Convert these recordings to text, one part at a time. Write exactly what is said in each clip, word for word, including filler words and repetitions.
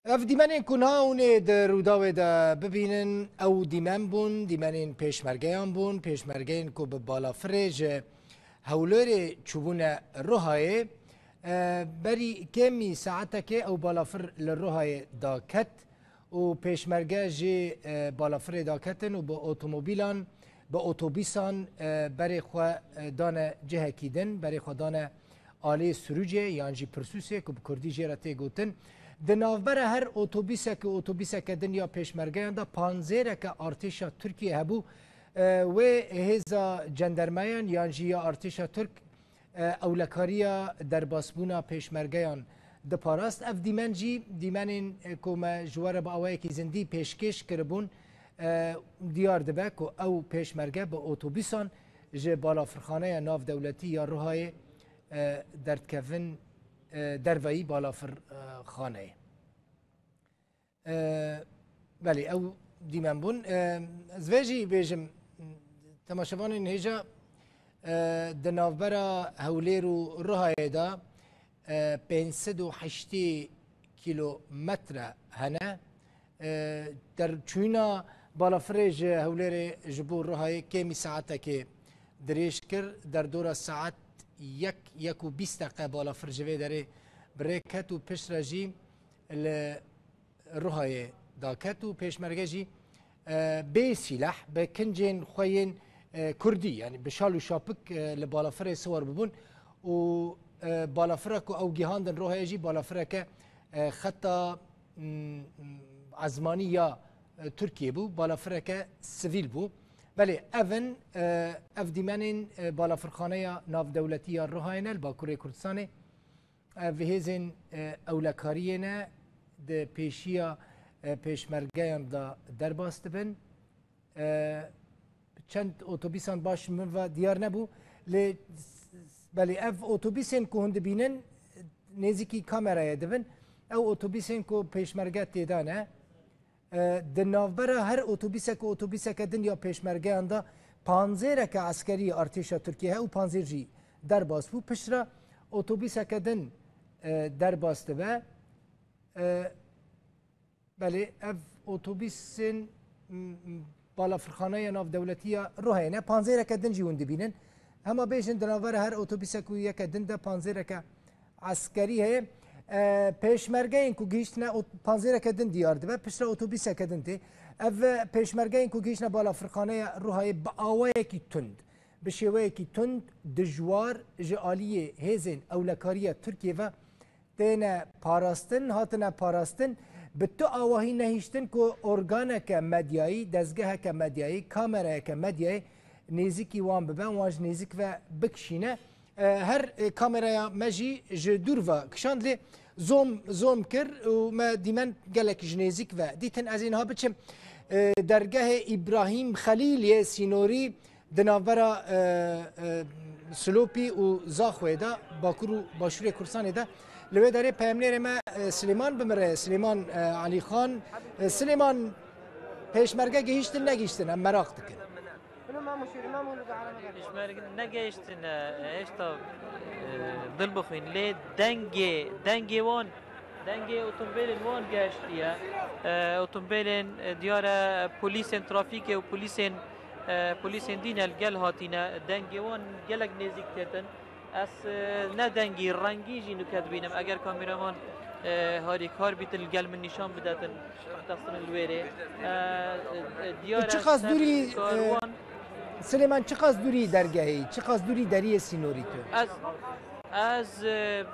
Ev dîmenên ku niha hûn ê di Rûdawê de bibînin, ew dîmen bûn, dîmenên pêşmergeyan bûn, pêşmergeyên ku bi balafirê ji Hewlêrê çûbûne Ruhayê. E, berî kêmî saetekê ew balafir li Ruhayê daket û pêşmerge jî, e, balafirê daketin û bi otomobîlan, bi otobîsan, e, berê xwe, e, dane cihekî din, berê xwe dane alê Sirûcê yan jî Pirsûsê ku bi kurdî jê re tê gotin. Di navbera her otobîsek û otobîseke din ya pêşmergeyan de panzêreke artêşa Tirkiyê hebû. E, wê hêza cendermeyan yan jî ya artêşa Tirk, e, ewlekariya derbasbûna pêşmergeyan diparast. Ev dîmen jî dîmenên, e, ku me ji we re bi awayekî zindî pêşkêş kiribûn, e, diyar dibe ku ew pêşmerge bi otobîsan ji balafirxaneya navdewletî ya Ruhayê, e, derdikevin, e, derveyî balafirxaneyê. E, belê, ew dîmen bûn. E, ez vê jî bêjim, temaşevanên hêja, e, di navbera Hewlêr û Ruhayê de, e, pênc sed û heştê kîlometre hene. E, derçûna balafirê ji Hewlêrê ji bo Ruhayê kêmî saetekê dirêj kir. Derdora saet yek, yek û bîst deqe balafir ji vê derê bi rê ket û piştre jî li Ruhayê daket û pêşmerge jî, e, bê sîleh, bi kincên xwe yên, e, kurdî, yanî bi şal û şapik, e, li balafirê siwar bibûn û, e, balafira ku ew gihandin Ruhayê jî balafireke, e, xeta, m, m, ezmanî ya, e, Tirkiyê bû, balafireke sivîl bû. Belê, ev in, e, ev dîmenên, e, balafirxaneya navdewletî ya Ruhayê ne li Bakurê Kurdistanê. Ev hêzên, e, ewlekariyê ne di pêşiya, e, pêşmergeyan de derbas dibin. E, çend otobîsan baş min ve diyar nebû. Lê, belê, ev otobîsên ku hûn dibînin, nêzîkî kamerayê dibin. Ew otobîsên ku pêşmerge tê de ne. E, di navbera her otobîsek û otobîseke din ya pêşmergeyan de panzêreke eskerî artêşa Tirkiyê heye û panzêr jî derbas bû. Piştre otobîseke din, e, derbas dibe. E, belê, ev otobîsên, m, m, balafirxaneya navdewletî ya Ruhayê ne, panzêreke din jî hûn dibînin. Hema bêjin di navbera her otobîsek û yeke din de panzêreke eskerî heye. E, pêşmergeyên ku gihîştine ot-, panzêreke din diyar dibe, piştre otobîseke din tê. Ev pêşmergeyên ku gihîştine balafirxaneya Ruhayê bi awayekî tund, bi şêweyekî tund, dijwar ji aliyê hêzên ewlekariya Tirkiyê ve têne parastin, hatine parastin, bi tu awahî nehiştin ku organeke medyayî, dezgeheke medyayî, kamerayeke medyayê nêzîkî wan bibe, wan ji nêzîk ve bikişîne. E, her, e, kameraya me jî ji dûr ve kişand, lê zom, zom kir û me dîmen gelek ji nêzîk ve dîtin. Ez ê niha biçim, e, dergehê Îbrahîm Xelîl yê sînorî di navbera, e, e, Silopî û Zaxoyê de, Bakur û Başûrê Kurdistanê de. Li wê derê peyamnêrê me, e, Silêman bi min re ye. Silêman, e, Elîxan. E, Silêman, pêşmerge gihîştin negihîştin? Em meraq dikin. Pêşmerge negehiştine, hêşta, e, dil bixwîn. Lê dengê, dengê wan, dengê otomobilên wan gehiştiye. E, otomobilên, e, diyar e, polîsên trafîkê û polîsên, e, polîsên dî ne li gel hatine. Dengê wan gelek nêzîk têtin. Ez, e, ne dengî, rengî jî nuke dibînim. Eger kameraman, e, harîkar bîtin, li gel min nîşan bidetin, bixtestin li wêrê. E, e, diyar e, çiqas dûrî, e, karwan. Silêman, çiqas dûrî dergehê yî? Çiqas dûrî deriyê sînorî tu? Ez, ez, e,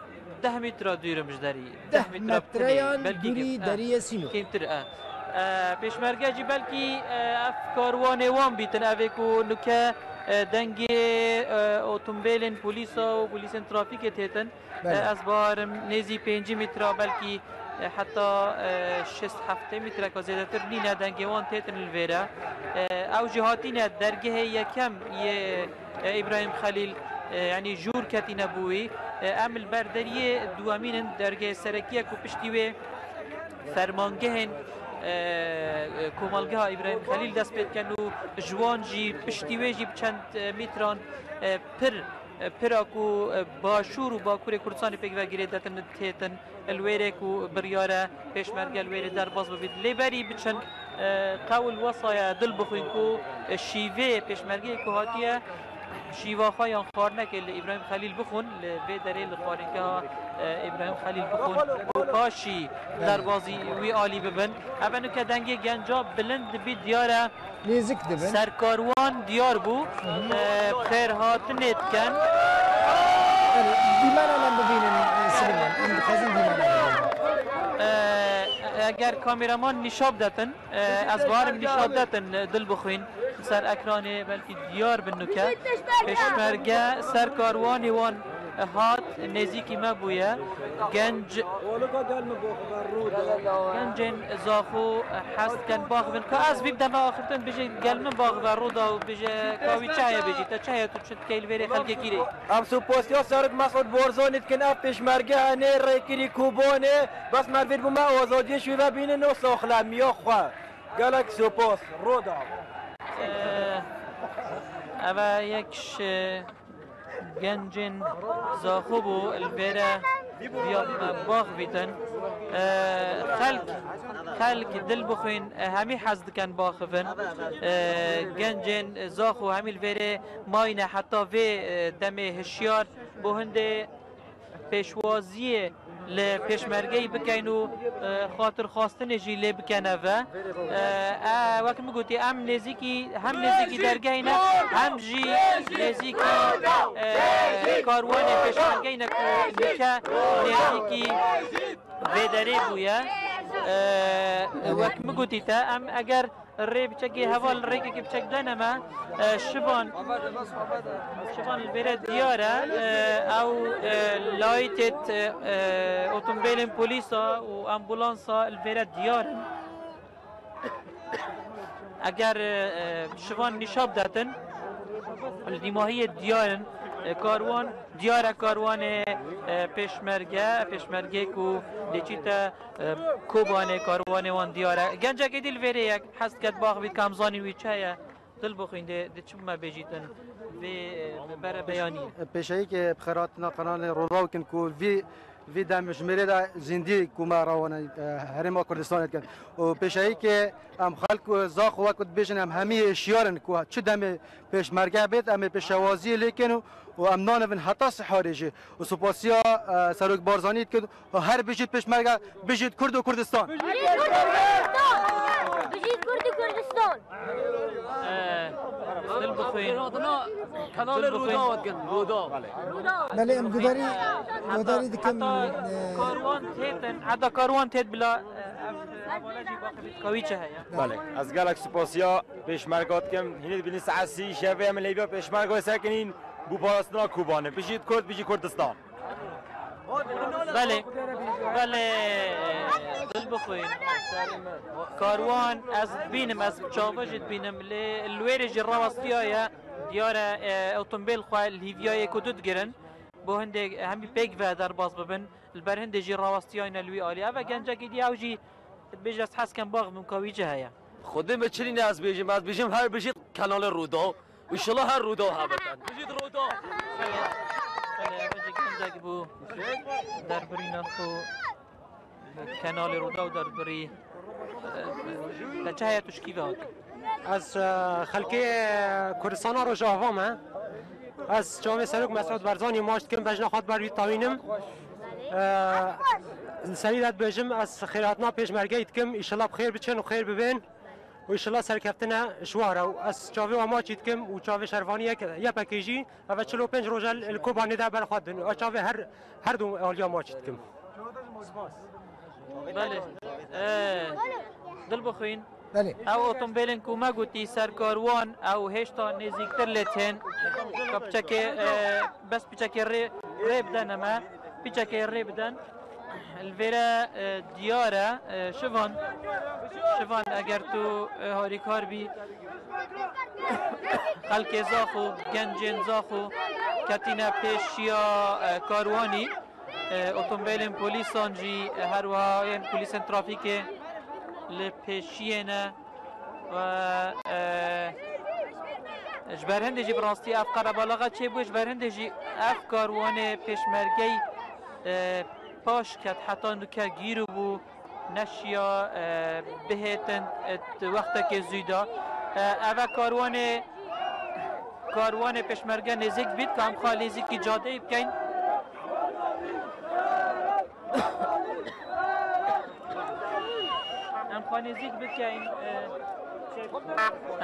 deh metre dûrim ji derî. Deh metreyan dûrî deriyê sînorî. Kêmtir e. E, pêşmerge jî belkî, e, ev karwanê wan bîtin, ev ê ku nuke, e, dengê, e, otomobilên polîsa û polîsên trafîkê têtin. Belê. E, ez barim nêzî pêncî metre, belkî, e, heta, e, şêst heftê metreka zêdetir nîne, dengê wan têtin li vêre. E, ew jî hatîne dergehê yekem yê, e, Îbrahîm Xelîl, e, yanî jûr ketîne bo wî. E, em li ber deriyê duwemîn in, dergehê serekî ye ku piştî wê fermangehên, e, e, komelgeha Îbrahîm Xelîl dest pê dikin û ji wan jî piştî wê jî bi çend, e, metran, e, pir, pira ku, e, Başûr û Bakurê Kurdistanê pêk ve girêdaytin têtin, li wêrê ku biryar e pêşmerge li wêrê derbas bibît. Lê berî biçin, e, qewl wesa ye dil bixwîn ku, e, şîvê pêşmergeyê ku hatiye şîva xwe yan xwarinekê li Îbrahîm Xelîl bixwin, li vê derê li xwaringeha, e, Îbrahîm Xelîl bixwin û paşî derbazî wî alî bibin. Eve nuke dengê genca bilind dibî diyar e. Nêzik dibin. Serkarwan diyar bû, e, xêrhatinê dikin. Belê, dîmena em bibînin, e, Silêman. Em dixwazin dîmena bibînin. E, eger kameraman nîşa bidetin, e, ez barim nîşa bidetin, e, dil bixwîn. Ser ekranê belkî diyar bin nuke. Pêşmerge serkarwanê wan hat, nêzîkî me bûye. Genc, gencên Zaxo hez dikin baxivin. Ka ez vî dema axiftin bijî gel min baxive Rûda û bijî ka wî çi heye bijî. Te çi heye tu çi dikey li vêrê xelkekî rê? Em supasiya Serok Mesûd Barzanî dikin, ev pêşmerge hene rêkirî Kobanê. Bes me vîr bû me azadiyê şûve bînin û saxlemiya xwe. Gelek supas. Rûda. Ee, eve yek ji gencên Zaxo bû, li vêre viya me baxivîtin. Ee, xelk, xelk dil bixwîn, e, hemî hez dikin baxivin. Ee, gencên Zaxo hemî li vêrê mayne heta vê, e, demê hişyar bo hindê pêşwaziyê li pêşmergeyî bikeyn û, e, xatirxwastinê jî lê bikene ve. E, e, wek min gotî, em nêzîkî, hem nêzîkî dergehê ne, hem jî nêzîkî, e, karwanê pêşmergeyî ne ku nûke nêzîkî vê derê bûye. E, wek min gotî te, em eger rê biçekê heval rêkekê biçek dene me, e, şivan, şivan li vêre diyar e, e, ew, e, layîtêt, e, e, otomobilên polîsa û ambulansa li vêre diyar in. Eger, e, e, şivan nîşa bidetin, li dîmahiyê diyar in, e, karwan, diyar e karwanê, e, pêşmerge, pêşmergê ku lê çîte E, Kobanê karwanê wan diyar e. Gencekê dî li vêrê yek hez diket baxivît, ka em zanîn wî çi heye. Dil bixwîn dê, dê çi bime bêjîtin vê, e, berebeyanî. Pêşeyî ke bi xêr hatina kanalê Rûdaw kin ku vî, vî dem ji mêrê de zîndî ku me rawane, e, herêma Kurdistanê dikin. Û pêşeyî ke em xelk û Zaxo wek ku dibêjin em hemî hişyar in ku çi demê pêşmerge bêt, em ê pêşewaziyê lê kin û, û em nanivin heta siharê jî. Û supasiya, e, Serok Barzanî dikin. Her bijît pêşmerge, bijît Kurd û Kurdistan. Bijît Kurd û Kurdistan! Bijît Kurd û Kurdistan! Ee, dil bixwîn. Kanalê Rûdaw dikin, Rûdaw. Belê em gudarî, gudarî dikim, heta e, karwan têtin, heta karwan têt bila, e, ev, e, hevala jî baxivît ka wî çi heye. Belê, ez gelek supasiya pêşmerga dikim. Hînî dibînin saet sî şevê em li hêviya pêşmerga sekinîn bû parastina Kobanê. Bijît Kurd, bijît Kurdistan. Belê, belê, dil bixwîn. Karwan ez dibînim, ez bi çava jî dibînim. Lê li wêrê jî rawastiyaye. Diyar e, e, otomobil xwe li hîviya yê ku du digirin. Bo hindê hemî pêk ve derbas bibin. Li ber hindê jî rawastiyayne li wî alî. Ev e gencekî dî ew jî dibêje ez hez kem baxivim ka wî çi heye. Xwedê me çi nîne ez bêjim, ez bêjim her bijît kanalê Rûdaw. Înşallah her Rûdaw hebite. Bijît Rûdaw. Belê, ev jî gencek bû. Derbirîna xwe. Kenalê Rûdaw derbirî. Te çi heye tu ji kî ve hatî? Ez, e, xelkê, e, Kurdistana Rojava me. Ez çavê Serok Mesûd Barzanî maç dikim, bejna xwe di ber wî tawînim. E, li serî de dibêjim, ez xêrhatina pêşmergeyê dikim, înşallah bi xêr biçin û xêr bibên. Û înşallah serkeftine ji we re. Û ez çavê we maçî dikim û çavê şervanî yek, Y P G jî, ev çil û pênc roj e li Kobanê de ber xwe din. Û ez çavê her, her du aliya maçî dikim. Belê. Ee, dil bixwîn. Belê. Ew otomobilên ku me gotî serkarwan, ew hêşta nêzîktir lê tên. Ka piçekê, e, bes piçekê rê, rê bidene me. Piçekê rê biden. Li vêre, e, diyar e, e, şivan, şivan eger tu, e, harîkar bî, xelkê Zaxo, gencên Zaxo ketîne pêşiya, e, karwanî. E, otomobilên polîsan jî, e, her wiha yên polîsên trafîkê li pêşiyê ne. Ve, e, Ji ber hindê jî bi rastî ev qerebalaxa çêbû, ji ber hindê jî ev karwanê pêşmergey, e, paş ket heta nuke gîr bû, neşiya, e, bihêtin, e, di wextekê zû de. E, ev e karwanê, karwanê pêşmerge nêzîk dibît, ka em xwe nêzîkî cadeyê bikeyn. Em xwe nêzîk bikeyn, e,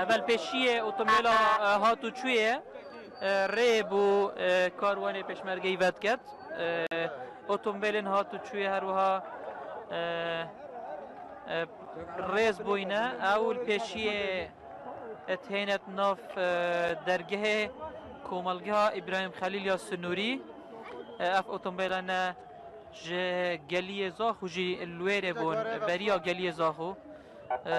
evel pêşiyê otomobîla, e, hat û çûyê, e, rê bû, e, karwanê pêşmergeyî vediket. E, otomobîlên hat û çûyê her wiha, e, e, rêz bûyne. Ew li pêşiyê dihêne di nav, e, dergehê komelgeha Îbrahîm Xelîl ya Sinûrî. E, ev otomobîlane ji Geliyê Zaxo jî li wêrê bûn, beriya Geliyê Zaxo. E,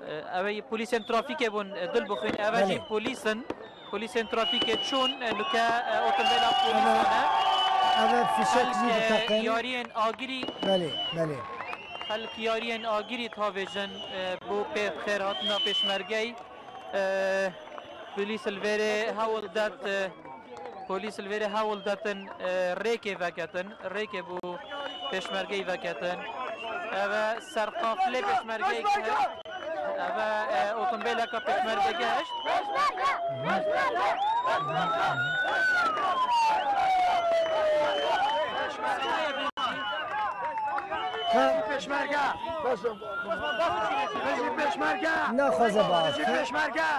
e, ew ê polîsên trafîkê bûn, e, dil bixwîn. Ev jî Belê. Polîs in. Polîsên trafîkê çûn, e, nuke, e, otomobîla polîsan e. Ev e fişek jî Xelk, e, diteqin. Yariyên agirî, Belê, belê. Xelk yariyên agirî dihavêjin, e, bo pê xêrhatina pêşmergeyê. E, polîs li vêrê hewl dert, e, polîs li vêrê hewl dertin, e, rêkê veketin, rêkê bo pêşmergeyê veketin. Ev e serqafilê pêşmergeyê heye. Ev e, e, otomobîleke pêşmergeyê heye. Pêşmerge. Bijî pêşmerge. Naxwaze baax. Bijî pêşmerge.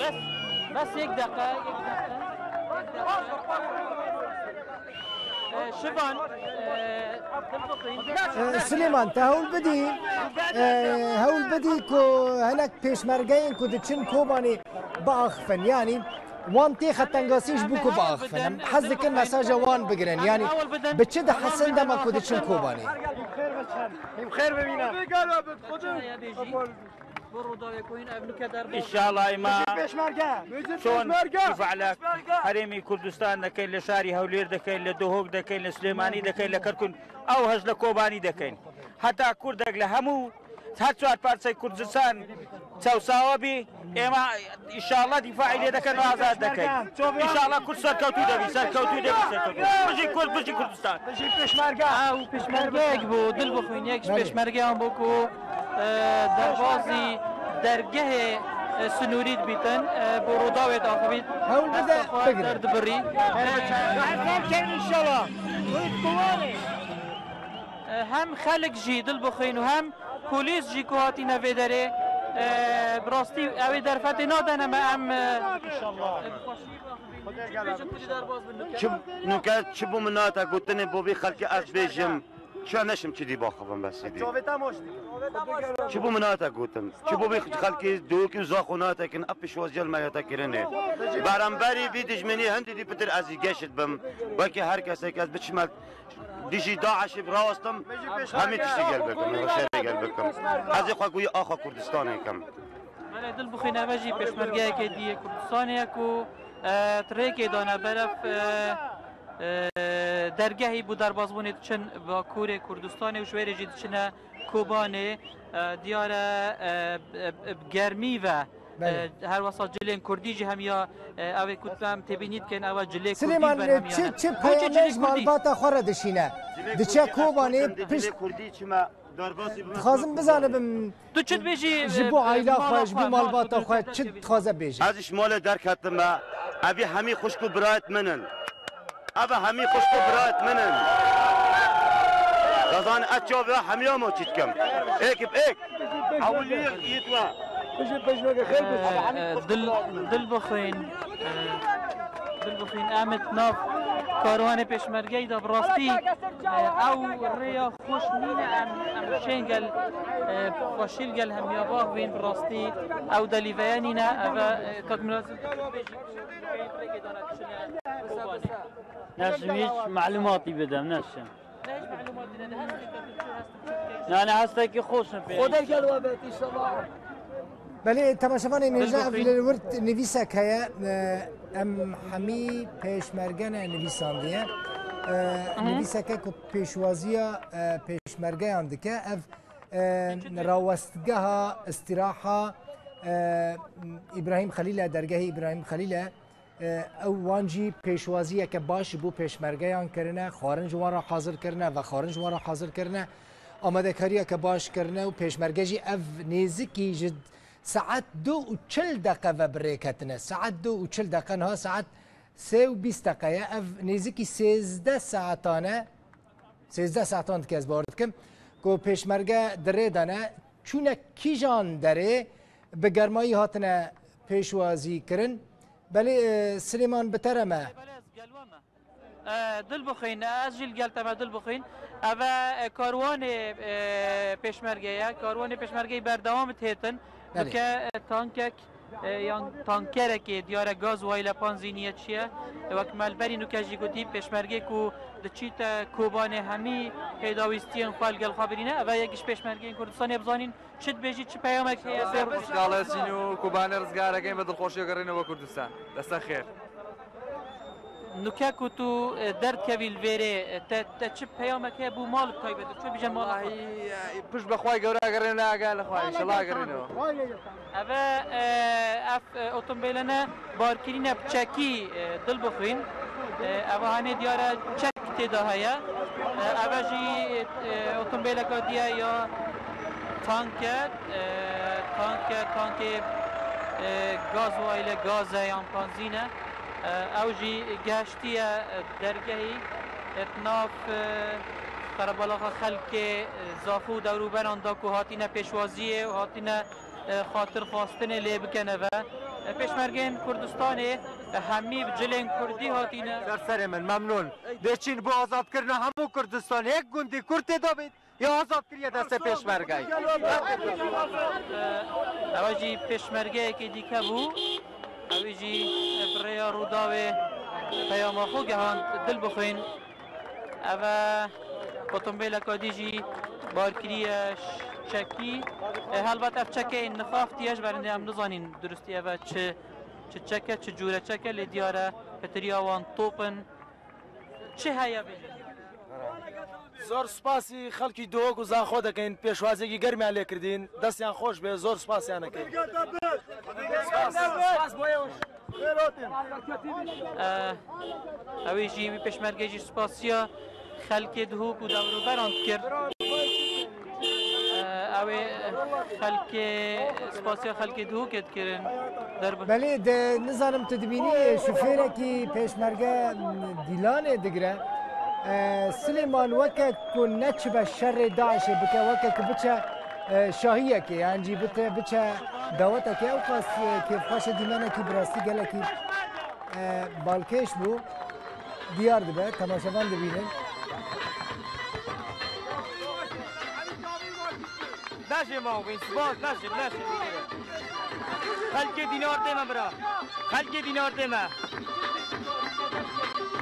Bes, bes yek deqe, yek deqe. Ee, Şivan, ee, Ee, Silêman, te hewl bidî, ee, hewl bidî ku hinek pêşmergeyên ku diçin Kobanê biaxifin. Yanî wan tê xetengasî ji bo ku biaxifin. Em hez dikin mesaja wan bigirin. Yanî bi çi dihesin dema ku diçin Kobanê? Hîm xêr bimîne. Bo Rûdawê ku hîn ev nuke derbas. Înşallah îma Pêşmerge. Çon Pêşmerge. Îfale herêmî Kurdistan dekeyn, li şarî Hewlêr dekeyn, li Duhok dekeyn, li Silêmanî dekeyn, li Kerkûn, ew hej li Kobanî dekeyn. Heta Kurdek li hemû her çar parçeyê Kurdistan çewsawa bî, êma înşallah dîfaî lê dekeyn û azad dekeyn. Înşallah Kurd serkewtû debî, serkewtû debî, serkewtû. Bijî Kurd, bijî Kurdistan. Bijî Pêşmerge. Ew pêşmergeyek bû, dil bixwîn, yek ji Belê. Pêşmergeyan bû ku, e, derbazî dergehê, e, sinûrî dibîtin, e, bo Rûdawê diaxivît. Hewl bide, Hesta xwe bigire. Derdibirî. Erzan ken înşallah. Wî kuwanê. E, hem xelk jî dil bixwîn û hem polîs jî ku hatîne vê derê, e, bi rastî ew ê derfetê nadene me em, e, Înşallah. Çi, nuke çi bû min nate gotinê bo vî xelkê ez bêjim, çi neşim çi dî baxivim besî dî. Çi bû min nate gotin, çi bo vî xelkê Duhokî û Zaxo nate kirin, ev pêşwazîya li me hate kirinê. Beramberî vî dijminî hindî dî pitir ez jî geşt bim. Wekî her kesek ez biçime dijî DAIŞê bi rawastim, hemî tiştî gel bikim, şerê gel bikim. Ez ê xwe goyî axa Kurdistanê kim. Belê, dil bixwîne, ev jî pêşmergeyekê dî yê Kurdistanê ye ku, e, di rêkê dane berev, e, e, dergehî bo derbazbûnê diçin Bakurê Kurdistanê û ji wêrê jî diçine Kobanê, e, diyar e, e, e, bi germî ve, Belê. E, her wesa cilên Kurdî jî hemiya, e, ew ê ku em têbînî dikin, ew e cilê Kurdî Silêman, berhemiyan e. Çi, çi Bo çi peyamê cilê ji Kurdî? Malbata xwe re dişîne? Diçe Kobanê pişt. Kurdî çima? Dixwazim bizanibim, Tu çi dibêjî, ji bo e, aîla mala xwe, ji bo xwe, malbata xwe, tu çi dixwaze bêje? Ez ji malê derketime, evî hemî xwişk û birayet min in. Ev hemî xwişk û birayet min in. Dizan ez çavê hemiya ma çî dikim. Êk bi êk. Ewilî yît we. Bijî pêşmerge xêr bû. E, e, dil, dil bixwîn. Dil bixwîn, em ê di nav karwanê pêşmergeyî de bi rastî, e, ew rêya xweş nîne, em, em şên gel, e, xweşî li gel hemiya baxivîn, bi rastî ew delîveye nîne, ev e, kak Mirazî. Neşim hiç malumatî bidem, neşim. Ne hiç malumatî ne, ne hestekî tu çi hest, tu çi dikey? Yani hestekî xweş in pê. Xwedê gel we bet, înşallah. Belê, temaşevanê nêje ev li wir nivîsek heye, e, em hemî pêşmerge ne nivîsandiye. e, Hı hı. nivîseke ku pêşwaziya, e, pêşmergeyan dike. Ev, e, rawestgeha, îstîraha, e, Îbrahîm Xelîl e, dergehê Îbrahîm Xelîl e. E, ew wan jî pêşwaziyeke baş ji bo pêşmergeyan kirine, xwarin ji wan re hazir kirine, vexwarin ji wan re hazir kirine, amadekariyeke baş kirine û pêşmerge jî ev nêzikî ji saet du û çil deqe ve bi rê ketine. Saet du û çil deqe, niha saet sê û bîst deqe ye. Ev nêzikî sêzdeh saetan e. Sêzdeh saetan dike ez bawer dikim ku pêşmerge di rê de ne. Çûne kîjan derê bi germayî hatine pêşwazî kirin. Belê, e, Silêman, bi te re me. E, dil bixwîn, ez jî li gel te me dil bixwîn. Ev e, e, karwanê, e, pêşmerge ye. Karwanê pêşmergeyê berdewam dihêtin. Belê. Nuke, e, tankek, e, yan tankerekê diyare gaz wayîle panzînî ye çi ye. E, wek me li berî nuke jî gotî, pêşmergê ku diçîte Kobanê hemî pêdawîstiyên xwe li gel xwe birîne. Ev e yek ji pêşmergeyên Kurdistanê bizanîn. Çi dibêjî, çi peyamek heye? Destê xwe rizgara sîn û Kobanê rizgarekên bi dilxweşiya gerîne we Kurdistan. Deste xêr. Nuke ku tu, e, derdikevî li vêrê, e, te, te çi peyamek heye bo mal bi taybet? Çi bêje mal? Wahî, e, pişt bi xwe gewre gerîne, gel xwe, înşallah gerîne. Ev e, e, ev, e, otomobîlene barkirîne bi çekî, e, dil bixwîn. E, ev hanê diyar e çek tê de heye. E, ev e jî, e, otomobîleka diye ya tank e, e, tank e, tankê, e, gaz wayîle gaz e yan panzîn e. E, ew jî gehiştiye, e, dergehî, e, di nav, e, qerebalaxa xelkê, e, Zaxo û dewrûberan da ku hatîne pêşwaziyê û hatîne e, xatirxwastinê lê bikin ev e. E, pêşmergên Kurdistanê, e, hemî bi cilên kurdî hatîne. Ser serê min, memnûn. Dê çîn bo azadkirina hemû Kurdistanê. Yek gundî Kurd tê de bît, ya azad kiriye destê pêşmergeyê. E, ew jî pêşmergeyekê dîke bû. Ew jî, e, bi rêya Rûdawê peyama xwe gehand, dil bixwîn. Ev e otomobîleka dî jî bar kiriye çekî. E, helbet ev çekê nixaftiye, ji ber hindê em nizanîn durustî ev e çi, çi çek e, çi cûre çek e, lê diyar e pitiriya wan top in. Çi heye bêjin? Zor spasî xelkî Duhok û Zaxo dekin, pêşwaziyekî germiyan lê kirdîn. Destiyan xweş be, zor spasiyan dekin. Spas. Spas boye. Eh, ew ê jî, wî pêşmergê jî spasiya xelkê Duhok û dewrûberan dikir. Eh, ew ê xelkê, spasiya xelkê Duhokê dikirin. Derbi- Belê, de nizanim tu dibînî şofêrekî pêşmerge dîlanê digire. Eh, Silêman weke ku neçibe şerê DAIŞê bike, weke ku biçe, eh, şahiyekê, yan jî bite, biçe dawetekê, ew qas, eh, kêfxweşe dîmenekî bi rastî gelekî, eh, balkêş bû. Diyar dibe, temaşevan dibînin. Naşê ma wî, spas, naşê, naşê. Xelkê dînar dê me bira. Xelkê dînar dê me.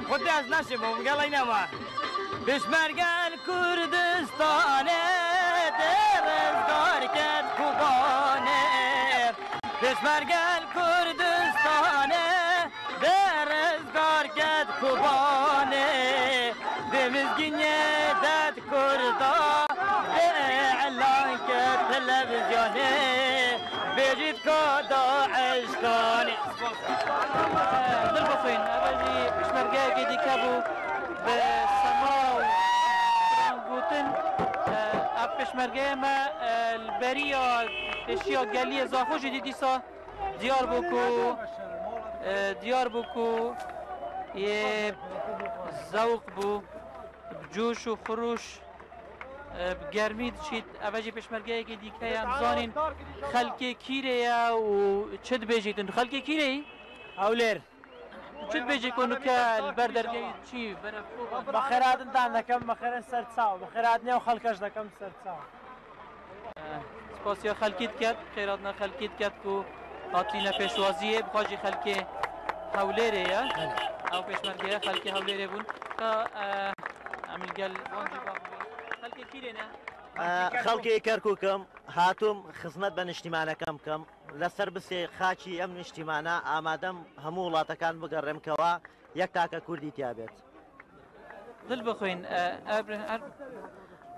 Xwedê ez naşê ma, gelay nema. Pêşmerge li Kurdistanê dê rizgar ket Kobanê. Pêşmerge li Kurdistanê dê rizgar ket Kobanê. Dê mizgînê de Kurda dê îlan ke televîzyonê, bêjît ka DAIŞ kanî. Dil bixwîn, ev jî pêşmergeyekê dîke bû bi sema û stran gotin. Ev pêşmergeyê me, li beriya pêşiya geliyê Zaxo jî dî dîsa. Diyar bû ku, e, diyar bû ku yê zewq bû, bi coş û xirûş, e, bi germî diçît. Ev e jî pêşmergeyekê dîke ye. Em zanîn xelkê kîrê ye û çi dibêjîtin? Xelkê kîrê yî? Hewlêr. Çi dibêjî ku nuke li ber dergehê çî berev çû? Me xêratin dan dekem, me xêrin ser çaw, me xêratinê ew xelke ji dekem ser çaw. Spasiya xelkî diket, xêratina xelkî diket ku hatîne pêşwaziyê, bi xwe jî xelkê Hewlêrê ye. Belê. Ew pêşmerge ye, xelkê Hewlêrê bûn. Ka, e, em li gel wan jî bavê. Xelkê kîrê ne? E, xelkê Kerkûk im, hatûm xizmet be niştîmaneke bikim. لەسەر بسێ خاکی ئەم نیشتیمانە ئامادەم هەموو وڵاتەکان بگەڕێم کەوا یەک تاکە کوردی تیا بێت. Dil bixwîn, e, Ebr-, Er-,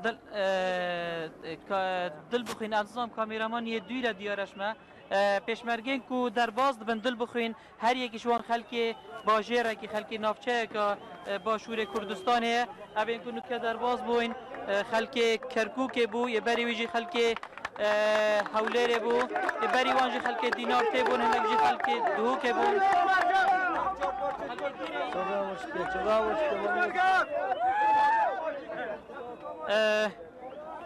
dil, e, ka-, dil bixwîn, ez dizam kameraman yê dû re diyar e ji me. E, pêşmergên ku derbas dibin, dil bixwîn, her yekî ji wan xelkê bajêrekî, xelkê navçeyeka, e, başûrê Kurdistanê ye. Ev ên ku nuke derbas bûn, e, xelkê Kerkûkê bû, yê berî wî jî xelkê, e, Hewlêrê bû. Yê berî wan jî xelkê Dînartê bûn, hinek jî xelkê Duhokê bûn. E,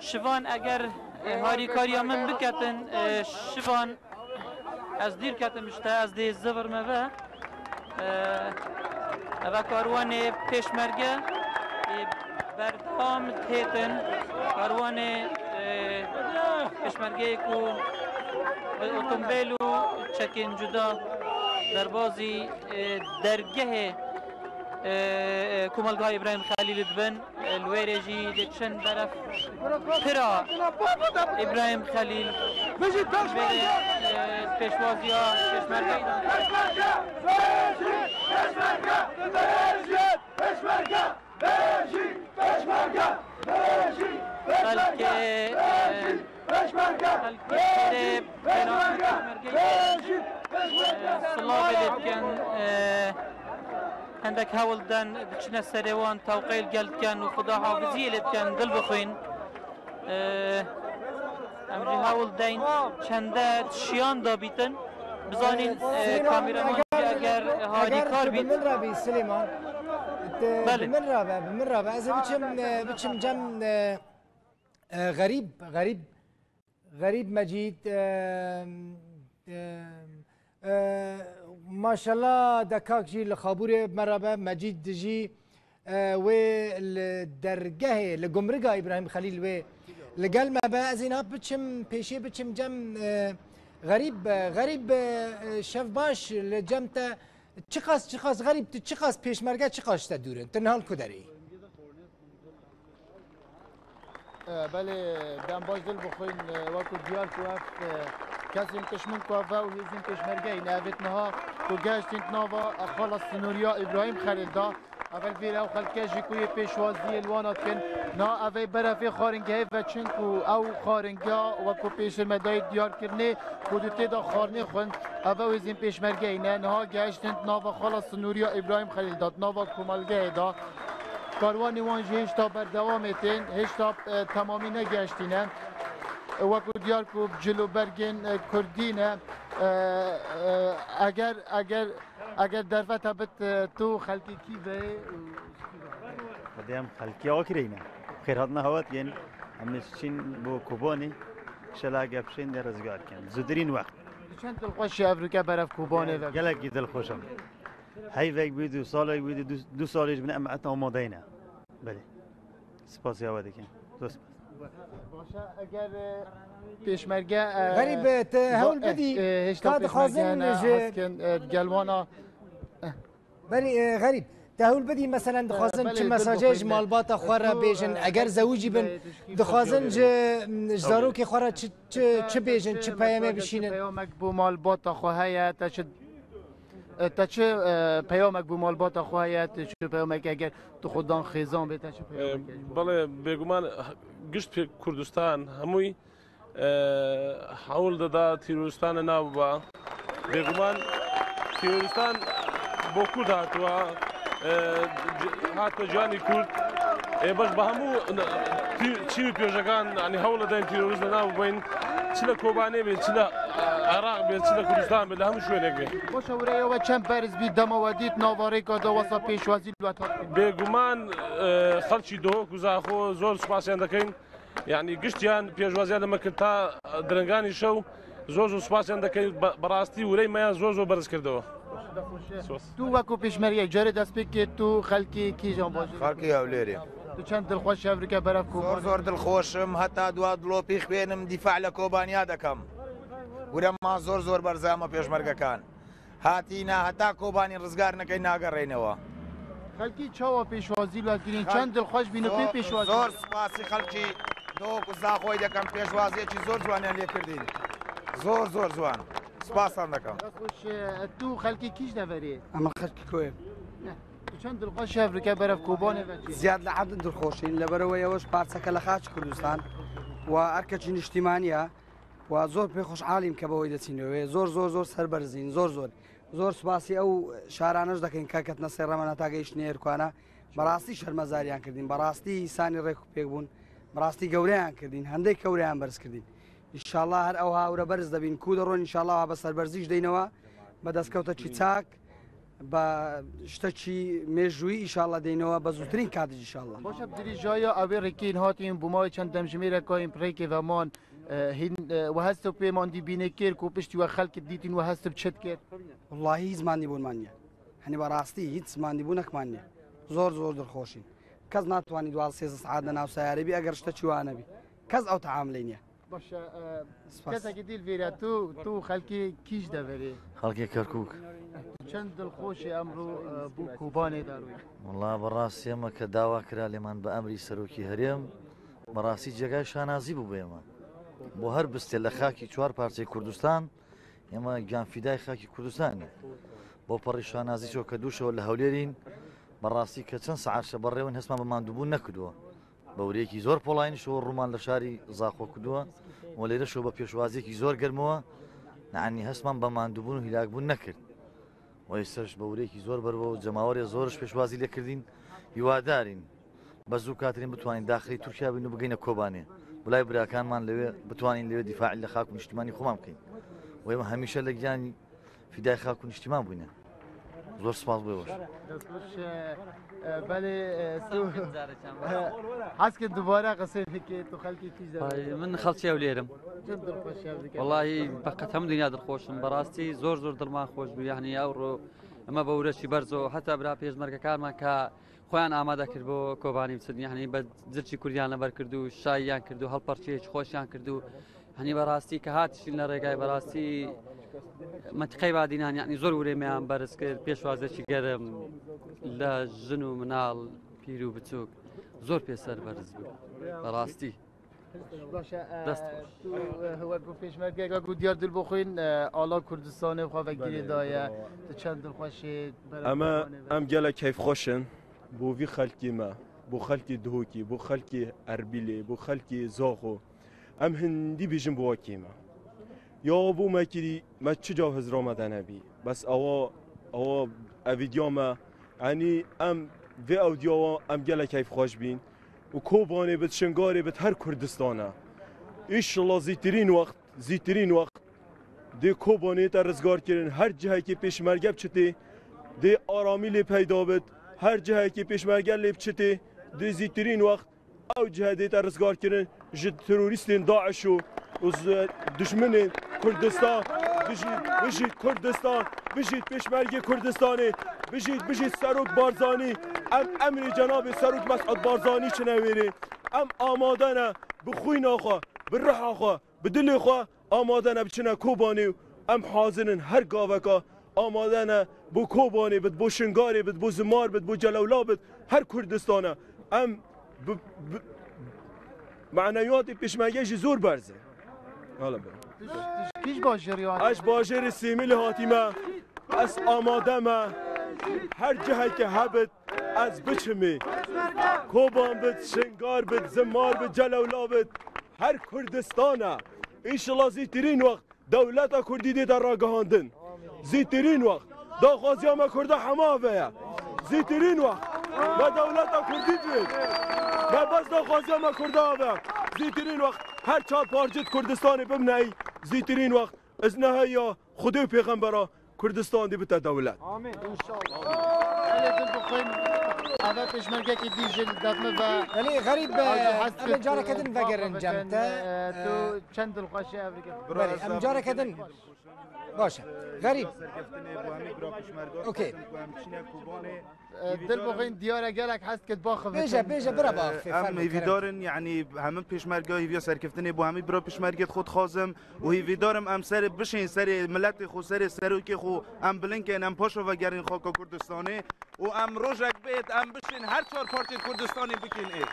şivan eger, e, harîkariya min biketin, e, şivan ez dîr ketim ji te, ez dê zivir me ve. E, eve karwanê pêşmerge, e, berdewam têtin. Karwanê, e, pêşmergeyê ku bi otombêl û çekên cuda derbazî, e, dergehê, e, e, Komelga Îbrahîm Xelîlî dibin. Li wê rê jî diçin beref pira Îbrahîm Xelîl. Vê rê, e, pêşwaziya pêşmergeyê de. Xelkê, e, xelkê pêşmergeyê, e, silavê lê dikin, e, Hindek hewl den diçine serê wan, tewqeyê li gel dikin û xwedahafiziyê lê dikin, dil bixwîn. Ee, em jî hewl deyn çende şiyan dabîtin. Bizanîn, ee, Süleyman, kameraman jî eger, eger harîkar tu bi bît. Min re bî, Süleyman. Tu Belê. Bi min re be, bi min re be. Ez ê biçim, e, biçim cem, e, e, Xerîb, Xerîb. Xerîb Mecîd, e, e, e, maşallah dekak jî li Xabûrê me re be, Mecîd jî, e, wê li dergehê, li gumriga Îbrahîm Xelîl wê li gel me be. Ez ê niha biçim, pêşê biçim cem, e, Xerîb be. Xerîb, e, şev baş li cem te. Çiqas, çiqas Xerîb, tu çiqas pêşmerge, çiqas ji te dûr in? Tu niha li ku derê yî? E, belê, dem baş dil bixwin, e, wekû diyar ku ev, e, kesên pişmin ku ev ve û hêzên pêşmergeyî ne. Ev êt niha ku gehiştîn nava, e, xala sinûriya Îbrahîm Xelîl da. Evel vîr ew xelke jî ku yê pêşwaziyê li wana dikin. Niha ev ê berefê xwaringehê veçin ku ew xwaringeha wekû pêşên me dayê diyar kirinê ku di tê de xwarinê xwin. Ev ew hêzên pêşmergeyî ne. Niha gehiştin nava xala sinûriya Îbrahîm Xelîl da, nava komelgehê da. Karwanê wan jî hêşta berdewamê tên, hêşta, e, temamî negehiştîne. E, wekû diyar ku bi cil û bergên, e, kurdî ne. E, e, eger, eger, eger derfet hebit, e, tu xelkê kî ve yê û Xwedê em xelkê Akireyî ne. Xêrhatina hewa dikin. Em ê çin bo Kobanê, şela gepşên de rizgar kin. Zûdirîn wext. Çend dilxweş e ev rûke beref Kobanê ve. Gelekî dilxweş im. Heyvek bî, du salek bî, du, du salê ji bin em et amadeyî ne. Belê. Spasiya we dikin. Zor spas. Baş e, eger, e, pêşmerge, e, Xerîb, e, te zo-, hewl e, bidî, e, hêşta ka dixwazin pêşmerge ne, ji hez kin, e, gelwana, e. Berî, e, Xerîb, te hewl bidî, meselen, dixwazin, e, belê, çi mesajê ji malbata xwe re bêjin, e, eger zewicî bin, e, dixwazin ji, ji zarokê xwe re çi, çi, çi bêjin, çi peyamê bişînin? Peyamek bo malbata xwe heye, te çi E, te çi, e, peyamek bo malbata xwe heye? Te çi peyamek, eger tu xwe dan xêzan bê, te çi peyamek heye? E, belê, bêguman, gişt pê-, Kurdistan hemûyî, e, hewl dida terorîstan nav biba. Bêguman terorîstan bo Kurd hatiwa, e, c-, hatiwe canî Kurd. E, baş bi hemû, tî-, çî û pêjekan, yanî hewl didin terorîst nav bibin. Çi li Kobanê be, çi li Iraq be, çi li Kurdistan be, li hemû şwênek be. Baş e, wire we çend berz bî dema we dît nava rêka de wesa pêşwazî li we hat kirin? Bêguman, e, xelkî Duhok û Zaxo zor spasiyan dikin. Yanî giştiyan pêşwaziya li me kir ta diringanî şew zor zor spasiyan dikin. Bi, bi rastî wirey me yan zor zor berz kirdewe. Sos. Tu wekû pêşmergeyek carê destpêkê tu xelkê kîjan bajêr? Xelkê Hewlêrê. Tu çend dilxweş ev rike beref Kobanê? Zor zor dilxweş im, heta dua dilopî xwênim dîfa li Kobaniya dikim. Wire ma zor zor berze me pêşmergekan. Hatîne heta Kobanî rizgar nekin, nagerînewe. Xelkî çawa pêşwazî li we kirîn? Xelk-, çend dilxweş bîn û pê zor, pêşwazî? Zor spasî xelkî Duhok û Zaxoyê dikim, pêşwaziyekî zor ciwaniyan lê kirdîn. Zor, zor ciwan. Spasan dikim. Dest xweş, e, tu xelkê kîj deverê? Em xelkê koyê. Ne. Çend dilxweş e, evrike berev Kobanê ve. Ziyad li erdin dilxweşîn, li ber wê ewş parçeke li Xaç Kurdistan û erkekî niştimanî ye û zor pê xweşhalîm ke bi wê deçîn wê. Zor, zor, zor serberzîn, zor, zor. Zor spasî ew şarane jî dekin ke ketine ser rema heta gehiştine Êrkwana. Bi rastî şermezariyan kirdîn, bi rastî îsanî rêk û pêk bûn, bi rastî gewreyan kirdîn, hindê gewreyan berz kirdîn. Înşallah her ewha ewre berz debîn, ku derûn înşallah ewha bi serberzî jî deynewe, bi destkefteke çî çak, bi tiştekî mêjûyî înşallah deynewe, bi zûtirîn katî jî înşallah. Baş e, bi dirîjaya ew ê rêkê yên hatîn, bo mawê çend demjimêreka yên rêkê ve man, e, hîn, e, we hest û pêman dî bînê kêr ku piştî we xelkê dîtîn we hest bi çi dikir? Wellahî hîç zimandîbûn man niye. Hani bi rastî hîç zimandîbûnek man niye. Zor zor dilxweşîn. Kes natwanî duwazdeh sêzdeh saet di nav seyarê bî eger tiştekî wane bî. Kes ew teamilê niye. Baş e, e, Spas. Kesekî dî li vêre tu, tu xelkê kî ji deverê? Xelkê Kerkûk. Tu çend dilxweş î emro, e, bo Kobanê de rûyî? Wela bi rastî ema ke dawa kira lê man bi emrî serokî herêm, bi rastî cegay şanazî bû bê ema. Bo her bistê li xakî çar parçeyê Kurdistan, ema giyanfîdayê xakî Kurdistan e. Bo perî şanazî ço ke dû şew li Hewlêrîn, bi rastî ke çend saet şe berê win hesman bi mandûbûn nekirdo. Bi wêreyekî zor polayîn şo rûman li şarî Zaxo kiriwe û lêre şo bi pêşwaziyekî zor germ we. Yanî hesman bi mandûbûn û hîlakbûn nekir. Wê ser ji bi wêreyekî zor berbe û cemawerê zor ji pêşwazî lê kirdîn. Hîwadarîn bi zû katirîn bitwanîn daxilî Tirkiye bîn û bigihîne Kobanê. Bilay birakanman lê wê bitwanîn lê wê dîfaî li xak û niştimanî xwe man bikîn. Wê me hemîşe li giyanî fîdayê xak û niştiman bûne. Zor spas bo we. Destxweş, e, e, belê, e, tu, e, hez kir dubare qisê bikî, tu xelkê kî ji deverê? Ay, min xelkê Hewlêr im. Çend dilxweş e, bike. Wellahî, beqet hemû dinya dilxweş im. Bi rastî zor zor dilman xweş bû. Yanî ewro ema bi wêreyekî berz û heta bira pêşmergekarman ka xweyan amade kir bo Kobanî biçin. Yanî bi zirçî kurdiyan li ber kirdû, şayiyan kirdû, hilperçeyê çi xweşiyan kirdû. Yanî bi rastî ke hatişîn li rêgayê bi rastî mentiqeyê Badînan, yanî zor wêrê me yan berz kir, pêşwazekî germ li jin û minal, pîr û biçûk zor pê serberz bû. Bi rastî. Baş e, e, Dest xweş. Tu, e, wek ku pêşmergeka ku diyar dil bixwîn, e, ala Kurdistanê xwe vekirî daye. Tu çend dilxweş î, Em e, em gelek keyfxweş in. Bo vî xelkê me, bo xelkê Duhokê, bo xelkê Erbîlê, bo xelkê Zaxo. Em hindî bêjin bo wekî me. Ya bo me kirî, me çi caw hizra me de nebî. Bes ewa, ewa ev îdiya me. Yanî em vê ewdiya wa em gelek keyfxweş bîn. Û Kobanê bit, Şingarê bit, her Kurdistan e. Înşallah zîtirîn wext, zîtirîn wext dê Kobanê te rizgar kirin. Her cihekê pêşmerge biçitê, dê aramî lê peyda bit. Her cihekê pêşmerge lê biçitê, dê zîtirîn wext ew cihe dê te rizgar kirin ji terorîstên DAIŞ û, û ji dijminên Kurdistan. Bijît, bijît Kurdistan, bijît pêşmergê Kurdistanê, bijît, bijît Serok Barzanî. Em emrê cenabê Serok Mesûd Barzanî çine wêrê. Em amade ne bi xwîna xwe, bi riha xwe, bi dilê xwe amade ne biçine Kobanê û em hazir in her gaveka amade ne bo Kobanê bit, bo Şingarê bit, bo Zimar bit, bo Celewla bit, her Kurdistan e. Em bi, bi, manewiyatê pêşmerge jî zor berz e. Hala be. Tu ji, tu ji kîj bajêrî hatî? Ez bajêrê Sêmîlê hatîme. Ez amade me. Her ciheke hebit ez biçimê. Koban bit, Şingar bit, Zimar bit, Celewla bit. Her Kurdistan e. Înşallah zîtirîn wext dewleta Kurdî dê te ragihandin. Zîtirîn wext. Daxwaziya me Kurda hema ve ye. Zîtirîn wext. Me dewleta Kurdî divêt. Me bes daxwaziya me Kurda ve. Zîtirîn wext. Her çar parçet Kurdistanê bimneyî. Zîtirîn wext. Ez neheya Xwedê û pêxembera Kurdistan dê bite dewlet. Amîn. Înşallah. Belê dil bixwîn. Eve pêşmergekî dî jî li def min ve. Belê Xerîb, Ajo em ê hesket, careke din vegerin cem te. E, tu çend dilxweş î evrike? Belê, em careke din. Baş e. Xerîb. Serkeftinê bo hemî bira pêşmerga. Okey. Ku em çine Kobanê. E, dil bixwîn diyare gelek hez dikit baxivîtin. Bêje, bêje, bira baxivî, Em fermo, hêvîdar kerem. In, yanî hemî pêşmerga hêviya serkeftinê bo hemî bira pêşmergê xwe dixwazim û hêvîdar im em serê bişên serê miletê xwe, serê serokê xwe em bilind kein, em paşa vegerên xaka Kurdistanê û em rojek bêt em bişên her çar partiyên Kurdistanê bikên ê.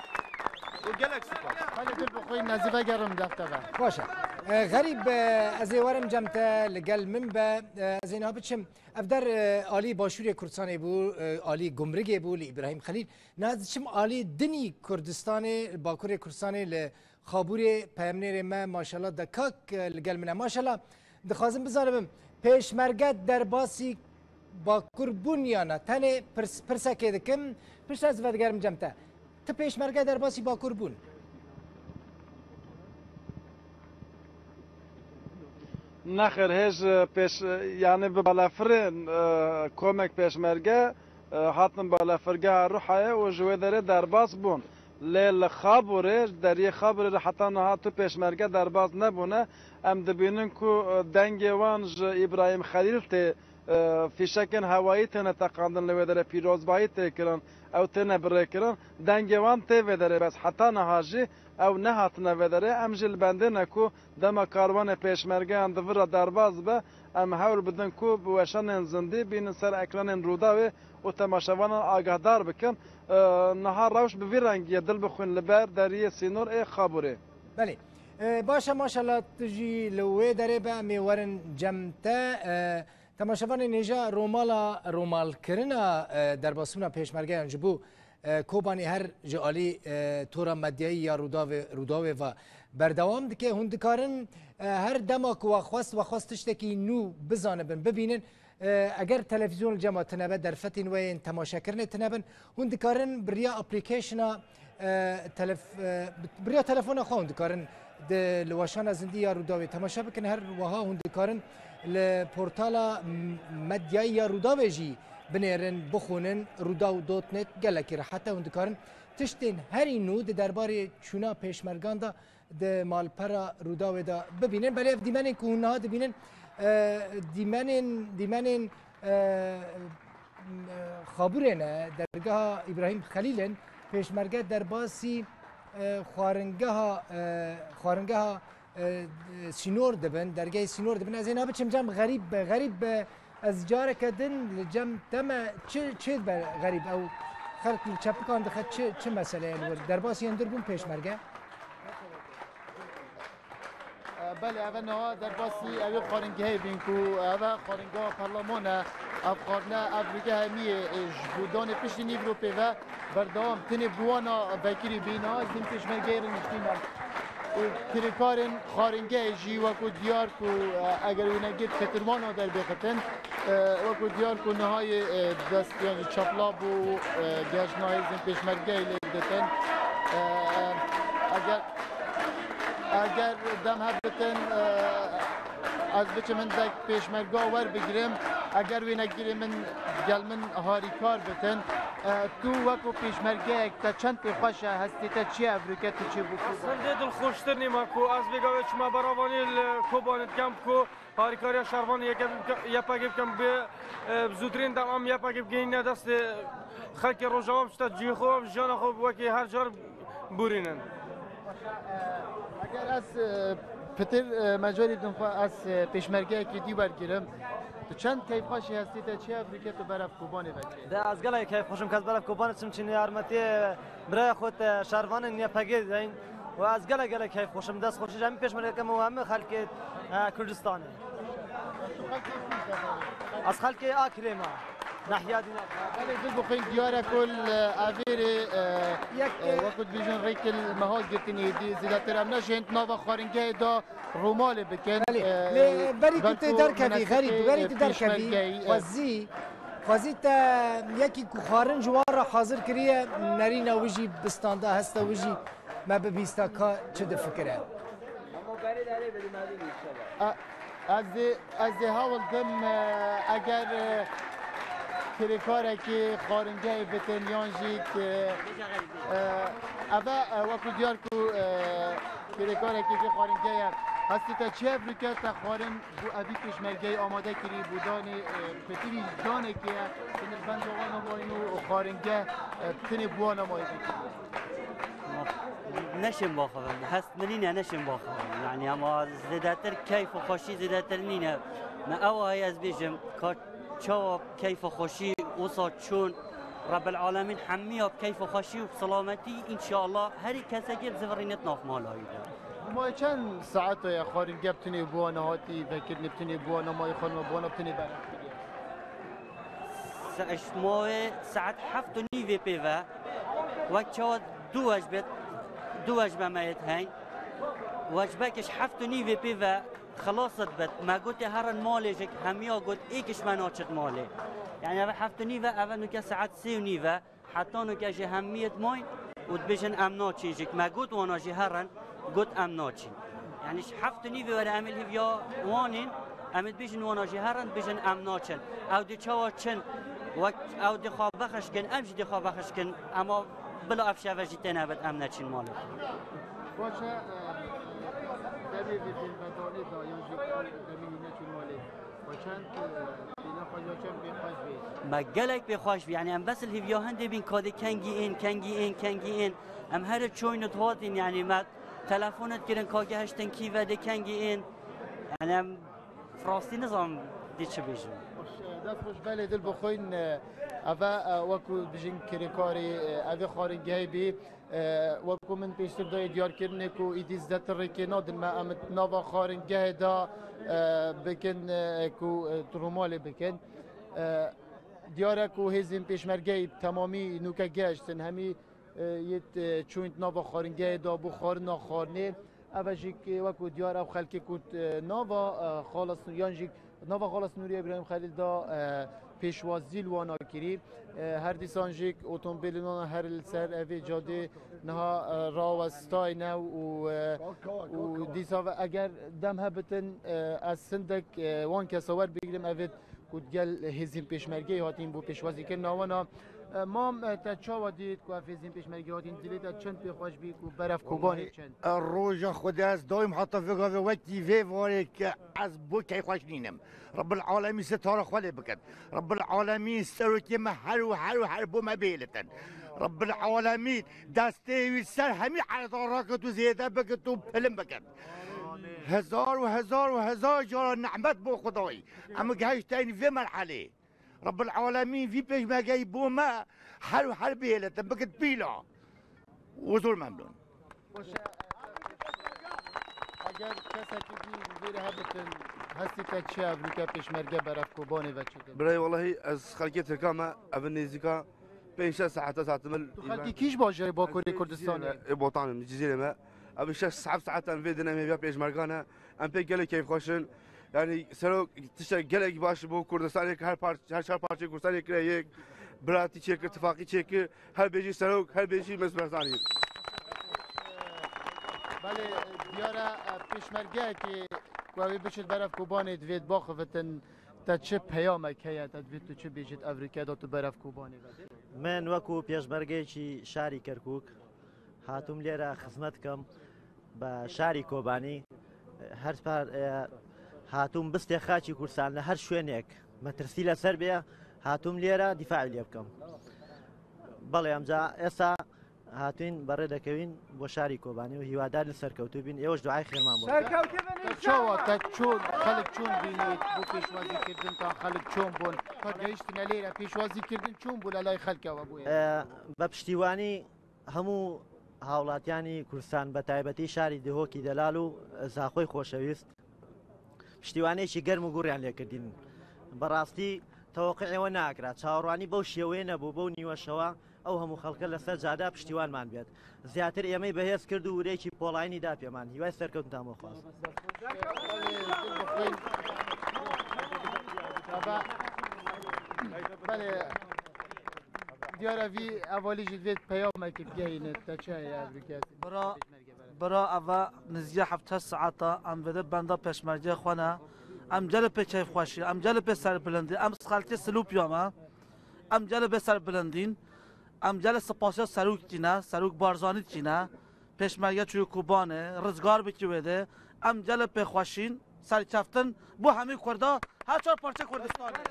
Û gelek spas. Hadi dil bixwîn, ez ê vegerim def te ve. Baş e. E, Xerîb, e, ez ê werim cem te, li gel min be. E, ez ê niha biçim. Ev der, e, alî Başûrê Kurdistanê bû, e, alî Gumrigê bû li Îbrahîm Xelîl. Niha diçim alî dinî Kurdistanê, Bakurê Kurdistanê li Xabûrê peyamnêrê me maşallah de kak, e, li gel min e. Maşallah, dixwazim bizanibim, pêşmerge derbasî Bakur bûn ya na? Tenê pirs-, pirsekê dikim, piştre ez vedigerim cem te. Ti pêşmerge derbasî Bakur bûn? Nexêr, hêj, e, pêş, e, yanî bi balafirê, e, komek pêşmerge, e, hatin balafirgeha Ruhayê û ji wê derê derbas bûn. Lê li Xabûrê, deriyê Xabûrê re heta niha tu pêşmerge derbas nebûne. Em dibînin ku, e, dengê wan ji Îbrahîm Xelîl tê, e, fîşekên hewayî têne teqandin li wê derê, pîrozbayî tê kirin, ew têne birêkirin. Dengê wan tê vê derê, bes heta niha jî ew nehatine vê derê. Em jî li bendê ne ku dema karwanê pêşmergeyan di vir re derbas be, em hewl bidin ku bi weşanên zindî bînin ser ekranên Rûdawê û temaşevanan agahdar bikin. E, niha rewş bi vî rengî ye, dil bixwîn li ber deriyê sînor ê Xabûrê. Belê. E, baş e, maşallah tu jî li wê derê be, em ê werin cem te. E, temaşevanên hêja, romala, romalkirina, e, derbasbûna pêşmergeyan ji bo, e, Kobanê her ji alî, e, tora medyayî ya Rûdawê, Rûdawê ve berdewam dike. Hûn dikarin, e, her dema ku we xwest, we xwest tiştekî nû bizanibin, bibînin, e, eger televîzyon li cema tine be, derfetên we yên temaşekirinê tine bin, hûn dikarin bi riya application'a, e, telef-, e, bi riya telefona xwe hûn dikarin di, li weşana zindî ya Rûdawê temaşe bikin. Her wiha hûn dikarin li portala m-, medyayî ya Rûdawê jî binêrin, bixwînin, rûdaw dot net gelekî rehet e. Hûn dikarin tiştên herî nû di derbarê çûna pêşmergan de di malpera Rûdawê de bibînin. Belê ev dîmenên ku hûn niha dibînin, e, dîmenên, dîmenên, e, Xabûrê ne, dergeha Îbrahîm Xelîl in, pêşmerge derbasî, e, xwaringeha, e, xwaringeha, e, sînor dibin, dergehê sînor dibin. Ez ê niha biçim cem Xerîb be. Xerîb be, ez careke din li cem te me. Çi, çi dibe Xerîb? Ew xelk li çepikan dixe, çi, çi mesele ye li wir? Derbasî yên dir bûn pêşmerge? E, belê, eve niha derbasî ew ê xwaringehê bîn ku eve xwaringeha perleman e. Ev xwarine, ev rûgeha hemî yê, e, ji bo danê piştî nîvropê ve berdewam. Tenê bi wana vekirî bîna, ez hîn pêşmergeyê re niştî me. Û kirêkarên xwaringehê jî wekû diyar ku, e, eger wênegir ketirwana derbêxitin, e, wekû diyar ku niha yê, e, dest yan jî çapla bû, e, gehiştna hêzên pêşmergeyê lê ditin. E, eger, eger dem hev bitin, e, ez biçim hindek pêşmerga werbigirim. Eger wênegirê min gel min harîkar bitin, e, tu wekû pêşmergeyek te çend pê xweş e, hestê te çi ye ev rûke tu çê bû? Ez hindê dilxweştir nîme ku ez vê gavê çima beravanî li Kobanê dikem ku harîkariya şervanê Y P G bikim, bê, e, bi zûtirîn dem em Y P G bigihîne destê xelkê Rojava, bişte cihê xwe, jiyana xwe wekî her car borînin. Eger ez, e, pitir, e, mecarê din xwe ez, e, pêşmergeyekî dî wergirim, tu çend keyfxweşî hestê te çi ye, ev rûke tu berev Kobanê vekirî? De ez gelek keyfxweş im, kes berev Kobanê çim çînê yarmetiyê birayê xwe te şervanên Y P G deyin. Û ez gelek, gelek keyfxweş im, dest xweşî ji hemî pêşmergeke me û hemî xelkê, e, Kurdistanê. Ez xelkê Akrê me, nehiya Dînar. Belê, dil bixwîn diyar e ku li Avêrê, e, Yek, e, e, wekû dibêjin rêkê li meha girtin êdî zêdetir em nejên nava xwaringehê de rûmalê bikin. Belê, e, lê berî ku ber tê ku derkevî, menasebê, Xerîb, berî e, tu derkevî, pêşmergeyî, e, xwezî, xwezî te yekî ku xwarin ji wan re hazir kiriye, nerîna wî jî bi standa heste wî jî me bibîsta ka çi difikire. E, ez ê, ez ê hewl dim, e, eger, e, kirêkarekî xwaringehê bitin yan jî, e, e, eve, e, wekû diyar ku, e, kirêkarekî vê xwaringehê hestê te çi ev rûke te xwarin bo evî pêşmergeyê amade kirî, bo danê, e, pitirî danekê ye, tu nirxbenda wan namayîn û xwaringeh, e, tenê bi wan namayî bikirî. Neşêm baxivim, hest min nîne neşêm baxivim. Yanî ema zêdetir keyf û xweşî zêdetir nîne. Me ew heye ez bêjim, ka çawa keyf û xweşî wisa çûn, Rebbil Alemîn hemiya bi keyf û xweşî û bi selametî, înşallah herî kesekê bizivirînit nav mala wî de. Mawê çend saet ye xwaringeh bi tinê bi wana hatî vekirinê, bi tinê bi wana mawê xanima bi wana bi tinê berhev kiriye? Sa-, ji mawê saet heft û nîvê pê ve, wek çawa du wecbet, du wecbe me yê heyn. Wecbek ji heft û nîvê pê ve xilas dibit. Me gotê herin malê jik hemiya got êk ji me naçit malê. Yani eve heft û nîve, eve nuke saet sê û nîve. Heta nuke jî hemiyê dimayîn û dibêjin em naçin jîk. Me got wana jî herin, got em naçin. Yani ji heft û nîvê were em ê li hêviya wan in, em ê dibêjin wana jî herin, dibêjin em naçin. Ew dê çawa çin, wek ew dê xwe bexş kin, em jî dê xwe bexş kin. Ema bila ev şeve jî tê nebit, em neçin malê. Baş e, e, demê vê pênvedanê da yan jî demê wî neçûn malê. Xwe çend, e, pêne xwe ya çend pê xweş bê? Me gelek pê xweş bî. Yani em bes li hêviya hindê bîn kadê kengî ên, kengî ên, kengî ên. Em here çoyne dihatin, yani me telefonet kirin ka gehiştin kî ve dê kengî ên. Yani em rastî nizanim dê çi bêjim. Xweş, e, dest xweş belê dil bixwîn, e, eve, e, wekû bijin kirêkarî, e, evê xwaringehê bî. E, wekû min pêştir dayê diyarkirinê ku îdî zêdetir rêkê nadin me, em di nava xwaringehê de, e, bikin, e, ku, e, rûmalê bikin. E, diyar e ku hêzên pêşmergeyî bi temamî nûke gehiştin, hemî, e, yê, e, çûn di nava xwaringehê de bo xwarina xwarinê. Ev e jî, e, wekû diyar ew xelkê ku, e, nava, e, xalas yan jî Nava xala Nûriye Îbrahîm Xelîl da, e, pêşwazî li wana kirî. E, her dîsan jî otomobîlên wan her li ser evê cadê niha, e, rawestayne û, e, û dîsa ve eger dem hebitin, e, ez hindek, e, wan kesa werbigrim evê ku digel hêzên pêşmergeyê hatîn bo pêşwazîkirina wana. E, mam, e, te çawa dît ku ev hêzên pêşmergeyê hatîn, dilê te çend pê xweş bî ku berev Kobanê çend? E, roja Xwedê ez daîm heta vê gavê wekî vê varê ke ez bo keyfxweş nînim. Rebbil Alemîn sitara xwe lê bikin. Rebbil Alemîn serokê me her û her û her bo me bihêlitin. Rebbil Alemîn destê wî ser hemî erda rakit û zêde bikit û pilim bikit. Hezar û hezar û hezar cara nehmet bo Xwedayî. Em gehişteyîn vê merhelê. Rebbil Alemîn vî pêşmergeyî bo me her û her bihêlitin, bikit pîla. Û zor memnûn. Baş e, eger kesekî dî li vêrê hebitin, hestî te çi ye, evroke pêşmerge berev Kobanê ve çi dibe? Birayê, wellahî ez xelkê Tirka me, ev nêzîka pênc şeş saet e, saet min. Tu xelkê kîj bajarê Bakurê Kurdistanê? Ê Botan im, Cizîrê me. Ev şeş saet saet em vê dine mêviya pêşmergan e. Em pê gelek keyfxweş in. Yani serok tiştek gelek baş bo Kurdistanê, her par-, her çar parçeyê Kurdistanê kire yek. Biratî çêkir, tifaqî çêkir. Her bêjî serok, her bêjî Mesut Barzanî. Belê, diyar e, pêşmergeyekê ku ew ê biçit berev Kobanê divêt baxevitin, te çi peyamek heye, te divêt tu çi bêjit evroke da tu berev Kobanê ve? Min wekû pêşmergeyekî şarî Kerkûk هاتووم لێرە خزمەت بکەم بە شاری کۆبانی. هەر پار-، ئێ، هاتووم بستێ خاکی کوردستان لە هەر شوێنێک مەترسی لەسەر بێ، هاتووم لێرە دیفاعی لێ بکەم. بەڵێ، ئەمجا ئێستا هاتوین بەڕێ دەکەوین بۆ شاری کۆبانی و هیوادارین سەرکەوتوو بین. ئێوەش دوعای خێرمان بۆ بکەن. Te çawa, te çûn, xelk çûn bînî bo pêşwazî kirdin, ta xelk çûn bûn, ka gehiştine lêre pêşwazî kirdin, çûn bû le lay xelkewe bûye? ئێ، بە پشتیوانی هەموو هاوڵاتیانی کوردستان، بە تایبەتی شاری دهۆکی دەلال و زاخۆی خۆشەویست، پشتیوانەیەکی گەرم و گوڕیان لێکردین. بەڕاستی تەوەقعی ئەوە ناکرا، چاوەڕوانی بەو شێوەیە نەبوو، بەو نیوەشەوە ئەو هەموو خەڵکە لەسەر جادا پشتیوانمان بێت. زیاتر ئێمەی بەهێز کرد و ورەیەکی پۆڵایینی دا پێمان. هیوای سەرکەوتنتان بۆ خواست. Belê, diyar e vî hevalî jî divêt peyamekî bigehîne, te çi heye evroke? Bira, bira, eve nizî heft heşt saeta em vêde benda pêşmergê xwe ne. Em gelê pê keyfxweş in, em gelê pê serbilind in, em xelkê Silûpiya me. Em gelê bê serbilind in. Em gelê spasiya serokî ne, serok Barzanî dikîne. Pêşmerge çûyî Kobanê, rizgar bikî wê de. Em gelê pê xweş in, serkeftin bo hemî Kurda, her çar parçeyê Kurdistanê.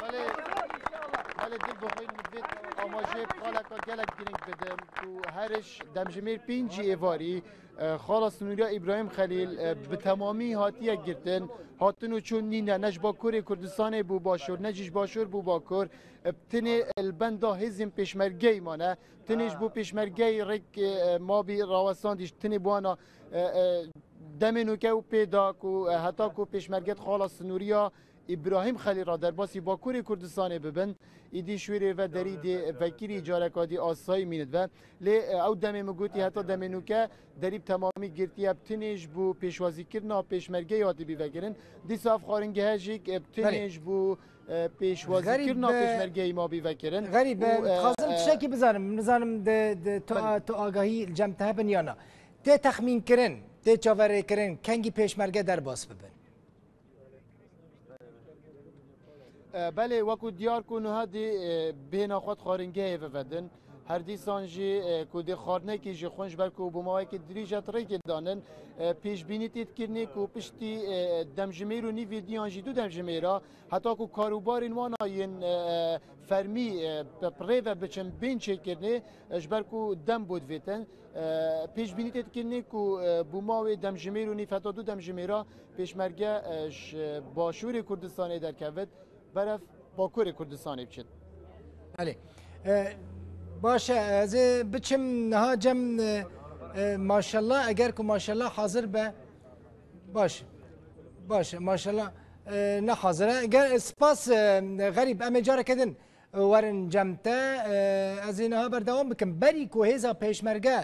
Belê, Belê dil bixwîn, min divêt amajê qaleka gelek girîng bidim ku heriş demjimêr pêncî êvarî, e, xala Sinûriya Îbrahîm Xelîl, e, bi temamî hatiye girtin. Hatin û çûn nîne, ne ji Bakurê Kurdistanê bû Başûr, ne jî ji Başûr bû Bakur. E, tenê li benda hêzên pêşmergeyî mane. Tenê ji bo pêşmergeyî rêk, e, mabî rawestandî, tenê bi wana, e, e, demê nûke û pê da ku, e, heta ku pêşmerget xala Sinûriya Îbrahîm Xelîl ra derbasî Bakurê Kurdistanê bibin, îdî şûrê ve derî dê vekirî, careka dî asayî mînit ve. Lê, e, ew demê min gotî heta demê nûke derî bi temamî girtiye, bi tinê ji bo pêşwazîkirina pêşmergeyê hatibî vekirin. Dîsa ev xwaringehe jî, e, bi tinê Belê. ji bo, e, pêşwazîkirina Xerîb, e, pêşmergeyê mabî vekirin. Xerîb, e, Û, e, dixwazim e, tiştekî bizanim. Nizanim de, de, tu, Belê. a, tu agahî li cem te hebin ya na. Tê texmînkirin, tê çaverêkirin, kengî pêşmerge derbas bibin? E, belê, wekû diyar ku niha dê, e, bêhna xwe di xwaringehê ve vedin. Her dîsan jî, e, ku dê xwarinekî jî xwin ji ber ku bo maweyekî dirîj e di rêkê danin, e, pêşbînî tê dikirinê ku piştî, e, demjimêr û nîvê diyan jî du demjimêra, heta ku karûbarên wana yên, e, fermî, e, bi rê ve biçin bên çêkirinê, e, ji ber ku dem bo divêtin. E, pêşbînî tê dikirinê ku, e, bûma wê demjimêr û nîv heta du demjimêra pêşmerge, e, ji Başûrê Kurdistanê derkevit, berev Bakurê Kurdistanê biçit. Belê. E, baş e, ez ê biçim niha cem, e, e, maşallah, eger ku maşallah hazir be. Baş. Baş, maşallah, e, ne hazir e. Ger, spas, e, Xerîb, em ê careke din werin cem te. E, ez ê niha berdewam bikim. Berî ku hêza pêşmerge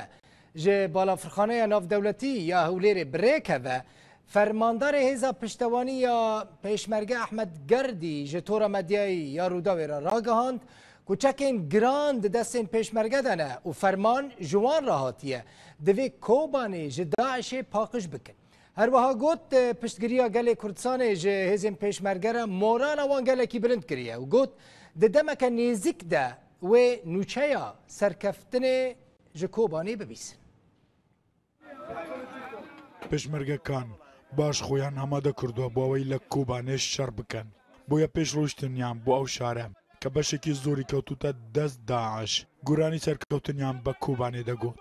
ji Balafirxaneya Navdewletî ya Hewlêrê bi rê keve, fermandarê hêza piştewanî ya pêşmerge Ehmed Gerdî ji tora medyayî ya Rûdawê re ragihand ku çekên giran di destên pêşmerge de ne û ferman ji wan re hatiye, divê Kobanê ji DAIŞê paqij bikin. Her wiha got, e, piştgiriya gelê Kurdistanê ji hêzên pêşmerge re morala wan gelekî bilind kiriye û got, di demeke nêzîk de wê nûçeya serkeftinê ji Kobanê bibîsin. Pêşmergekan baş xweyan amade kirduwe bo aweyî li Kobanê şer bikin. Boye pêş rûştiniyan bo ew şare, ke beşekî zorî kewtûte dest DAIŞ, guranî serkewtiniyan bi Kobanê de got.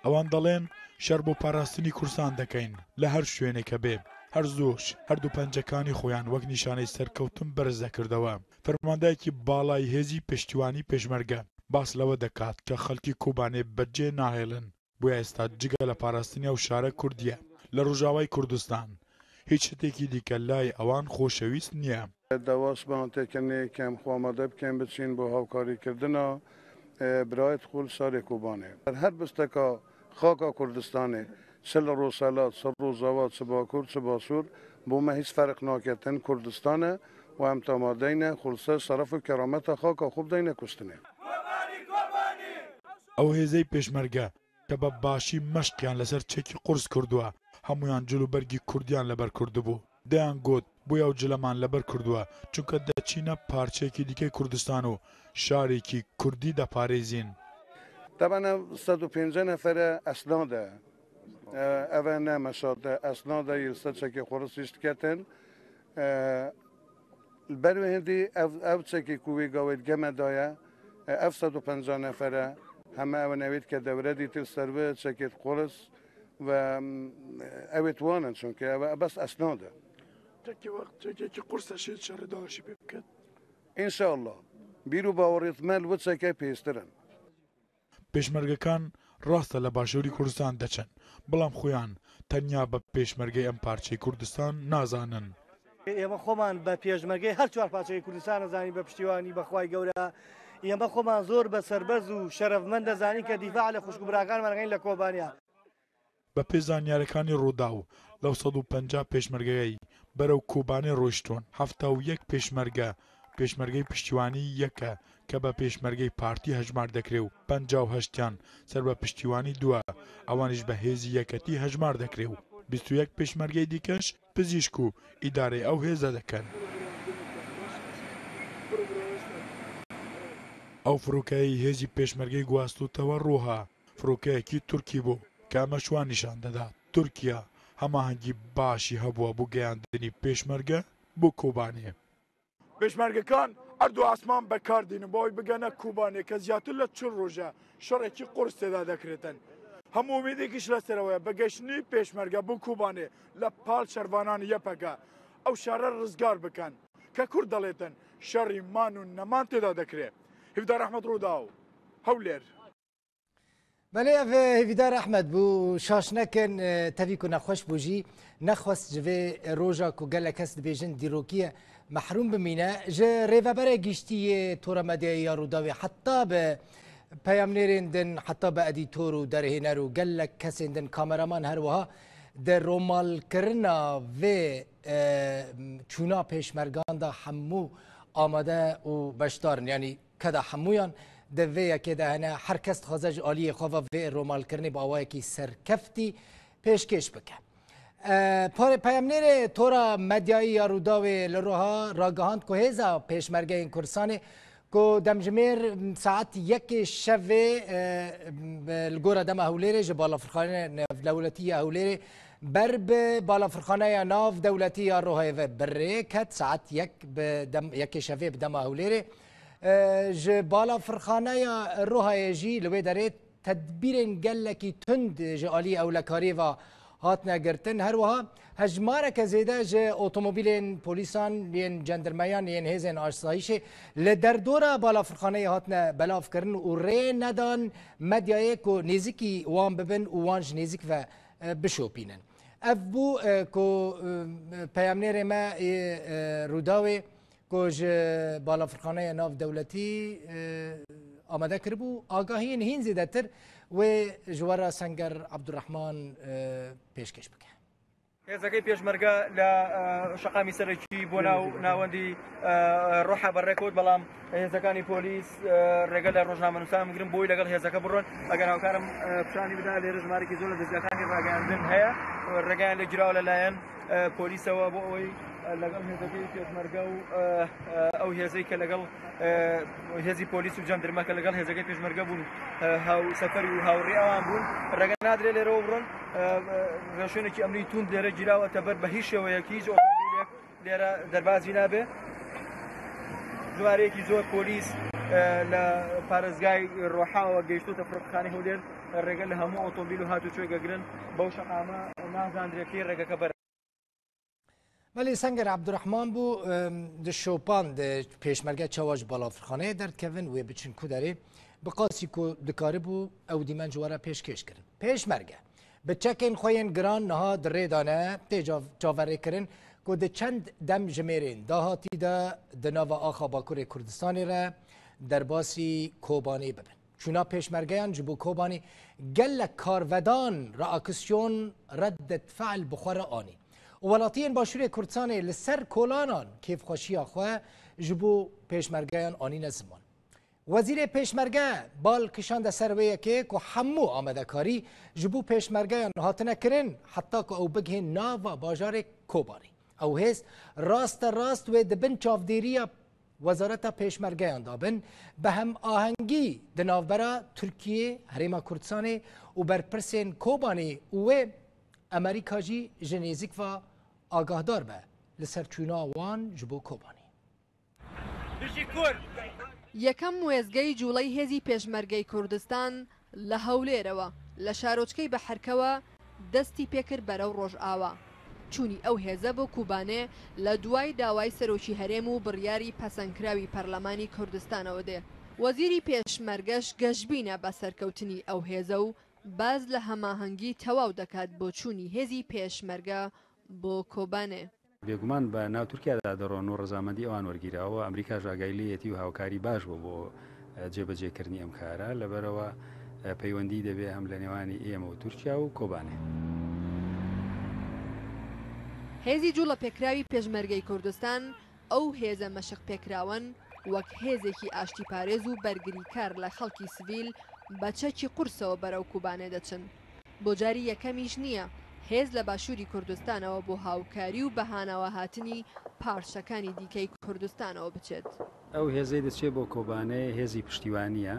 Ewan delên şer bo parastinî Kursan dekeyn, li her şuêneke bê. Her zû, her du pencekanî xweyan wek nîşaney serkewtin berz dekirdewe. Fermandeyekî balayî hêzî piştîwanî pêşmerge bas lewe dekat ke xelkî Kobanê bi cê nahêlin. Boye êsta cigele parastinî ew şare Kurdî ye. Li Rojavayê Kurdistan hîç şitêkî dîke layê ewan xoşewîst niye. Dewa sibahan têkenê ke em xwe amade bikin biçîn bo hawkarîkirina, e, birayêt xwe li şarê Kobanê. Her bisteka xaka Kurdistanê, çi li Rojhelat, çi Rojava, çi Bakur, çi Başûr, bo me hîç ferq naketin, Kurdistan e û em tamadeyne xwe li ser şeref û kerameta xaka xwe bideyne kuştinê. Ew hêzey pêşmerge ke bi başî meşqiyan li ser çekî qurs kirduwe, hemûyan cil û bergî kurdiyan li ber kirdibû. Deyan got, boye ew cileman li ber kirduwe, çunke diçîne parçeyekî dîkey Kurdistan û şarekî kurdî deparêzîn. Teben ev sed û pêncî nefere esnad e. E, ev e ne meşat e, esnad e, yê li ser çekê xwe re sîş diketin. E, Li ber wê hindî ev, ev çekê ku wê gawê di geme daye, e, ev sed û penca nefere, heme ew in ewêt ke dewre dîtir ser bi çekêt qulis ve, em, ewêt wan in, çunke ev, ev bes esnad e. Tekî wext çekekî qurs e şêt şerê DAIŞê pê biket. Înşallah. Bîr û bawerêt me li wê çekê pêştir in. Pêşmergekan rast e li Başûrî Kurdistan deçin, belam xuyan tenya bi pêşmergeyê em parçeyê Kurdistan nazanin. ئێمە خۆمان بە پێشمەرگەی هەر چوار پارچەی کوردستان دەزانین بە پشتیوانی بەخوای گەورە. ئێمە خۆمان زۆر بە سەربەرز و شەرەفمەند دەزانین کە دیفاع لە خوشک و براکانمان دەکەین لە کۆبانیا. Bi pê zanyarekanî Rûdaw, li sed û penca pêşmergeyî berew Kobanê rûştûn. Hefta û yek pêşmerge, pêşmergeyê piştîwanî yek e ke bi pêşmergeyê partî hejmar dekirê û penca û heştiyan ser bi piştîwanî du e. Ewanî ji bi hêzî yeketî hejmar dekirê û bîst û yek pêşmergeyê dîkeş pizîşk û îdareyê ew hêze dikin. Ew firokeyeyî hêzî pêşmergeyê guhastûtewe Roha. Firokeyekî Tirkî bû ke me ji wan nîşan dida. Tirkiye Hemahengî başî hebûwa bo geyandinî pêşmerge bo Kobanê. Pêşmergekan erd û esman bi kar dînin, bo wê bigene Kobanê, ke ziyatî li çil roj e şerekî qurs tê de dekiritin. Hemû umêdekî ji li ser ew ye, bi geştinî pêşmerge bo Kobanê li pal şervanan Y P G ew şare rizgar bikin, ke Kurd delêtin şerî man û neman tê de dekire. Hêvdar Ehmed Rûdaw, Hewlêr. Belê, ev, e, Hêvîdar Ehmed bû. Şaş nekin, e, tevî ku nexweş bû jî, nexwest ji vê roja ku gelek kes dibêjin dîrokî ye, mehrûm bimîne. Ji rêveberê giştî yê Tora Medyayê ya Rûdawê heta bi peyamnêrên din, heta bi edîtor û derhêner û gelek kesên din, kameraman her wiha, di romalkirina vê, e, çûna pêşmergan de hemû amade û beşdar in. Yanî keda hemûyan di vê yekê de hene. Her kes dixwaze ji aliyê xwe ve vê romalkirinê bi awayekî serkeftî pêşkêş bike. E, pare-, peyamnêrê Tora Medyayî ya Rûdawê li Roha ragihand ku hêza pêşmergeyên Kurdistanê ku demjimêr saet yekê şevê, e, li gora dema Hewlêrê ji balafirxaneya navdewletî ya Hewlêrê ber bi balafirxaneya navdewletî ya Rohayê ve bi rê ket. Saet yek bi dem-, yekê şevê bi dema Hewlêrê, e, ji balafirxaneya Rohayê jî li wê derê tedbîrên gelekî tund ji alî ewlekariyê ve hatine girtin. Her wiha hejmareke zêde ji otomobîlên polîsan, yên cendirmeyan, yên hêzên asayîşê li derdora balafirxaneyê hatine belavkirin û rê nedan medyayê ku nêzikî wan bibin û wan ji nêzik ve, e, bişopînin. Ev bû, e, ku, e, peyamnêrê me ê, e, Rûdawê ku ji balafirxaneya navdewletî, e, amade kiribû, agahiyên hîn zêdetir wê ji we re Senger Abdurrahman, e, pêşkêş bike. هێزەکەی پێشمەرگە لە، ئە، شەقامی سەرەکی بۆ ناو ناوەندی، ئە، ڕۆحا بەڕێکەوت، بەڵام هێزەکانی پۆلیس، ئە، ڕێگە لە ڕۆژنامەنووسان بگرن، بۆی لەگەڵ هێزەکە بڕۆن. ئەگەر هاوکارم، ئە، پیشانی بدا، لێرە ژمارەیەکی زۆر لە دەستگاکانی ڕاگەیاندن هەیە. ڕێگەیان لێ گیراوە لەلایەن، ئە، پۆلیسەوە بۆ ئەوەی، ئە، لەگەڵ هێزەکەی پێشمەرگە و، ئە، ئە، ئەو هێزەی کە لەگەڵ، ئە، هێزی پۆلیس و جەندرمە کە لەگەڵ هێزەکەی پێشمەرگە بوون، ئە، هاوسەفەر و هاوڕێ ئەوان بوون، ڕێگە نادرێ لێرەوە بڕۆن. ئە، ئە، ڕێشوێنێکی ئەمنی توند لێرە گیراوەتە بەر، بە هیچ شێوەیەکی هیچ ئۆتۆمبیلێک لێرە دەربازی نابێ. ژمارەیەکی زۆر پۆلیس، ئە، لە پارێزگای ڕۆحاوە گەیشتوتە فڕۆکەخانەی هەولێر، ڕێگە لە هەموو ئۆتۆمبیل و هاتوچۆی ئەگرن. بەو شەقامە نازاندرێ کەی ڕێگەکە بەر. Belê, Senger Ebdurehman bû, em, di şopan de pêşmerge çawa ji balafirxaneyê derdikevin, wê biçin ku derê, bi qasî ku dikaribû ew dîmen ji we re pêşkêş kirin. Pêşmerge, bi çekên xwe yên giran niha di rê de ne, tê cav-, çaverêkirin ku di çend dem jimêrên dahatî de di nava axa Bakurê Kurdistanê re derbasî Kobanê bibin. Çûna pêşmergeyan ji bo Kobanê gelek karvedan reaksiyon, reddet fe'l bi xwe re anî û welatiyên Başûrê Kurdistanê li ser kolanan kêfxweşiya xwe ji bo pêşmergeyan anîne ziman. Wezîrê Pêşmerge bal kişande ser wê yekê ku hemû amadekarî ji bo pêşmergeyan hatine kirin, heta ku ew bigihên nava bajarê Kobanê. Ew hêz raste rast wê di bin çavdêriya Wezareta Pêşmergeyan de bin, bi hemahengî di navbera Tirkiyê, Herêma Kurdistanê û berpirsên Kobanê û wê Amerîka jî ji nêzik ve agahdar be li ser çûna wan ji bo Kobanê. یەکەم وێستگەی جووڵەی هێزی پێشمەرگەی کوردستان لە هەولێرەوە، لە شارۆچکەی بەحرکەوە دەستی پێکرد بەرەو ڕۆژئاوا. چوونی ئەو هێزە بۆ کوبانێ لە دوای داوای سەرۆکی هەرێم و بڕیاری پەسەندکراوی پەرلەمانی کوردستانەوە دێ. وەزیری پێشمەرگەش گەشبینە بە سەرکەوتنی ئەو هێزە و باز لە هەماهەنگی تەواو دەکات بۆ چوونی هێزی پێشمەرگە بۆ کۆبانێ. بێگومان بە ناو تورکیادا دەڕۆن و ڕەزامەندی ئەوان وەرگیراوە و ئەمریکاش ئاگای لێیەتی و هاوکاری باش بوو بۆ جێبەجێکردنی ئەم کارە، لەبەرئەوە پەیوەندی دەبێ هەم لە نێوانی ئێمە و تورکیا و کۆبانێ. هێزی جوڵەپێکراوی پێشمەرگەی کوردستان ئەو هێزە مەشق پێکراوەن وەک هێزێکی ئاشتیپارێز و بەرگریکار لە خەڵکی سڤیل بە چەکی قورسەوە بەرەو کوبانێ دەچن. بۆ جاری یەکەمیش نییە هێز لە باشووری کوردستانەوە بۆ هاوکاری و بەهاناوە هاتنی پارچەکانی دیکەی کوردستانەوە بچێت. ئەو هێزەی دەچێ بۆ کۆبانێ هێزی پشتیوانییە،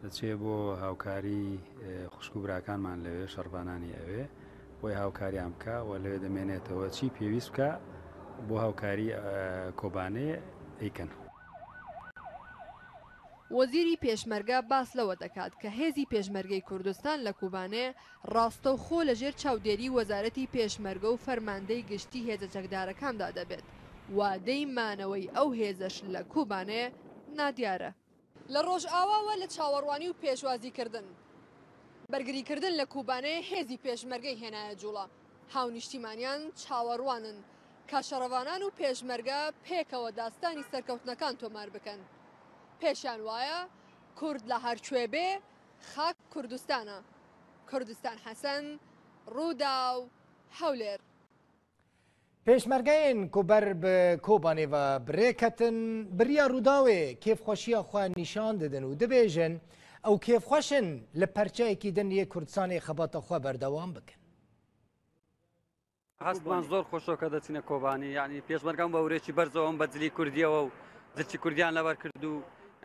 دەچێ بۆ هاوکاری خوشک و براکانمان لەوێ، شەڕڤانانی ئەوێ. بۆی هاوکاریان بکە و لەوێ دەمێنێتەوە، چی پێویست بکە بۆ هاوکاری، ئە، کۆبانێ ئەیکەن. وەزیری پێشمەرگە باس لەوە دەکات کە هێزی پێشمەرگەی کوردستان لە کوبانێ ڕاستەوخۆ لە ژێر چاودێری وەزارەتی پێشمەرگە و فەرماندەی گشتی هێزە چەکدارەکاندا دەبێت و دەی مانەوەی ئەو هێزەش لە کوبانێ نادیارە. لە ڕۆژئاواوە لە چاوەڕوانی و پێشوازیکردن، بەرگریکردن لە کوبانێ هێزی پێشمەرگەی هێنایە جوڵە. هاونیشتیمانیان چاوەڕوانن کە شەڕەوانان و پێشمەرگە پێکەوە داستانی سەرکەوتنەکان تۆمار بکەن. پێشیان وایە کورد لە هەرکوێ بێ خاک کوردستانە. کوردستان حەسەن، ڕووداو، هەولێر. پێشمەرگەیên ku ber bi Kobanê ve bi rê ketin, bi riya Rûdawê kêfxweşiya xwe nîşan didin û dibêjin, ew kêfxweş in li perçeyekî din yê Kurdistanê xebata xwe berdewam bikin. هەستمان زۆر خۆشەوە کە دەچینە کۆبانی، یعنی پێشمەرگەم بە ورێکی بەرزەوەم بە جلی کوردیەوە و جلکی کوردیان لەبەر کرد و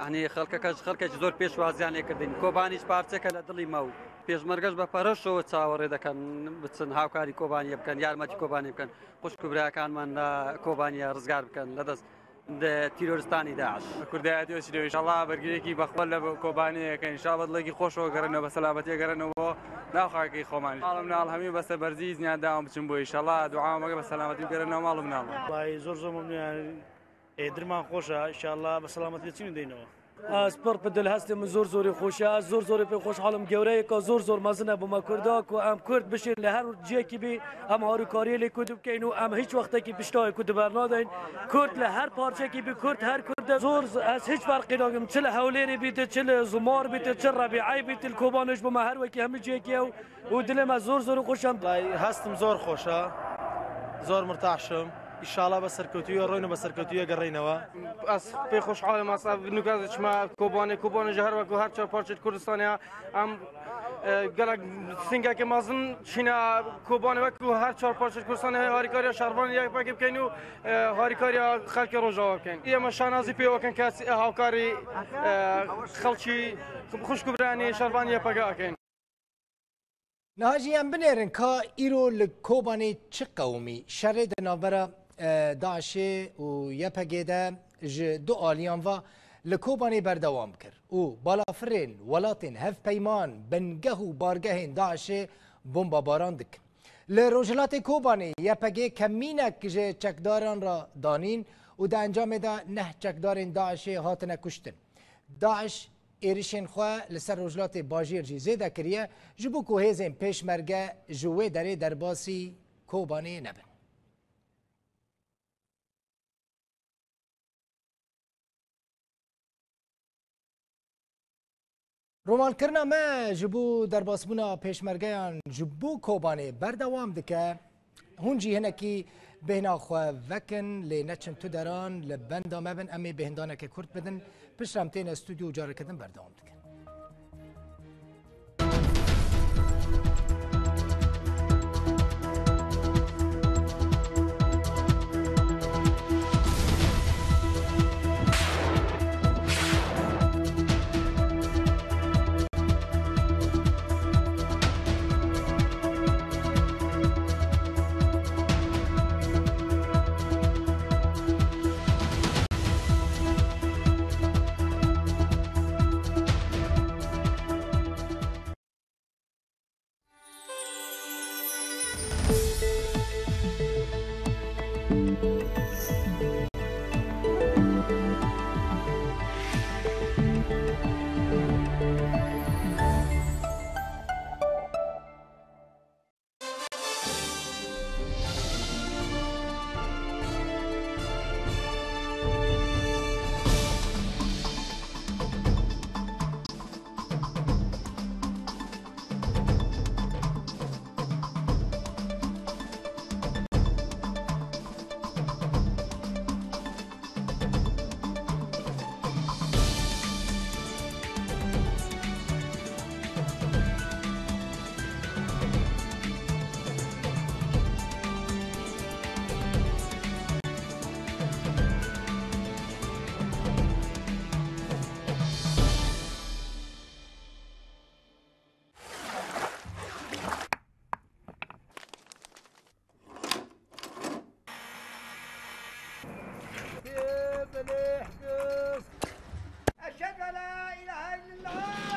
یعنی خەڵکەکەش خەڵکێکی زۆر پێشوازیان لێ کردین. کۆبانیش پارچێکە لە دڵی مە و پێشمەرگەش بە پەرەشەوە چاوەڕێ دەکەن بچن هاوکاری کۆبانیە بکەن، یارمەتی کۆبانیە بکەن، خوشک و براکانمان لە کۆبانیە ڕزگار بکەن لە دەست تیرۆرستانی داعش. کوردایەتی و چلێ و ئینشاڵڵا بەرگریەکی بەخۆ لە کۆبانێ یەکەن، ئینشاڵڵا بە دڵێکی خۆشەوە گەڕێنەوە، بە سەلامەتیە گەڕێنەوە بۆ ناو خاکەی خۆمان. ماڵ و مناڵ هەمووی بە سەربەرزی ئیزنیان داوام بچن بۆ ئینشاڵڵا دوعامان بکە بە سەلامەتی بگەڕێنەوە ماڵ و مناڵ. وڵای زۆر زۆر مەمنونیان. ئێ درمان خۆشە، ئینشاڵڵا بە سەلامەتی دەچین و دێینەوە. Ez pir bi dil hestê min zor zorê xweş e. Ez zor zorê pê xweşhal im. Gewreyeka zor zor mezin e bo me Kurda ku em Kurd bişên li her cihekî bî em harîkariyê lê Kurd bikeyn û em hiç wextekî piştayê Kurd di ber nadeyn. Kurd li her parçekî bî, Kurd her Kurd e. Zor ez hiç ferqî nakim. Çi li Hewlêrê bîte, çi li Zumar bîte, çi Rebîey bîte, li Kobanê ji bo me her wekî hemî cihekî ye û dilê me zor zor xweş e. Lay hestim zor xweş e. Zor mirtahşim. Înşallah be serkewtî we rûyn û be serkewtî we gerîneve. Ez pê xweşhal im, ez ev nûke ez çime Kobanê, Kobanê ji her wek û her çar parçeyê Kurdistanê ya. Em, e, gelek singekê mezin çîne Kobanê wek û her çar parçeyê Kurdistanê harîkariya şervanê YPG bikeyn û, e, harîkariya xelkê Rojava bikeyn. Ê me şanazî pê wekin ke hawkarî, e, xelkî xwişk û biranê şervanê YPG akeyn. Niha jî em binêrin ka îro li Kobanê çi qewimî şerê di navbera, e, DAIŞê û YPGê de ji du aliyan ve li Kobanê berdewam kir û balafirên welatên hevpeyman bingeh û bargehên DAIŞê bombabaran dikin. Li Rojhilatê Kobanê YPG kemînek ji çekdaran re danîn û di encamê de neh çekdarên DAIŞê hatine kuştin. DAIŞ êrişên xwe li ser Rojhilatê Bajêr jî zêde kiriye, ji bo ku hêzên pêşmerge ji wê derê derbasî Kobanê nebin. Romalkirina me ji bo derbasbûna pêşmergeyan ji bo Kobanê berdewam dike. Hûn jî hinekî bêhna xwe vekin, lê neçin tu deran, li benda me bin, em ê bêhndaneke kurt bidin, piştre em têne stûdyo û careke din berdewam dikin. أشهد أن لا إله إلا الله.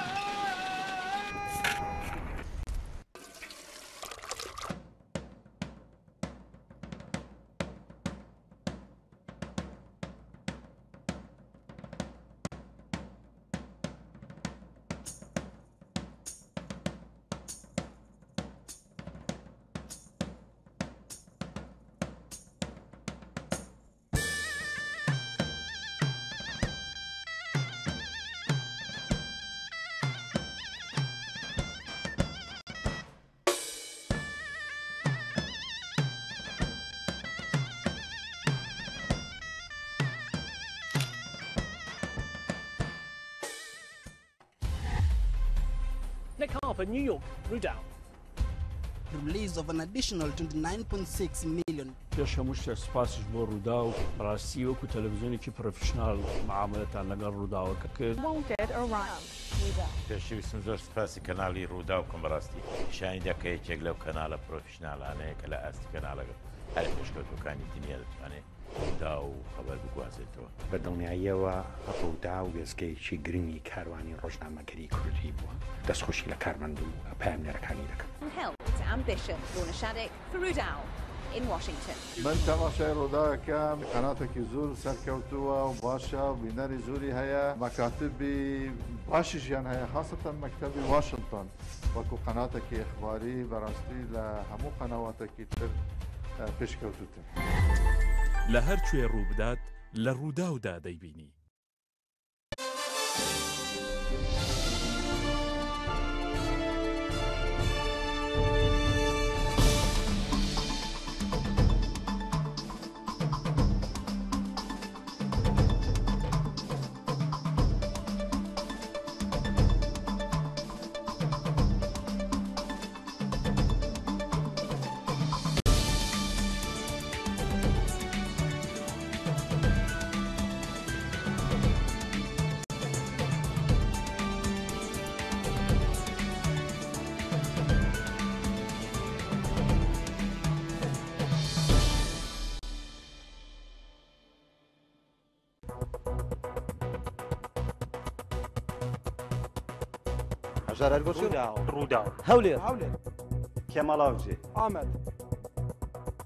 Nick Harper, New York, Rudall. Release of an additional twenty nine point six million. پێش هەموو شتێک سوپاسیش بۆ ڕووداو. بەڕاستی وەکو تەلەڤیزیۆنێکی پرۆفیشنال معاملەتان لەگەڵ ڕووداوەکە کرد. Wanted or Rudall. پێشەویستم زۆر سوپاسی کەناڵی ڕووداو بکەم، بەڕاستی پیشانی دا کە یەکێک لەو کەناڵە پرۆفیشنالانەیە کە لە ئاستی کەناڵەکە هەرە پێشکەوتوەکانی دنیا دەتوانێت دا و خەبەر بگوازێتەوە. بە دڵنیاییەوە ڕووداو وێستگەیەکی گرنگی کاروانی ڕۆژنامەگەری کوردی بووە. دەستخۆشی لە کارمەند و پەیامنێرەکانی دەکەم. Helped Ambition. Lorna Shaddock for Rudall in Washington. من تەماشای ڕووداوەکەم، قەناتێکی زۆر سەرکەوتووە و باشە، بینەری زۆری هەیە، مەکاتبی باشیشیان هەیە، خاصەتەن مەکتەبی واشنگتن وەکو قەناتێکی ئەخباری بەڕاستی لە هەموو قەنەواتێکی تر، ئە، پێشکەوتووتر. لە هەر کوێ ڕوو بدات، لە ڕووداودا دەیبینی. هەژار ئەلگۆچی. ڕووداو. ڕووداو. هەولێر. هەولێر. کەماڵ ئاوجێ. ئامەد.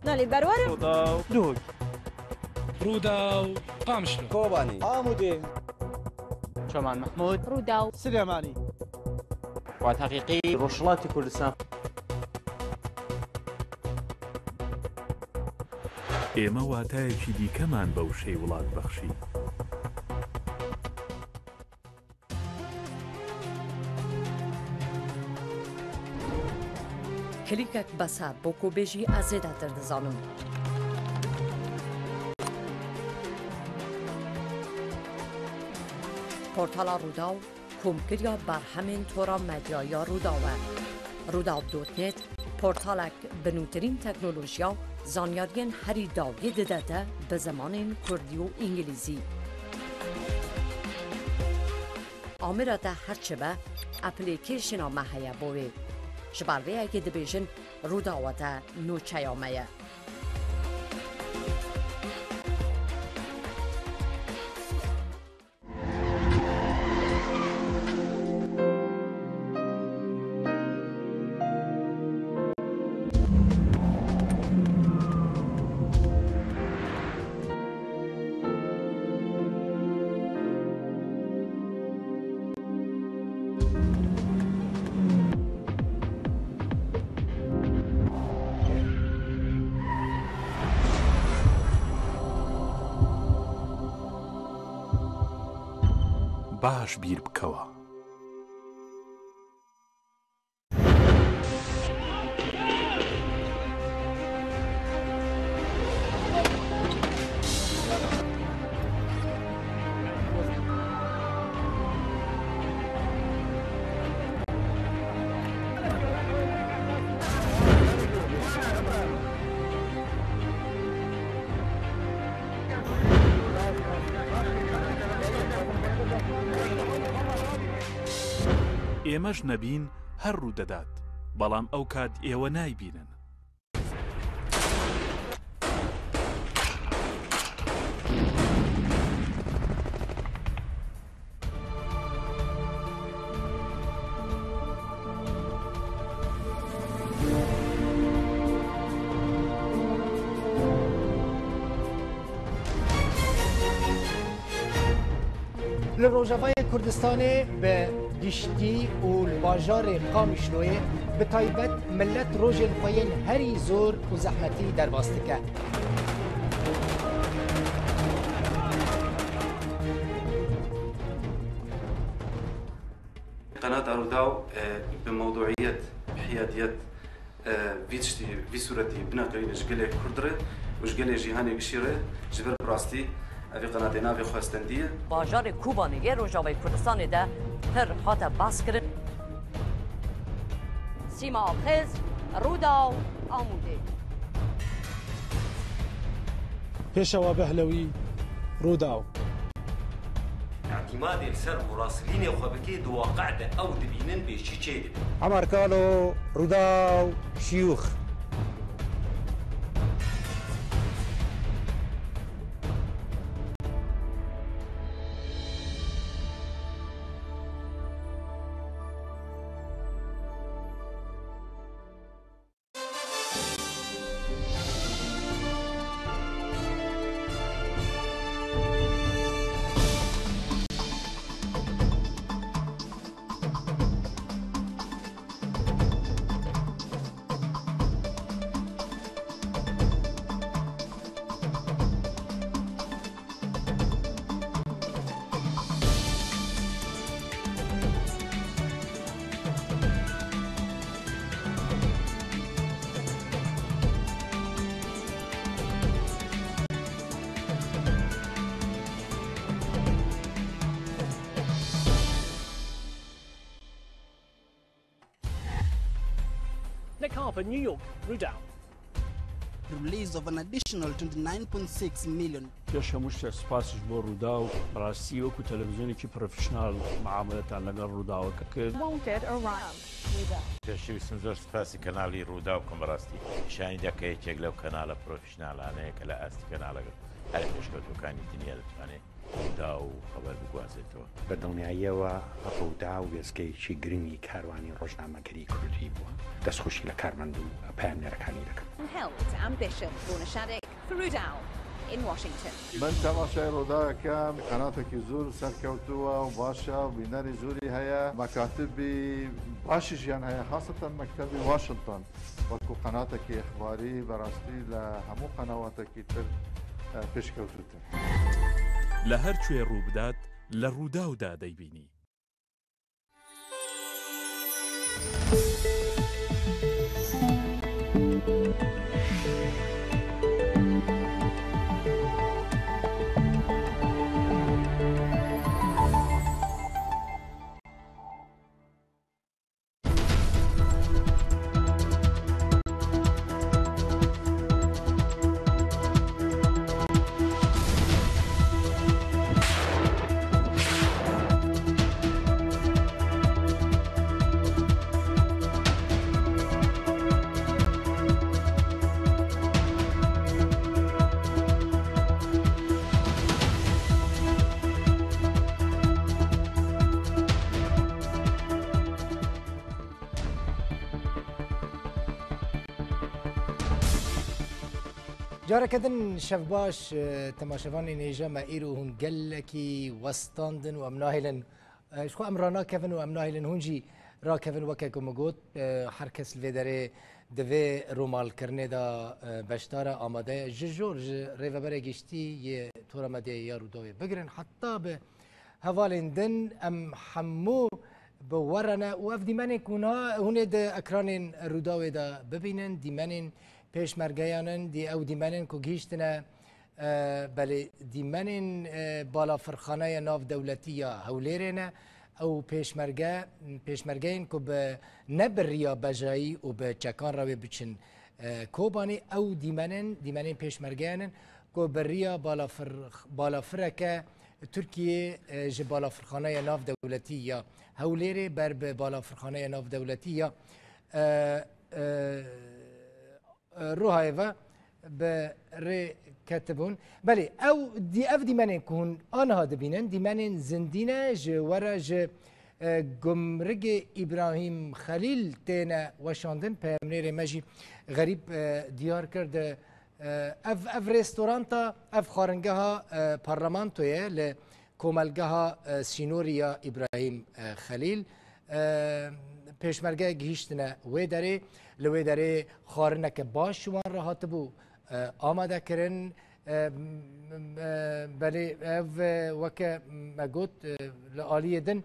نالی بەروەرە. ڕووداو. دوک. ڕووداو. قامشلۆ. کۆبانی. ئامودێ. چۆمان مەحموود. ڕووداو. سلێمانی. وات حەقیقی. ڕۆژهەڵاتی کوردستان. ئێمە واتایەکی دیکەمان بە وشەی وڵات بەخشی. کلیکێک بەسە بۆ کۆبێژی ئەزێداتر دەزانم. پۆرتاڵا ڕووداو کۆمکریا بەرهەمێن تۆرا مەدیایا ڕووداوە. ڕووداو دوت نێت پۆرتاڵێک بە نووترین تەکنۆلۆژیا و زانیاریان هەری داویێ دەداتە بە زمانێن کوردی و ئینگلیزی. ئامرەتە هەرچی بە ئەپلیکیشنا مە هەیە بۆ وێ. ژبار وێ یەکێ دەبێژن ڕووداوەتە نوچەیا مەیە. باش بیر بکەوە. ئێمەش نەبین، هەر ڕوو دەدات، بەڵام ئەو کات ئێوە نایبینن. Li Rojavayê Kurdistanê bi giştî û li bajarê Qamişloyê bi taybet millet rojên xwe yên herî zor û zehmetî derbas dike. Qenata Rûdaw, e, bi mewduiyet, bi hiyadiyet, e, vî tiştî, vî sûretî binaqilîne ji gelê Kurd re û ji gelê cîhanê gişî re, ji ber bi rastî evî qenatê navê xwe stendî ye. Bajarê Kobanê yê Rojavayê Kurdistanê de pir hate behs kirin. Sîma Alxêz, Rûdaw, Amûdê. Pêşewa Behlewî, Rûdaw. Îtîmadê li ser murasilînê xwe bikê, di waqe de ew dibînin bêşî çê dibin. Emer Kalo, Rûdaw, Şiyûx. Li Kampa New York, Rûdaw. Release of an additional twenty nine point six million. Geş hemû tiştek, spas ji bo Rûdaw. Bi rastî wekû televîzyonekî profesyonel muameletan legal Rûdawê kir. Wanted or run. Rûdaw. Pêşî wî zor spasî kanalî Rûdaw kim bi rastî. Nîşanî deke yekek lew kanala profesyonelane ye ke li astî kanala her pêşkewtokanî din ye, li Rûdaw xeber biguhazêtêwa. بە دڵنیاییەوە ڕووداو وێستگەیەکی گرنگی کاروانی ڕۆژنامەگەری کوردی بووە. دەستخۆشی لە کارمەند و پەیامنێرەکانی دەکەم. Held ambition ڕوونەشارێک Rûdaw in Washington. من تەماشای ڕووداوەکەم، قەناتێکی زۆر سەرکەوتووە و باشە و بینەری زۆری هەیە، مەکاتبی باشیشیان هەیە، خاصەتەن مەکتەبی واشنتۆن وەکو قەناتێکی ئەخباری بەڕاستی لە هەموو قەناواتێکی تر، ئە، پێشکەوتووتر. لە هەر کوێ ڕوو بدات، لە ڕووداودا دەیبینی. Careke din şev baş, e, temaşevanên hêja me, îro hûn gelekî westandin û em nahêlin, e, ji xwe em ranakevin û em nahêlin hûn jî rakevin. Weke ku min got, e, her kes li vê derê di vê rûmalkirinê de, e, beşdar e, amade ye. Ji jor, ji Rêveberê Giştî yê Tora Medyayê ya Rûdawê bigirin heta bi hevalên din, em hemû bi we re ne û ev dîmenên ku niha hûn ê di ekranên Rûdawê de bibînin, dîmenên pêşmergeyan in, dî ew dîmenên ku gihîştine, e, belê dîmenên, e, balafirxaneya navdewletî ya Hewlêrê ne, ew pêşmerge, pêşmergeyên ku bi, ne bi riya bejayî û bi çekan re wê biçin, e, Kobanê, ew dîmenên, dîmenên pêşmergeyan in ku bi riya balafir-, balafireke Tirkiyê, e, ji balafirxaneya navdewletî ya Hewlêrê ber bi balafirxaneya navdewletî ya, e, e, e, Ruhayê ve bi rê ketibûn. Belê, ew dî-, ev dîmenên ku hûn aniha dibînin, dîmenên zindî ne, ji we re ji, e, gumrigê Îbrahîm Xelîl têne weşandin. Peyamnêrê me jî Xerîb, e, diyar kir di, e, ev, ev restoranta, ev xwaringeha, e, parlamentoyê ye li komelgeha, e, sînorî ya Îbrahîm, e, Xelîl. E, Pêşmerge gihîştine wê derê, li wê derê xwarineke baş ji wan re hatibû, e, amade kirin. E, m-, m-, e, belê ev, e, weke me got, e, li aliyê din,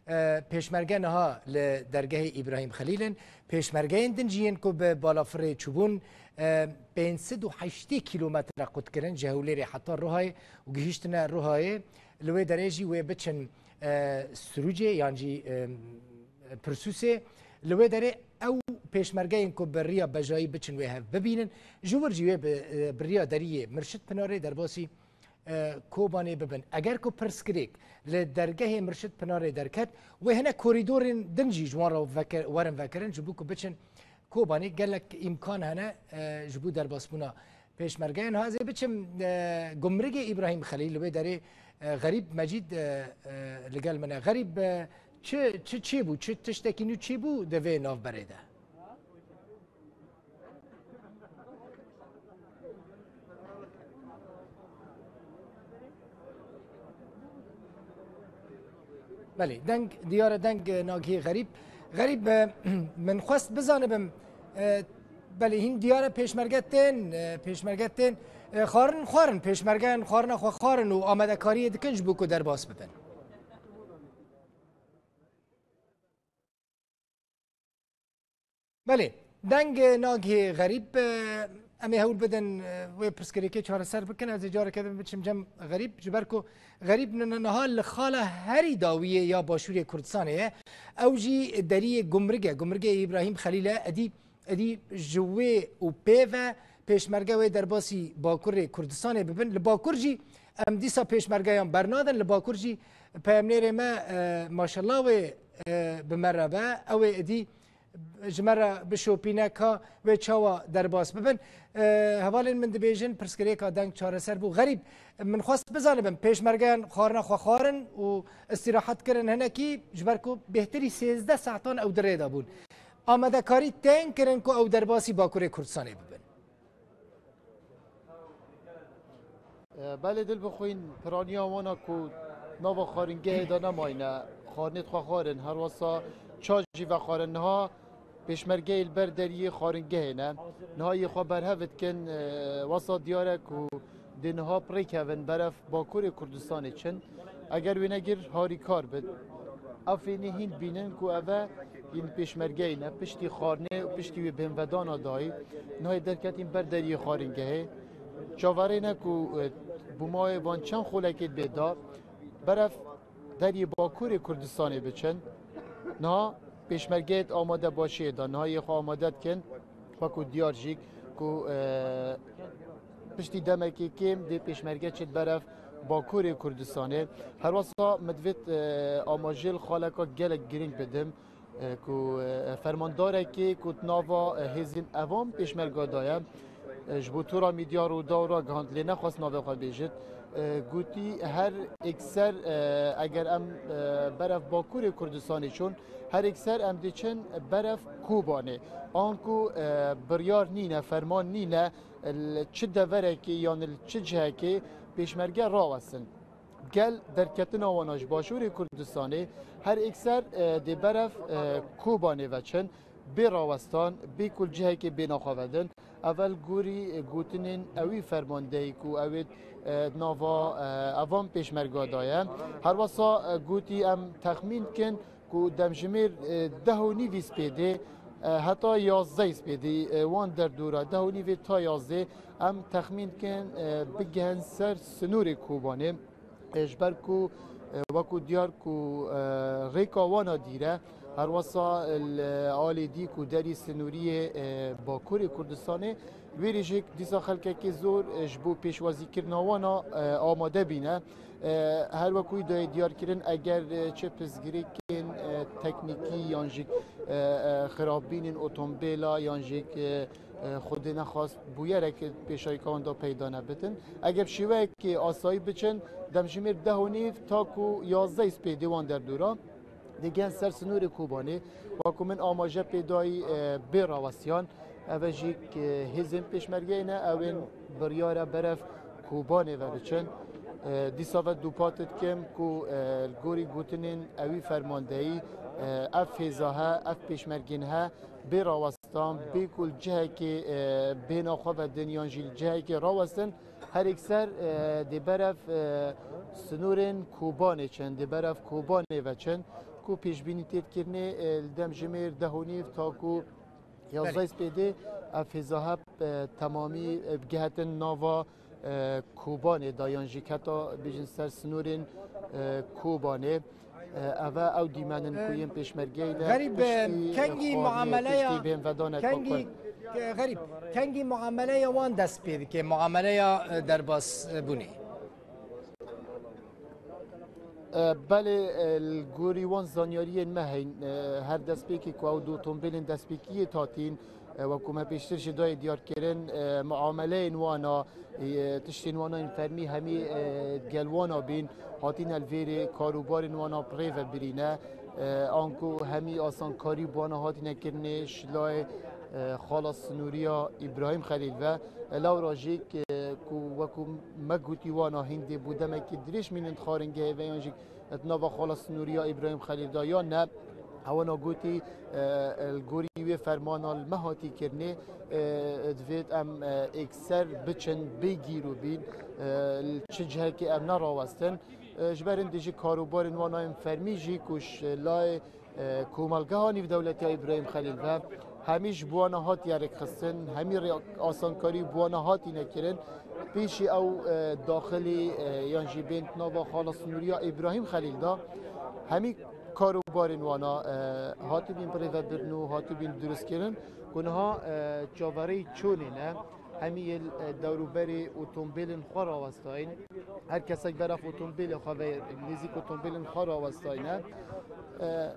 e, Pêşmerge niha li dergehê Îbrahîm Xelîl in. Pêşmergeyên din jî yên ku bi balafirê çûbûn, e, pênc sed û heştê kîlometre qut kirin ji Hewlêrê heta Ruhayê û gihîştine Ruhayê. Li wê derê jî wê biçin, e, Sirûcê yan jî, e, Pirsûsê. Li wê derê ew pêşmergeyên ku bi riya bejayî biçin wê hev bibînin, ji wir jî wê bi, e, bi riya deriyê Mirşit Pinarê derbasî, e, Kobanê bibin. Eger ku pirsgirêk li dergehê Mirşit Pinarê derket, wê hinek korîdorên din jî ji wan re veke-, werin vekirin, ji bo ku biçin Kobanê. Gelek îmkan hene, e, ji bo derbasbûna pêşmergeyan. Ha, ez ê biçim, e, gumrigê Îbrahîm Xelîl, li wê derê, e, Xerîb Mecîd, e, e, li gel min e. Xerîb, e, çi, çi çêbû, çi tiştekî nû çêbû di vê navberê de? Belê, deng diyar e, deng, e, nagihê Xerîb. Xerîb, e, min xwest bizanibim, e, belê, hîn diyar e, pêşmerge tên, e, pêşmerge tên, e, xwarin xwarin, pêşmergeyan xwarina xwe xwarin û amadekariyê dikin ji bo ku derbas bibin. Belê, deng, e, nagihê Xerîb, e, em ê hewl bidin, e, wê pirsgirêkê çareser bikin. Ez ê careke din biçim cem Xerîb, ji ber ku Xerîb ni-, ni-, niha li xala herî dawiyê ya Başûrê Kurdistanê ye. Ew jî deriyê gumrige, gumrigê Îbrahîm Xelîl e. Edî, edî ji wê û pê ve pêşmerge wê derbasî Bakurê Kurdistanê bibin. Li Bakur jî em dîsa pêşmergeyan bernadin. Li Bakur jî peyamnêrê me, e, maşallah wê, e, bi me re be. Ew ê edî ji me re bişopîne ka wê çawa derbas bibin. E, hevalên min dibêjin, pirsgirêka deng çareser bû. Xerîb, min xwest bizanibim, pêşmergeyan xwarina xwe xwarin û îstîrahet kirin hinekî, ji ber ku bêhtirî sêzdeh saetan ew di rê de bûn. Amadekarî tên kirin ku ew derbasî Bakurê Kurdistanê bibin. E, belê dil bixwîn piraniya wana ku nava xwaringehê de nemayne, xwarinê xwe xwarin, her wesa ça jî vexwarin. Niha pêşmergeyê li ber deriyê xwaringehê ne. Niha yê xwe berhev dikin, e, wesa diyar e ku dê niha bi rê kevin beref Bakurê Kurdistanê çin. Eger wê negir harîkar bit. Efrînê hîn bînin ku eve hîn pêşmergeyî ne, piştî xwarinê û piştî wê bêhnvedana dayî, nayê derketîn ber deriyê xwaringehê. Çaverê ne ku, e, bûmayê van çend xolekê bê da, beref deriyê Bakurê Kurdistanê biçin. Niha pêşmergeyê amade başiyê da, niha yê xwe amade dikin, wekû diyar jî ku, e, piştî demekê kêm dê pêşmerge çit beref Bakurê Kurdistanê. Herwesa min divêt, e, amajê li xaleka gelek girîng bidim, e, ku, e, fermandarekê ku di nava, e, hêzên evan pêşmerga de ye, e, ji bo Tora Mîdya Rûdaw ragihand, lê nexwest navê xwe bêjit. E, gotî her êkser, e, eger em, e, beref Bakurê Kurdistanê çûn, her êkser em diçin beref Kobanê. Anku, e, biryar nîne, ferman nîne, li çi deverekê yan li çi cihekê pêşmerge rawestin. Gel derketina wana ji Başûrê Kurdistanê her êkser, e, dê beref, e, Kobanê veçin, bê rawestan, bê ku li cihekê bê naxwe vedin. Evel gorî, e, gotinên ewî fermandeyî ku ew ê, e, nava, e, evan pêşmerga daye. Herwesa, e, gotî em texmîn dikin, ku demjimêr, e, deh û nîvî spêdê, e, heta yazdeh spêdê, e, wan derdora deh û nîvê ta yazdê em texmîn dikin, e, bigihin ser sinûrê Kobanê. E, ji ber ku, e, wekû diyar ku, e, rêka wana dîre, herwesa li alê dî ku derî sinûriyê, e, Bakurê Kurdistanê, wê rê jî dîsa xelkekê zor, e, ji bo pêşwazîkirina wana, e, amade bîne. E, her wekî dayê diyar kirin, eger, e, çi pirsgirêkên, e, teknîkî yan jî, e, e, xirabînên otomobêla yan jî, e, e, xwedê nexwast bûyerek pêşayîka wan de peyda nebitin. Eger bi şêweyekê asayî biçin, demjimêr deh û nîv ta ku yazdeh spêdê wan derdora. Digihên ser sinûrê Kobanê, wa ku min amaje pê dayî, e, bê rawestiyan, ev e jî, e, hêzên pêşmergeyê ne, ew ên biryare beref Kobanê ve biçin. E, dîsa ve dûpat dikim ku, e, li gorî gotinên ewî fermandeyî, e, ev hêza he, ev pêşmergên he bê rawestan, bê ku li cihekê, e, bê naxwe vedin yan jî li cihekê rawestin, her êkser, e, dê berev, e, sinûrên Kobanê çin, dê berev Kobanê ve çin ku pêşbînî tê dikirinê, e, li dem jimêr deh û nîv ta ku Belê. yazdeh spêdê ev hêza hep, e, temamî, e, bigihetin nava, e, Kobanê de yan jî keta bêjin ser sinûrên, e, Kobanê. E, ev e ew dîmen in ku Em, yên pêşmergeyê ne Xerîb, piştî, e, kengî xwariyê, muameleya, piştî bêhnvedana kengî, Kobanê. e, Xerîb, kengî muameleya wan dest pê dike, muameleya, e, derbas, e, bûnê. E, belê, e, li gorî wan zanyariyên me heyîn, e, her destpêkê ku ew du otomobilên destpêkiyê hatîn, e, wekû me pêştir jî dayê diyarkirin, e, muameleyên wana, e, tiştên wana yên fermî hemî, e, gel wana bîn, hatîne li vêrê karûbarên wana bi rê ve birîne, e, anku hemî asankarî bi wana hatine kirinê, ji layê, e, xala sinûriya Îbrahîm Xelîl ve. E, lewra jî, e, ku wekû me gotî wana hîn dê bû demekî dirêj mînin di xaringehê ve yan jî di nava xala sinûriya Îbrahîm Xelîl de ya ne, ewana gotî, e, e, li gorî wê fermana li me hatî kirinê, e, divêt em, e, êkser biçin bê gîrûbîn, e, li çi cihekê em nerawestin. E, ji ber hindê jî karûbarên wana yên fermî jî ku ji layê, e, Komelgeha Nîvdewletî ya Îbrahîm Xelîl ve hemî ji bo wana hatiye rêkxistin, hemî rê asankarî bo wana hatîne kirin. Pêşî ew, e, daxilî, e, yan jî bên di nava xala sinûriya Îbrahîm Xelîl de hemî karûbarên wana, e, hatibîn birêvebirin û hatibîn dirustkirin ku niha, e, çaverêyî çûnê ne. Hemî yê, e, dewrûberê otomobilên xwe rawestayîn. Her kesek berev otomobilê xwe ve nêzîk otomobilên xwe rawestayne. E,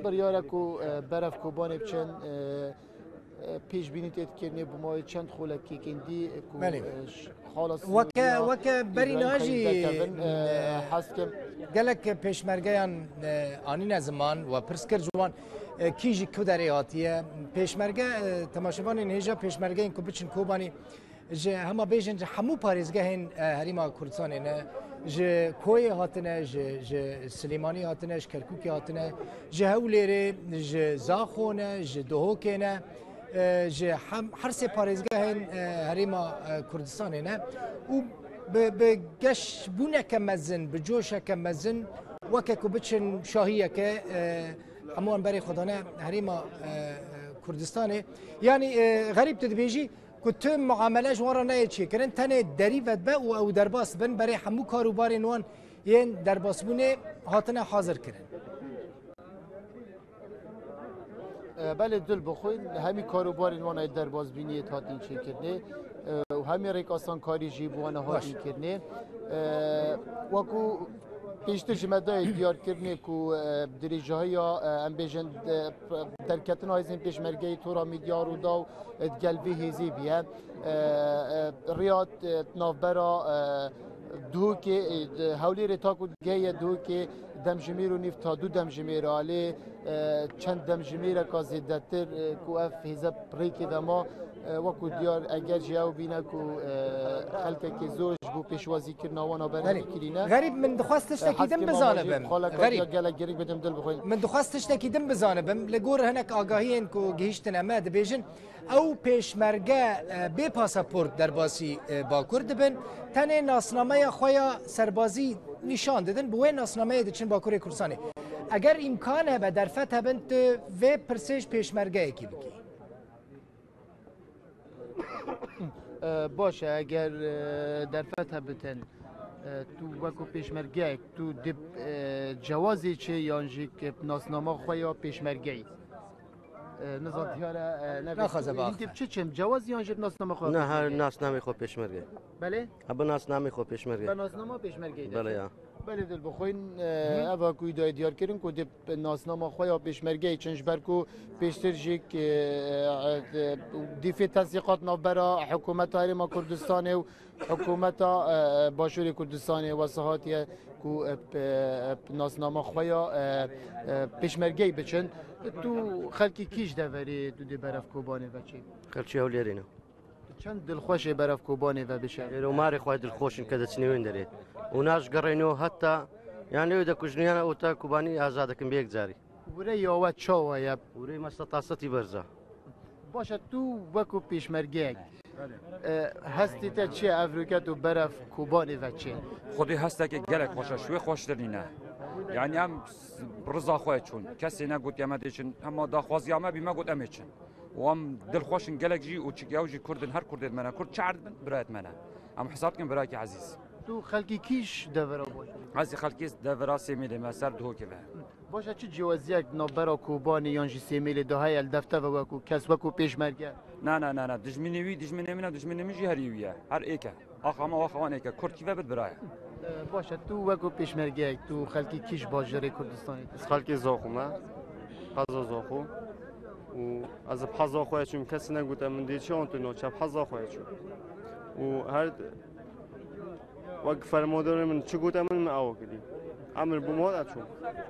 biryar e ku, e, berev Kobanê biçin, e, e, pêşbînî tê dikirinê bi mawê çend xolekêkên dî, e, ku, Belê. e, ş-, xala Weke, Sinûriya weke berî Îbrahîm najî, Xelîl dekevin, e, e, hez dikim. Gelek pêşmergeyan, e, anîne ziman we pirs kir ji wan, e, kî ji ku derê hatiye. Pêşmerge, e, temaşevanên hêja pêşmergeyên ku biçin Kobanî, ji hema bêjin ji hemû parêzgehên, e, Herêma Kurdistanê ne, ji Koyê hatine, ji, ji Silêmanî hatine, ji Kerkûkê hatine, ji Hewlêrê, ji Zaxo ne, ji Duhokê ne, e, ji hem, her sê parêzgehên, e, Herêma, e, Kurdistanê ne û bi, bi geşbûneke mezin, bi coşeke mezin weke ku biçin şahiyeke, e, hemû wan berê xwe dane Herêma, e, e, Kurdistanê. Yanî, e, Xerîb, tu dibêjî, ku tu muamele ji wan re neyê çêkirin, tenê derî ve dibe û ew derbas bin, berê hemû karûbarên wan yên derbasbûnê hatine hazir kirin. E, belê dil bixwîn, hemî karûbarên wan ê derbasbîniyê hatîn çêkirinê, e, û hemî rêkasankarî jî bi wan Baş. hatîn kirinê. E, wekû pêştir ji me dayê diyarkirinê ku, e, bi dirêjahiya, e, em bêjin, e, derketina hêzên pêşmergeyê tora Mîdya Rûdaw, e, digel vê hêzê bûye. E, e, riya, e, navbera, e, Duhokê, e, di Hewlêrê ta ku digehîye Duhokê demjimêr û nîv ta du demjimêr e, alê, e, çend demjimêreka zêdetir, e, ku ev hêze rêkê de ma, e, wekû diyar eger jî ew bîne ku, e, xelkekê zor ji bo pêşwazîkirina wana Belê. bernamekirî ne. Xerîb, min dixwest E, tiştekî hez din kim ama jî bizanibim. xaleka Xerîb. diya gelek girîng bidim dil bixwîn. Min dixwest tiştekî din bizanibim. Li gor hinek agahiyên ku gihîştine me dibêjin, ew pêşmerge, e, bê pasaport derbasî, e, Bakur dibin. Tenê nasnameya xwe ya serbazî nîşan didin. Bi wê nasnameyê diçin Bakurê Kurdistanê. Eger îmkan hebe, derfet hebin, tu vê pirsê ji pêşmergeyekî bikî. E, baş e, eger, e, derfet hebitin, e, tu wekû pêşmergeyek, tu dê, e, cewazê çê yan jî ki nasnama xwe ya pêşmergeyî. E, nizam diyar e, e, ne Naxwaze bê. Hindê biaxive. Bi çi çim? Cewaz yan jî bi nasnama xwe ya Ne, her pêşmergeyî? nasnamê xwe pêşmerge. Belê? Ha, bi nasnamê xwe pêşmerge. Bi nasnama pêşmergeyî de Belê çi? ya. Belê dil bixwîn, e, Hı. eva ku îdayê diyar kirin ku dê nasnama xwe ya pêşmergeyê çin ji ber ku pêştir jî, e, e, dîfê tesîqat navbera Hikûmeta Herêma Kurdistanê û Hikûmeta, e, Başûrê Kurdistanê wesa hatiye ku, e, p-, e, nasnama xwe ya, e, e, pêşmergeyê biçin. Tu xelkî kî ji deverê tu dê berev Kobanê veçî? Xelkî Hewlêrê ne. Tu Çend dilxweş ê beref Kobanê ve bişe. Êro marê xwe dilxweş in ke diçinê wê derê. Û naş gereyno heta, yan lê de kujniyana û ta Kobanî azad dikin bê yek carî. Wire ya we çawa ye? Wire me seta setî berza. Baş e, tu wekû pêşmergeyek, e, hestê te çi ye evroket û beref Kobanê ve çi? Xwedê hesteke gelek xweş e, ji wê xweştir nîne. Yanî em s- bi riza xwe çûn. Kesê negot ya me dê çin. Hema daxwaziya me bî, me got em ê çin. Û em dilxweş in gelek jî û çik ew jî Kurd in, her Kurdê me ne Kurd, çi erd bin, birayet me ne. Em hesab dikin birayekî ezîz. Tu xelkî kî ji devera baş? Ez xelkê devera Sêmêlê me ser Duhokê ve. Baş e, çi ciyawaziyek di navbera Kobanê yan jî Sêmêlê de heye li defte ve wekû kes, wekû pêşmerge? Na, na, na, na. Dijminê wî, dijminê min e, dijminê min jî herî wî ye. Her êk e. Axa me û axa wan êk e. Kurdkî ve bit birayê. Baş e, tu wekû pêşmergeyek, tu xelkî kî ji bajêrê Kurdistanê? Ez xelkê Zaxo me. Heza Zaxo. Û ez bi heza xwe çûm, kesî negote min dê çi an tu naçe, bi heza xwe çûm. Û her Wek fermandarê min çi gote min, min ew kirî. Emir bû, ma de çûm.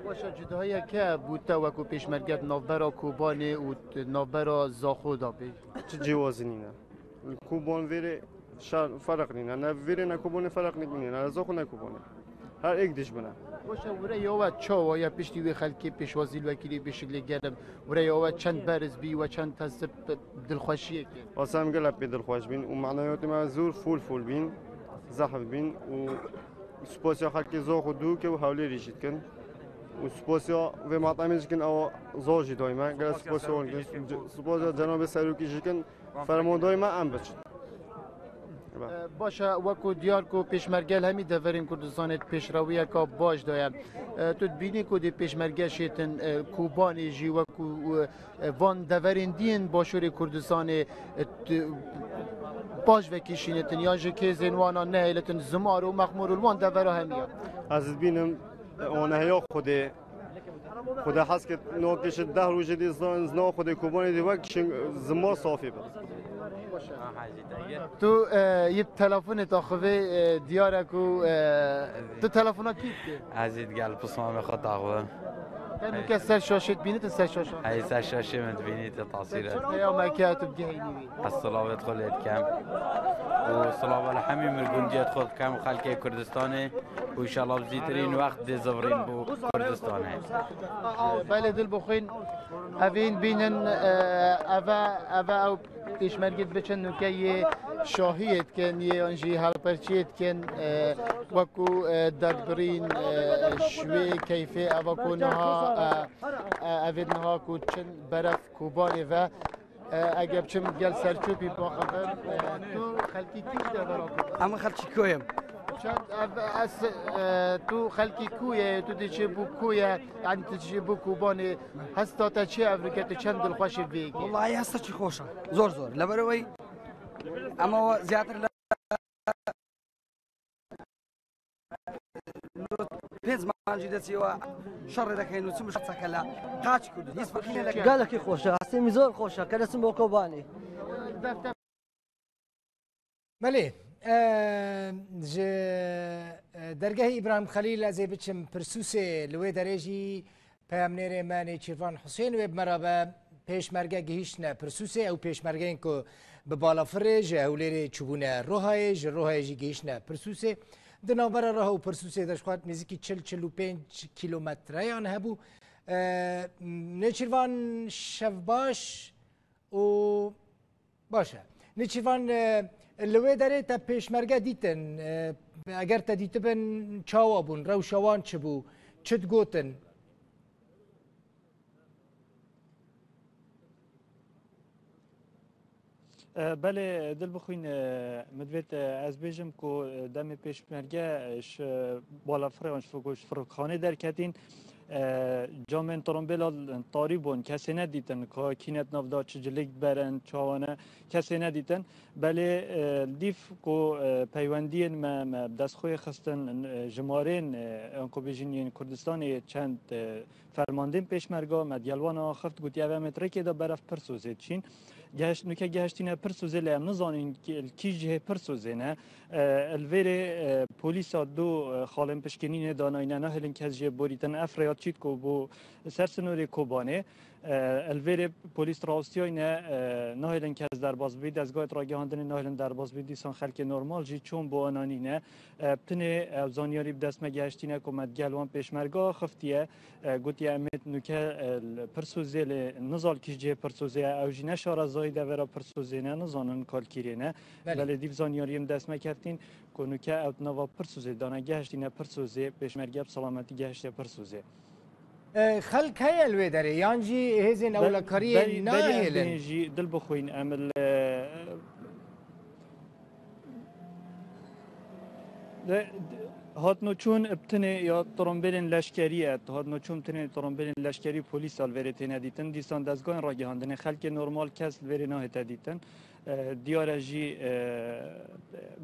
Baş e, cudahiyeke bû te wekû pêşmerge di navbera Kobanê û di navbera Zaxo de bê? Çi cêwazî nîne. Li Koban vêrê şer ferq nîne. Ne vêrê ne Kobanê ferq nîne. Ne Zaxo ne Kobanê. Her êk dijmin e. Baş e, wire ya we çawa ye piştî wê xelkê pêşwazî li we kirî bê şiklê germ? Wire ya we çend berz bî, we çend hesib dilxweşiyekê? Wasa em gelek pê dilxweş bîn û manayotê me zor fûl fûl bîn, zehf bîn û spasiya xelkê Zaxo û Dûke û Hewlêrî jî dikin. Û spasiya vê matemê jî dikin, ew zor jî dayî me. Gelek spasiya wan dikin. Spasiya cenabê serokî jî dikin. Fermandayî me em biçin. Baş e, wekû diyar ku pêşmerge li hemî deverên Kurdistanê di pêşrewiyeka baş de ye. E, tu dibînî ku dê pêşmerge şêtin, e, Kobanê jî wekû, e, van deverên diyên Başûrê Kurdistanê, e, tu-, baş vekî şînitin, yan ji kêzên wana nehêlitin, Zimar û Mexmûr û li wan devera hemî ye. Ez dibînim, e, wana heya Xwedê Xuda hez kir, no kişi deh rojê dê zan, zna Xwedê Kobanê dê wek şing zima safî be. Tu, e, yê telefonê te xivê, e, diyare ku, e, tu telefona kî dikê? Ez ê digel pismamê xwe taxivim. Te nûke ser şaşê dibînî, tu ser şaşan? Hey, ser şaşê min dibînî, tu tasîr e. Peyameke tu bigihînî wî. Ez silavê xwe lê dikem. Û silava li hemî mirgundiyet xwe dikem, xelkê Kurdistanê. Û înşallah bi zîtirîn wext dê zivirîn bo Kurdistanê. Belê dil bixwîn. Evîn bînin, e, eve, eve ew pêşmergê dibiçin nûke yê şahiyê dikin, yê yan jî helperçiyê dikin, e, wekû, e, derbirîn, e, şwê keyfê eva ku niha, e, e, evê niha ku çin beref Kobanê ve. E, eger biçim gel Serçopî baxivim, e, tu xelkî kî ji devera ku? Em xelkî ku ye? Çend, ev, ez, e, tu xelkî ku ye? Tu diçî bo ku ye? Yani tu diçî bo Kobanê. Hesta te çi evrike, tu çend dilxweş î vê yekê? Wallahî hesta çi xweş e. Zor zor. Leberê wê ema ziyadtir le Pênc mancî de çêwa şerê dekeyn û çi mişa çekela qaç kurdî. Hîç ferqî neke. Gelekî xweş e, hestê min zor xweş e, keresin bo Kobanê. Belê, e, ji, e, dergehê Îbrahîm Xelîl ez ê biçim Pirsûsê, li wê derê jî peyamnêrê me Nêçîrvan Husên wê bi me re be. Pêşmerge gihîştine Pirsûsê, ew pêşmergeyên ku bi balafirê ji Hewlêrê çûbûne Rohayê, ji Rohayê jî gihîştine Pirsûsê. Di navbera Roha û Pirsûsê de ji xwe nêzîkî çil, çil û pênc kîlometreyan hebû. E, Nêçîrvan, şev baş û baş e. Nêçîrvan, e, li wê derê te pêşmerge dîtin, e, eger te dîtibin çawa bûn, rewşa wan çi bû, çi digotin? E, belê, dil bixwîn, e, min divêt, e, ez bêjim ku, e, demê pêşmerge, e, ji balafirê wan ji fir-, ji firokxanê derketîn, e, camên trombêla tarî bûn, kesê nedîtin, ka kî ne di nav de çi cilêk diberin, çawa ne, kesê nedîtin. Belê, e, dîf ku, e, peywendiyên me, me bi dest xwe yê xistin, e, jimarên, e, anku bêjin yên Kurdistanê yê çend, e, fermandên pêşmerga me digel wan axift, gotiye, ev em ê di rêkê de beref Pirsûzê diçîn. Geheşt-, nûke gehiştîne Pirsûzê, lê em nizanîn ki-, li kî cihê Pirsûzê ne. E, li vêrê, e, polîsa du, e, xalên pişkînînê danayîne, nahêlin kes jê borîtin. Ev rêya çît ku bû ser sinorê Kobanê. E, Li vêrê polîs rawestiyayne, e, nahêlin kes derbas bibî, dezgahê ragihandinê nahêlin derbas bibî, dîsan xelkê normal jî çûn bo ananîne. E, bi tinê ew zanyarî bi dest me gehiştîne ku me digel wan pêşmerga xiftiye. E, gotiye, em ê nuke, e, li Pirsûzê lê nizal kî ji cihê Pirsûzê ye, ew jî ne şarezayî devera Pirsûzê ne, nizanin kal kîrê ne. Belê. Belê dîv zanyariyên bi dest me keftîn ku nuke ew di nava Pirsûzê dane gehiştîne Pirsûzê, pêşmerge bi selametî gehiştiye Pirsûzê. E, xelk heye li wê derê, yan jî hêzên Ber-, ewlekariyê berî, berî em nahêlin? Bêjî dil bixwîn, em li, e, de, de, hatno çûn bi tinê ya trombêlên leşkerî ye. Hatno çûn bi tinê trombêlên leşkerî polîsa li vêrê têne dîtin. Dîsan dezgahên ragihandinê xelkê normal kes li vêrê nahête dîtin. E, diyar e jî, e,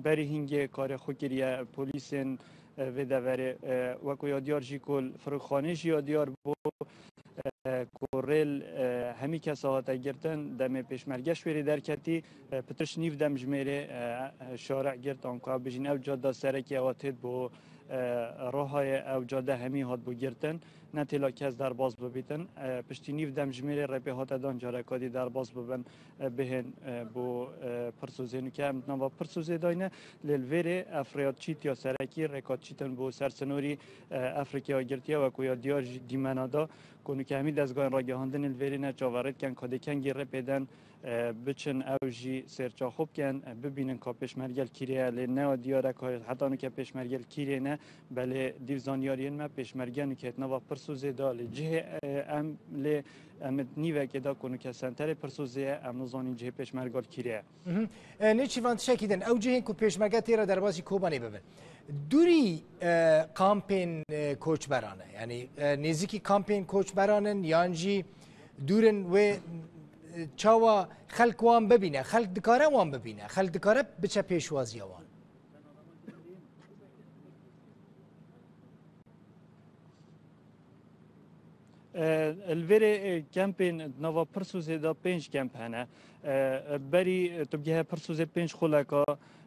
berî hingê karê xwe kiriye polîsên e, vê deverê. E, wekû ya diyar jî ku li Firûxanê jî ya diyar bû, e, ku rêl, e, hemî kesa hate girtin, demê pêşmerge ji wêrê derketî, e, pitir ji nîv dem ji mêrê, e, şarê girt, anku ew bijîn ew cadda serekî ewa têt bû, e, rihayê ew cadde hemî hat bû girtin. Ne têla kes derbas bibîtin. E, piştî nîv dem ji mêrê rêpê hate dan careka dî derbas bibin, e, bihên, e, bo, e, Pirsûzê. Nuke em di nava Pirsûzê dayne, lê li vêrê ev rêya çît ya serekî, rêka çîtin bo ser sinorî, e, Efrîkaya Girtiye, wekû ya diyar jî dîmena da, ku nuke hemî dezgahên ragihandinê li vêrê ne çaverê dikin, ka dê kengî rê pêden, e, biçin ew jî sêrça xwe bikin, e, bibînin ka pêşmerge li kîrê ye, lê ne diyar e ka heta nuke pêşmerge li kîrê ne, belê dîv zanyariyên me pêşmerge nuke di nava Pirsûzê de lê cihê, e, em lê em ê di nîvekê de ku nuke senterê Pirsûzê ye, em nizanîn cihê pêşmerga li kîrê ye. Mhm. E, Nêçîrvan tiştekî din, ew cihên ku pêşmerge tê re derbasî Kobanê bibin, dûrî, e, kampên, e, koçberan e? Yanî, e, nêzîkî kampên koçberan in, yan jî dûr in wê, e, çawa xelk wan bibîne? Xelk dikare wan bibîne? Xelk dikare biçe pêşwaziya wan? E, li vêrê, e, kempên di nava Pirsûzê de pênc kemp hene. E, berî, e, tu bigehe Pirsûzê pênc xuleka,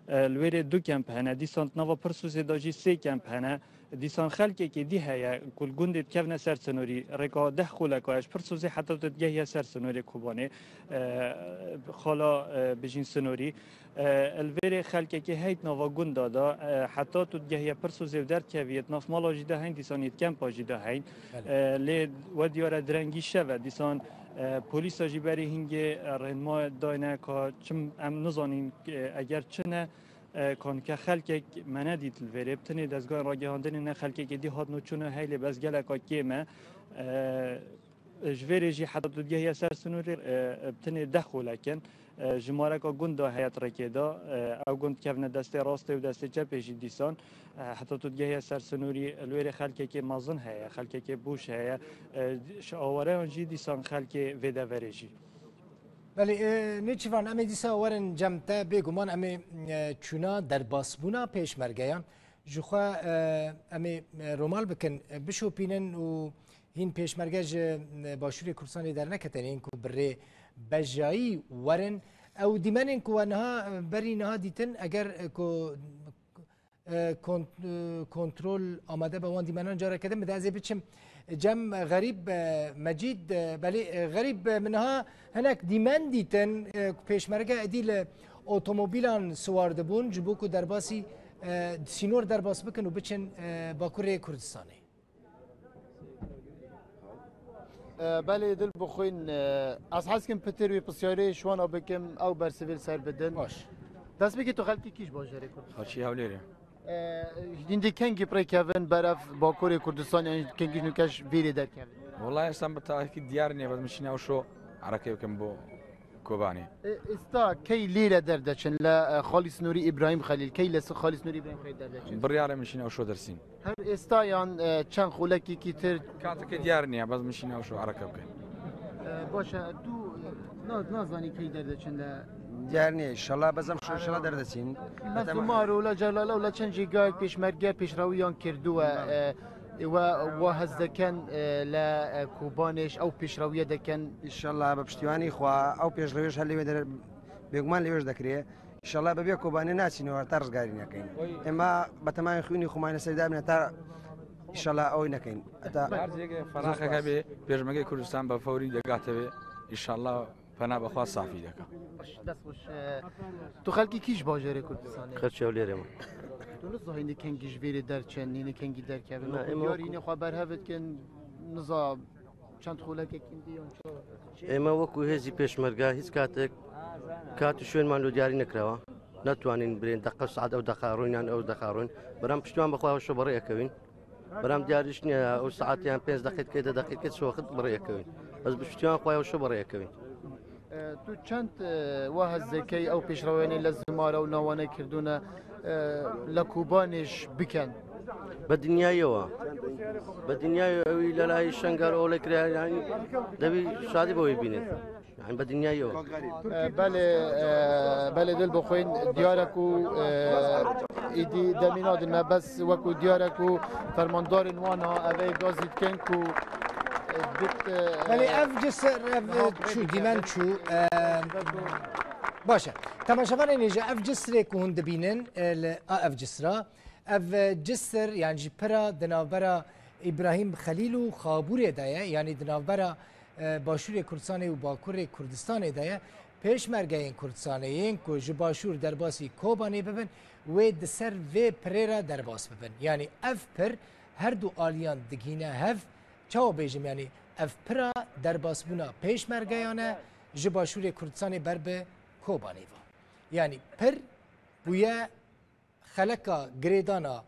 e, li wêrê du kemp hene. Dîsan di nava Pirsûzê de jî sê kemp hene. Dîsan xelkekê dî heye ku li gundê dikevne ser sinorî. Rêka deh xuleka ye ji Pirsûzê heta tu digehiye ser sinorê Kobanê. E, xala, e, bijîn sinorî. E, li vêrê xelkekê hey di nava gunda de, e, heta tu digehiye Pirsûzê û derdikeviyê, di nav mala jî de heyn, dîsan yê di kempa jî de heyn. Belê. E, lê we diyar e direngî şev e. Dîsan, e, polîsa jî berî hingê, e, rênma dayne ka çim em nizanîn, e, eger çi ne, e, ka nuke xelkek me nedît li vêrê. Bi tinê dezgahên ragihandinê ne xelkekê dî hatno çûne hey lê bes geleka kêm e. E, Ji vêrê jî heta tu digehiye ser sinûrê, e, e, bi tinê deh xulek in. E, jimareka gund da heye di rêkê de. E, ew gund dikevne destê rastê û destê çepê jî dîsan. E, heta tu digehiye ser sinûrî, li wêrê xelkekê mezin heye, xelkekê bûş heye. E, ji awareyan jî dîsan xelkê vê deverê jî. Belê, e, Nêçîrvan, em ê dîsa werin cem te. Bêguman em ê, e, çûna derbasbûna pêşmergeyan ji xwe, e, em ê, e, romal bikin, e, bişopînin û hîn pêşmerge ji, e, Başûrê Kurdistanê derneketine, yên ku bi rê bejayî werin. Ew dîmenên ku we niha, e, berî niha dîtin, eger, e, ku, e, kont-, e, kontrol amade be wan dîmenan careke din bide. Ez ê biçim cem Xerîb, e, Mecîd, e, belê, e, Xerîb, e, min niha hinek dîmen dîtin, e, ku pêşmerge êdî li otomobîlan siwar dibûn, ji bo ku derbasî, e, sînor derbas bikin û biçin, e, Bakurê Kurdistanê. E, belê dil bixwîn, e, ez hez kim pitir wî pisyarê ji wana bikim, ew bersivê li ser bidin. Baş. Dest bikî tu xelkî kî ji bajarê Kurd? Xelkî Hewlêrê. E, hîndî kengî bi rê kevin ber ev Bakurê Kurdistan, yan kengî ji nûke ji vîrê derkevin? Wellahî, êsta bi tahkîk diyar niye, bes min şîna ew şo ereke bikim bo Kobanê. E, êsta key lêre derdeçin le, e, Xalî Sinûrî Îbrahîm Xelîl, key le Xalî Sinûrî Îbrahîm Xelîl derdeçin? Biryarê min şîna ew şo dersîn. Her êsta yan, e, çend xulekî kîtir? Katekê diyar niye, bes min şîna ew şo ereke bikim. E, baş e, tu, e, na-, nazanî key derdeçin le? Diyar niye, inşallah, bes em şo inşallah derdeçin. Mesûmar û la Celal û la çend jî gayek pêşmerge pêşrewiyan kirduwe. Bele. E, Ê we, we hez deken, e, le, e, Kobanê ji ew pêşrewiye deken? Înşallah bi piştîwanî xwe ew pêşrewî ji her lê wê der-, bêguman lê wê jî dekirê. Înşallah bi bê Kobanê naçîne heta rizgarî nekin. Ema bi temayê xwînî xwe mayne ser dabine ta Înşallah ew nekin. Heta Her cihê feraxeke bê, pêşmergê Kurdistan be fewrî degate wê. Înşallah pena be xwe safî deke. Dest xweş. E, tu xelkî kî ji bajarê Kurdistanê? Xelkê Hewlêrê me. Tu niza hînî kengî ji vêrê derçin, hînî kengî derkevin. Ne, Wekî ema diyar ku hînê xwe berhev dikin, niza çend xulekek hîn diyan ço? Ême wekû hêzî pêşmerge hîç katek kat û şwênman lo diyarî nekirawa. Netwanîn birên deqe saet ew deqa rûn yan ew deqa rûn. Beram piştiwan bixwe ew şo berê ekewîn. Beram diyarîş niye ya, ew saet yan pênc deqîqê, de deqîqê çi wexit berê ekewîn. Ez bi piştiwan xwe ew şo berê ekewîn. E, tu çend, e, wa hezekey ew pêşrewênê lezimara û nawane kirdûne, e, le Kobanê ji biken? Be dinyayê wa. Be dinyayê ewî lelayî şengar olê kire, yani devî şadî bo wî bînin. Yani be dinyayê wa. E, belê, e, belê dil bixwîn diyare ku, e, îdî demîna din me bes wekû diyare ku fermandarên wan ha evê gazî dikin ku, e, dit, e, Belê ev cisir, ev niha çû, dîmen çû. E, baş e. Temaşevanên hêja, ev cisirê ku hûn dibînin, e, li a ev cisra, ev, e, cisir, yani ji pira di navbera Îbrahîm Xelîl û Xabûrê de ye, yani di navbera, e, Başûrê Kurdistanê û Bakurê Kurdistanê de ye. Pêşmergeyên Kurdistanê yên ku ji Başûr derbasî Kobanê bibin, wê di ser vê pirê re derbas bibin. Yani ev pir her du aliyan digihîne hev, çawa bêjim, yani ev pira derbasbûna pêşmergeyan e ji Başûrê Kurdistanê ber bi Kobanê ve. Yani pir bûye xeleka girêdana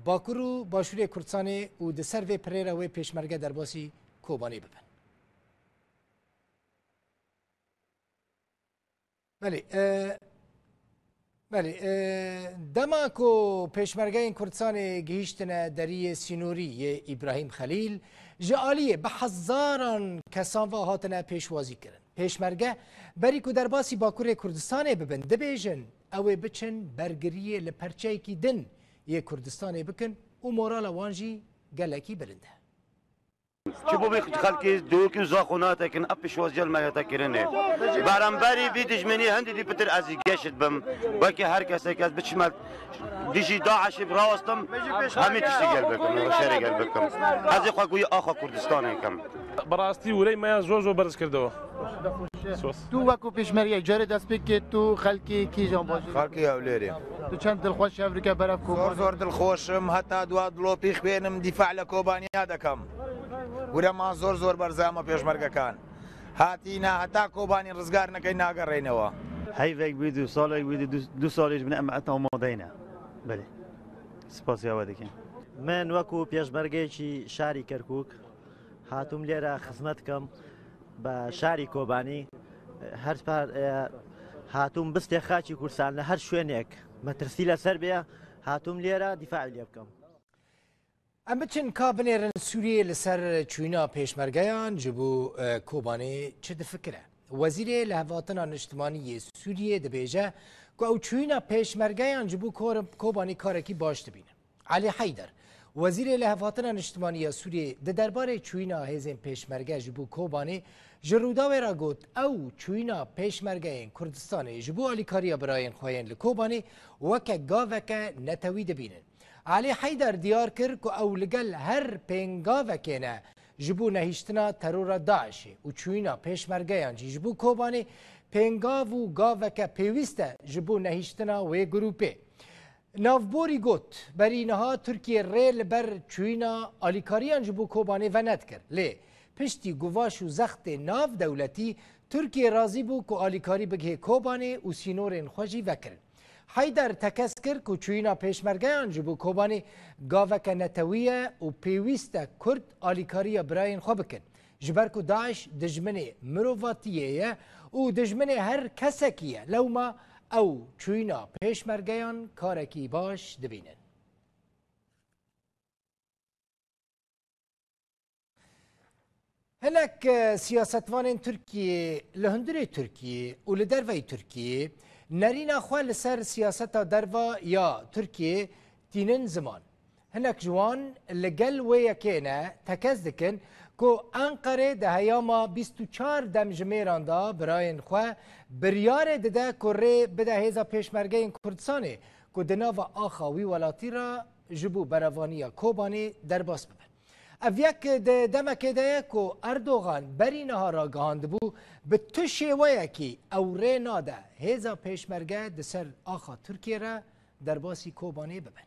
Bakur û Başûrê Kurdistanê û di ser vê pirê re wê pêşmerge derbasî Kobanê bibin. Belê, e, belê, e, dema ku pêşmergeyên Kurdistanê gihîştine deriyê sînorî yê Îbrahîm Xelîl, ji aliyê bi hezaran kesan ve hatine pêşwazî kirin. Pêşmerge, berî ku derbasî Bakurê Kurdistanê bibin, dibêjin, ew ê biçin bergiriyê li perçeyekî din yê Kurdistanê bikin û morala wan jî gelekî bilind e. Çi bo vê xelkê dûkî û zaxo natekin, ev pêşwaziya li me hate kirinê. Beramberî vî dijminî hindî dî pitir ez jî geş dibim. Wekî her kesek ez biçime dijî DAIŞê birawestim, hemî tiştî gel bikim, şerê gel bikim. Ez ê xwe goyî axa Kurdistanê kim. Bi rastî wêreyê me ya zor zor berz kirdewe. Sos. Tu wekû pêşmergeyek carê dest pê kê, tu xelkê kîjan bajêr? Xelkê Hewlêrê. Tu çend dilxweş hevrike berev Zor Kobanê? Zor dilxweş im, heta dua dilopî xwênim dîfa le Kobaniya dekem. Wire ma zor zor berze me pêşmergekan. Hatîne heta Kobanî rizgar nekey nagereynewa. Heyvek bî, du salek bî, du, du salê ji bin em heta amadeyne. Belê. Spasiya we dikin. Min wekû pêşmergeyekî şarî Kerkûk hatûm lêre xizmet kim be şarî Kobanî. Her par, e, hatûm bistê xaçî Kurdistan li her şwênek metirsî le ser bê, hatûm lêre dîfa lê bikim. Em biçin ka binêrin Sûriyê li ser çûyîna pêşmergeyan ji bo, e, Kobanê çi difikire. Wezîrê Lihevhatina Niştimanî yê Sûriyê dibêje ku ew çûyîna pêşmergeyan ji bo kor-, Kobanê karekî baş dibîne. Elî Heyder, Wezîrê Lihevhatina Niştimanî ya Sûriyê di derbarê çûyîna hêzên pêşmerge ji bo Kobanê ji Rûdawê re got, ew çûyîna pêşmergeyên Kurdistanê ji bo alîkariya birayên xwe yên li Kobanê weke gaveke netewî dibînin. Elî Heyder diyar kir ku ew li gel her pêngavekê ne ji bo nehiştina terora DAIŞê û çûyîna pêşmergeyan jî ji bo Kobanê pêngav û gaveke pêwîst e ji bo nehiştina wê grûpê. Navborî got, berî niha Tirkiye rê li ber çûyîna alîkariyan ji bo Kobanê venedikir. Lê piştî guvaş û zextê nav dewletî, Tirkiye razî bû ku alîkarî bigihê Kobanê û sînorên xwe jî vekirin. Heyder tekez kir ku çûyîna pêşmergeyan ji bo Kobanê gaveke netewî ye û pêwîst e Kurd alîkariya birayên xwe bikin. Ji ber ku DAIŞ dijminê mirovatiyê ye û dijminê her kesekî ye, lewma ew çûyîna pêşmergeyan karekî baş dibînin. Hinek, e, siyasetvanên Tirkiyê li hundirê Tirkiyê û li derveyî Tirkiyê nerîna xwe li ser siyaseta derva ya Tirkiyê tînin ziman. Hinek ji wan li gel wê yekê ne tekez dikin ku Enqerê di heyama bîst û çar demjimêran de birayên xwe biryarê dide ku rê bide hêza pêşmergeyên Kurdistanê ku di nava axa wî welatî re ji bo berevaniya Kobanê derbas bibin. Ev yek di demekê de ye ku Erdogan berî niha ragihandibû, bi tu şêweyekî ew rê nade hêza pêşmerge di ser axa Tirkiyê re derbasî Kobanê bibin.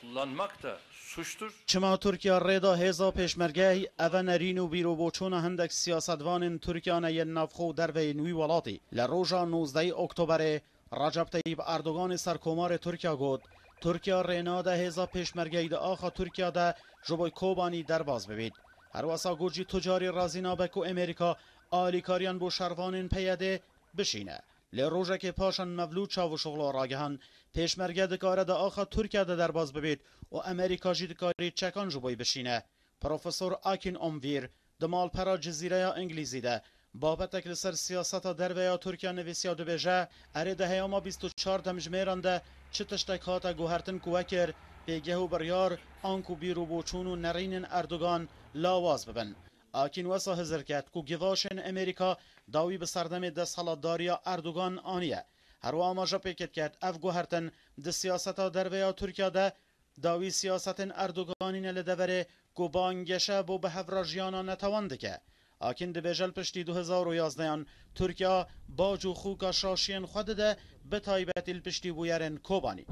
Kullanmak da suçtur. Çima Tirkiye rê da hêza pêşmergeyê? Ev e nerîn û bîroboçûna hindek siyasetvanên Tirkiye ne yên navxwe û derveyên wî welatî. Li roja nozdehê Oktoberê Recep Teyyîp Erdoganê serkomarê Tirkiye got, Tirkiye rê nade hêza pêşmergeyî di axa Tirkiye de ji bo Kobanî derbas bibît. Her wesa got jî tu carî razî nabe ku Amerîka alîkariyan bo şervanên P Y D'ê bişîne. Lê rojekê paşan Mevlûd Çavuşoglu ragihand, pêşmerge dikare di axa Tirkiye de derbas bibît û Amerîka jî dikarî çekan ji bo wî bişîne. Profesor Akin Omvîr di malpera Cizîreya Îngilîzî de babetek li ser siyaseta derve ya Tirkiye nivîsiya dibêje, Erê, di heyama bîst û çar demjimêran de çi tiştek hate guhertin ku wekir pêgeh û biryar anku bîr û boçûn û nerînên Erdogan lawaz bibin? Akîn wesa hizir ket ku givaşên Amerîka dawî bi serdemê desthilatdariya Erdogan aniye. Herwiha amaje pêkêt ket ev guhertin di siyaseta derve ya Tirkiye de dawî siyasetên Erdoganî ne li deverê ku bangeşe bo bi hevra jiyana netewan dike. Akîn dibêje li piştî du hezar û yazdeyan Tirkiye bac û xûka şaşiyên xwe dide, bi taybetî li piştî bûyerên Kobanî.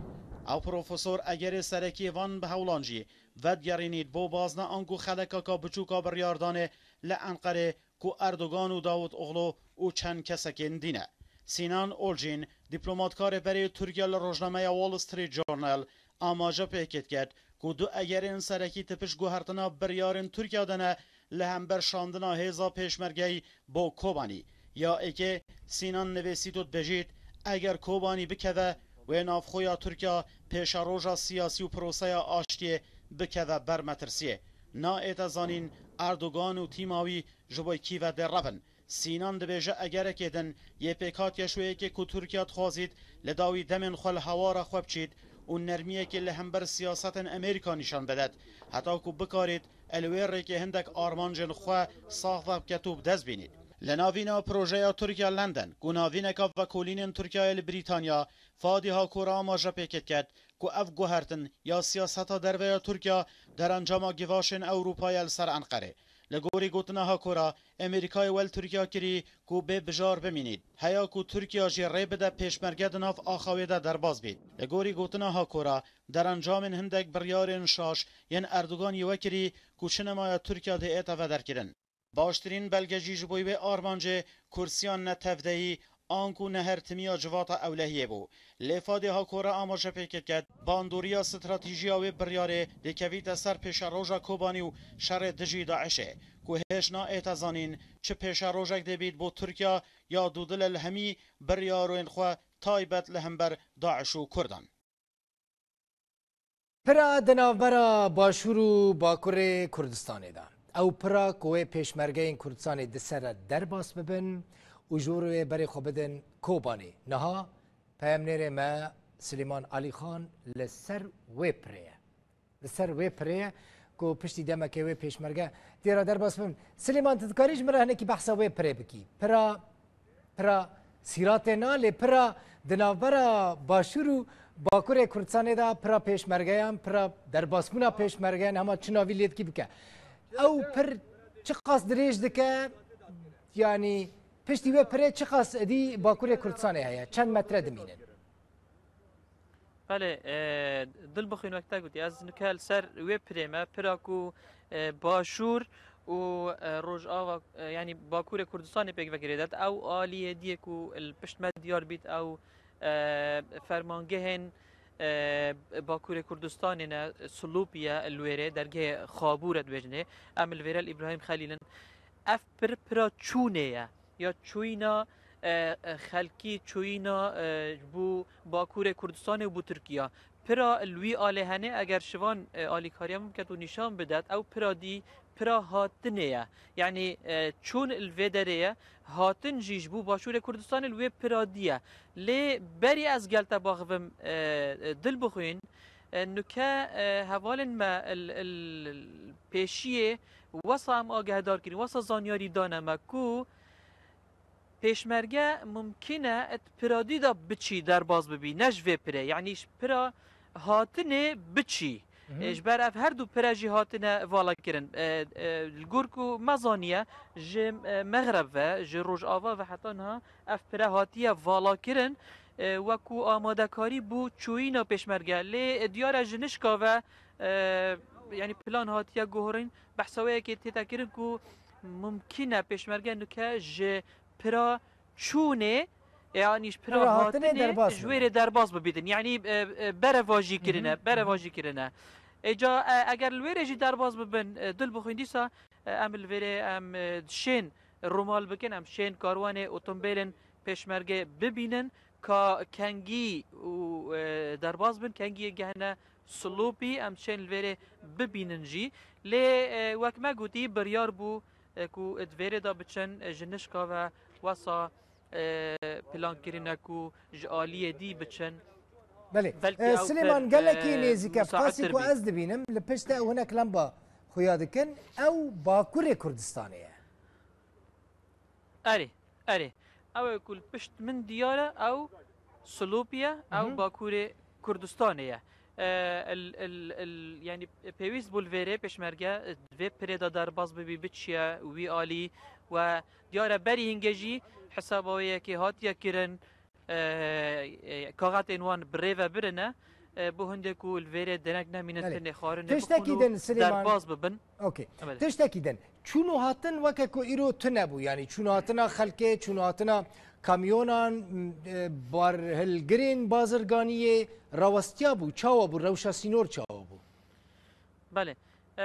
Ew profesor egerê serekiyê van bi hewlan jî vedigerînît bo bazne anku xelekaka biçûka biryardanê li Enqerê ku Erdogan û Davutoglu û çend kesekên dî ne. Sînan Olcîn, dîplomatkarê berê Tirkiye li rojnameya Wall Street Journal amaje pêkêt ket ku du egerên serekî di pişt guhertina biryarên Tirkiye de ne li hember şandina hêza pêşmergeyî bo Kobanî. Ya êkê Sînan nivîsît û dibêjît, eger Kobanî bikeve, wê navxwe ya Tirkiye pêşeroja siyasî û proseya aştiyê bikeve ber metirsiyê. Na ête zanîn Erdogan û tîma wî ji bo kî ve dê revin. Sînan dibêje egerekê din yê pêkhatiye ji wê yekê ku Tirkiye dixwazît li dawî demên xwe li hawara xwe biçît û nermiyekê li hember siyasetên Amerîka nîşan bidet, heta ku bikarît li wê rêkê hindek armancên xwe sax vebket û bi dest bînît. Li navîna projeya Tirkiye London ku navîneka vekolînên Tirkiyeyê li Brîtanya Fadî Hakora amaje pêkêt ket ku ev guhertin ya siyaseta derve ya Tirkiye derencama givaşên Ewropa ye li ser Enqerê. Li gorî gotina Hakora, Amerîkayê wel Tirkiye kirî ku bê bijar bimînît. Heya ku Tirkiye jî rê bide pêşmerge di nav axa wê de derbas bît. Li gorî gotina Hakora, derencamên hindek biryarên şaş yên Erdoganî we kirî ku çi nemaya Tirkiye dê ête vederkirin. Baştirîn belge jî ji bo wê armancê kursiya netevdeyî anku nehertimiya civata ewlehiyê bû. Lê Fadê Hakora amaje pêkêt ket, bandoriya stratîjiya wê biryarê dêkevîte ser pêşeroja Kobanî û şerê dijî DAIŞê, ku hêj naête zanîn çi pêşerojek dê bît bo Tirkiya ya dûdil el hemî biryarên xwe taybet li hember DAIŞ û Kurdan. Pira di navbera Başûr û Bakurê Kurdistanê de. Ew pira ku wê pêşmergeyên Kurdistanê di ser re derbas bibin û ji wê berê xwe bidin Kobanê. Niha peyamnêrê me Silêman Alîxan li ser wê pirê ye. Li ser wê pirê ye ku piştî demekê wê pêşmerge dê re derbas bibin. Silêman, tu dikarî ji min re hinekî behsa wê pirê bikî? Pira, pira Sîratê na, lê pira di navbera Başûr û Bakurê Kurdistanê de pira pêşmergeyan, pira derbasbûna pêşmergeyan, hema çi navî lê dikî bike. Ew pir çiqas dirêj dike, yanî piştî wê pirê çiqas êdî Bakurê Kurdistanê heye, çend metre dimînin? Belê, e, Dilbixwîn, wek te gotî, ez nûke li ser wê pirê me, pira ku, e, Başûr û, e, Rojava, e, yanî Bakurê Kurdistanê pêk ve girêdet, ew aliyê diyê ku li pişt me diyar bît, ew, e, fermangehên, e, Bakurê Kurdistanê ne, Silûpî ye li wêrê, dergehê Xabûr e dibêjinê. Em li vêre li Îbrahîm Xelîl in. Ev pir pira çûnê ye. Ya çûyîna, e, e, xelkî, çûyîna, e, ji bo Bakurê Kurdistanê û bo Tirkiya. Pira li wî alê hene, eger şivan, e, alîkariya min biket û nîşan bidet, ew pira dî, pira hatinê ye. Yanî, e, çûn li vê derê ye, hatin jî ji bo Başûrê Kurdistanê li wê pira dî ye. Lê berî ez gel te baxivim, e, e, Dilbixwîn, e, nuke, e, hevalên me li, li, li pêşiyê wesa em agehdar kirin, wesa zanyarî dane me ku pêşmerge mumkîn e di piradî de biçî derbas bibî, ne ji vê pirê. Yanî ji pira, hatinê biçî. Hı hı. E, ji ber ev her du pire jî hatine vala kirin. E, e, li gor ku me zaniye, ji, e, Mexreb ve, ji Rojava ve heta niha ev pire hatiye vala kirin, e, wekû amadekarî bû çûyîna pêşmerge. Lê, e, diyar e ji nişka ve, e, yanî plan hatiye guhorîn, behsa wê yekê tête kirin ku mumkîn e pêşmerge nuke ji pira çûnê, e, yanî ji pira Pira hatinê hatinê derbas ji wê bibin. rê derbas bibîtin. Yanî, e, e, berevajî Hı hı, kirine, hı hı. berevajî kirine. Êca, e, eger li wê rê jî derbas bibin, e, dil bixwîn dîsa, e, em li vê rê em, e, şên rûmal bikin, em şên karwanê otombêlên pêşmergê bibînin, ka kengî û, e, derbas bin, kengiyê gehne Silopî, em şên li vê rê bibînin jî. Lê, e, wek me gotî, biryar bû, e, ku di vê rê de biçin, e, ji nişka ve wesa, e, plan kirine ku ji aliyê dî biçin. Belê. Belkî E, ew Silêman, pir, gelekî e, nêzîk e. Bi qasî musaîdtir ku bî. ez dibînim, li pişt te ew hinek lamba xuya dikin, ew Bakurê Kurdistanê ye. Erê, erê. Ew ê ku li pişt min diyar e, ew Silopî ye, ew Mhm. Bakurê Kurdistanê ye. E, el, el, el, yanî pêwîst bû li vê rê pêşmerge, e, vê pirê de derbas bibî, biçiye wî alî we diyar e berî hingê jî hesaba wê yekê hatiye kirin, e, e, kaxetên wan bi rê ve birine, e, bo hindê ku li vê rê denek nemînin Belê. tenê xwarinê Tiştekî bixwin û din, Silêman. derbas bibin. Okey. Belê. Tiştekî din. Çûn û hatin weke ku îro tune bû, yanî çûn û hatina xelkê, çûn û hatina kamyonan, m, e, barhilgirên bazirganiyê rawestiya bû, çawa bû, rewşa sînor çawa bû? Belê. E,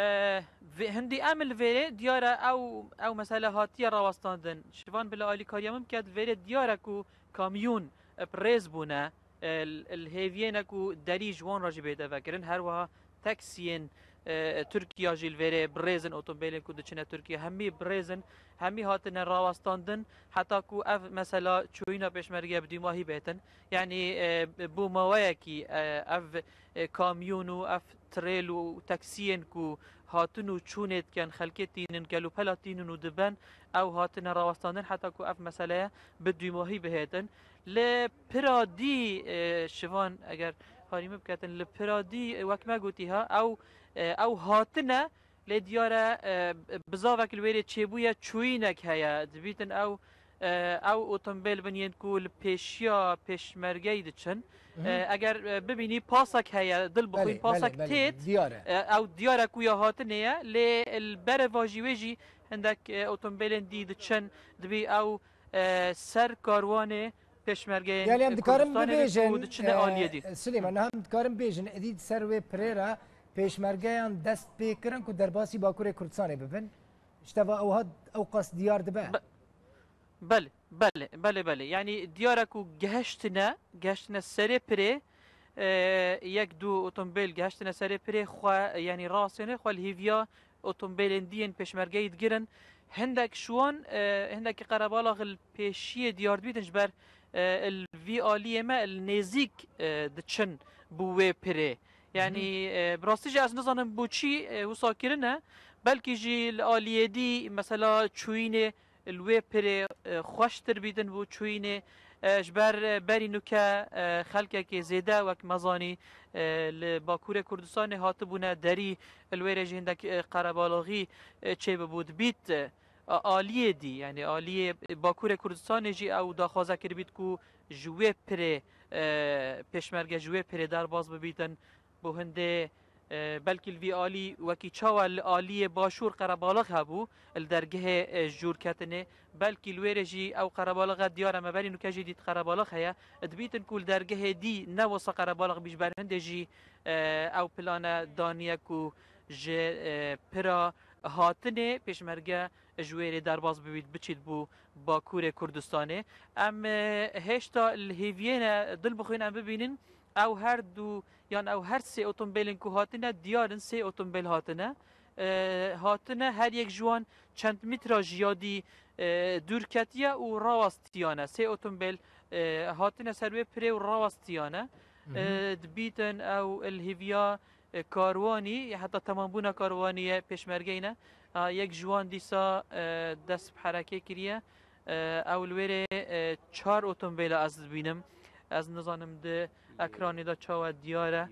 vê, hindî em li vê rê diyar e ew, ew mesele hatiye rawestandin. Şivan bila alîkariya min bike, di vê rê diyar e ku kamyon, e, bi rêz bûne, e, l-, li hêviyê ne ku derî ji wan re jî bête vekirin. Her wiha taksiyên, e, Tirkiya jî li vê rê bi rêz in, otomobilên ku diçine Tirkiye hemî bi rêz in, hemî hatine rawestandin, heta ku ev mesela çûyîna pêşmerge bi dûmahî bêtin. Yanî, e, bû maweyekî, e, ev, e, kamyon û ev tirêl û taksiyên ku hatin û çûnê dikin, xelkê tînin, gelûpela tînin û diben, ew hatine rawestandin heta ku ev meseleye bi dûmahî bihêtin. Li pira dî, e, şivan eger harî min biketin, li pira dî, e, wek me gotî ha, ew, e, ew hatine, lê diyar e, e, bizavek li wê rê çêbûye, çûyînek heye, dibîtin ew, e, ew otomobîl bin yên ku li pêşiya pêşmergeyî diçin. Mhm. E, eger, e, bibînî pasek heye, dil bixwîn Belê, pasek belê, belê, têt, diyar e. e, ew diyar e ku ya hatinê ye, lê li berevajî wê jî hindek, e, otomobîlên dî diçin, dibî ew, e, ser karwanê pêşmergeyên, Yani em e, dikarin Kurdistanê bin bibêjin, ku diçine e, aliyê dî. Silêman, em dikarin bêjin, êdî di ser wê pirê re pêşmergeyan dest pê kirin ku derbasî Bakurê Kurdistanê bibin? Ji te ve ewha ew qas diyar dibe? Be-, belê, belê, belê, belê. Yanî diyar e ku gehiştine, gehiştine serê pirê, e, yek du otomobîl gehiştine serê pirê xwe, yanî rastêne xwe li hêviya otomobîlên dî yên pêşmergeyî digirin. Hindek ji wan, e, hindekî qerebalax li pêşiyê diyar dibîtin ji ber, e, li vî aliyê me li nêzîk, e, diçin bi wê pirê. Yanî, Hı hı. e, bi rastî jî ez nizanim bo çî, e, wisa kirine. Belkî jî li aliyê dî, mesela çûyînê li wê pirê, e, xweştir bîtin bo çûyînê. E, ji ber, e, berî nuke, e, xelkekê zêde wek me zanî, e, li Bakurê Kurdistanê hatibûne derî, li wê rê jî hindek, e, qerebalaxî, e, çêbibû dibît, e, a-, aliyê dî, yanî aliyê Bakurê Kurdistanê jî ew daxwaze kiribît ku ji wê pirê, e, pêşmerge ji wê pirê derbas bibîtin. Bo hindê, e, belkî li vî alî wekî çawa li aliyê Başûr qerebalax hebû, li dergehê, e, jûrketinê, belkî li wê rê jî ew qerebalaxa diyar e, me berî nuke jî dît qerebalax heye. Dibîtin ku li dergehê dî ne wisa qerebalax bî, ji ber hindê jî, e, ew plane daniye ku ji, e, pira hatinê pêşmerge ji wê rê derbas bibît, biçît bo Bakurê Kurdistanê. Em, e, hêşta li hêviyê ne, dil bixwîn em bibînin, ew her du, yan ew her sê otomobîlên ku hatine, diyar in sê otomobîl hatine. E, hatine, her yek ji wan çend mîtra ji ya dî, e, dûr ketiye û rawestiyane. Sê otomobîl, e, hatine ser wê pirê û rawestiyane. Hı hı. E, dibîtin ew li hêviya, e, karwanî, heta temambûna karwanî ye pêşmergeyne. A, yek ji wan dîsa, e, dest bi herekê kiriye. E, ew li wê rê, e, çar otomobîla ez dibînim. Ez nizanim di ekranê de çawa diyar e.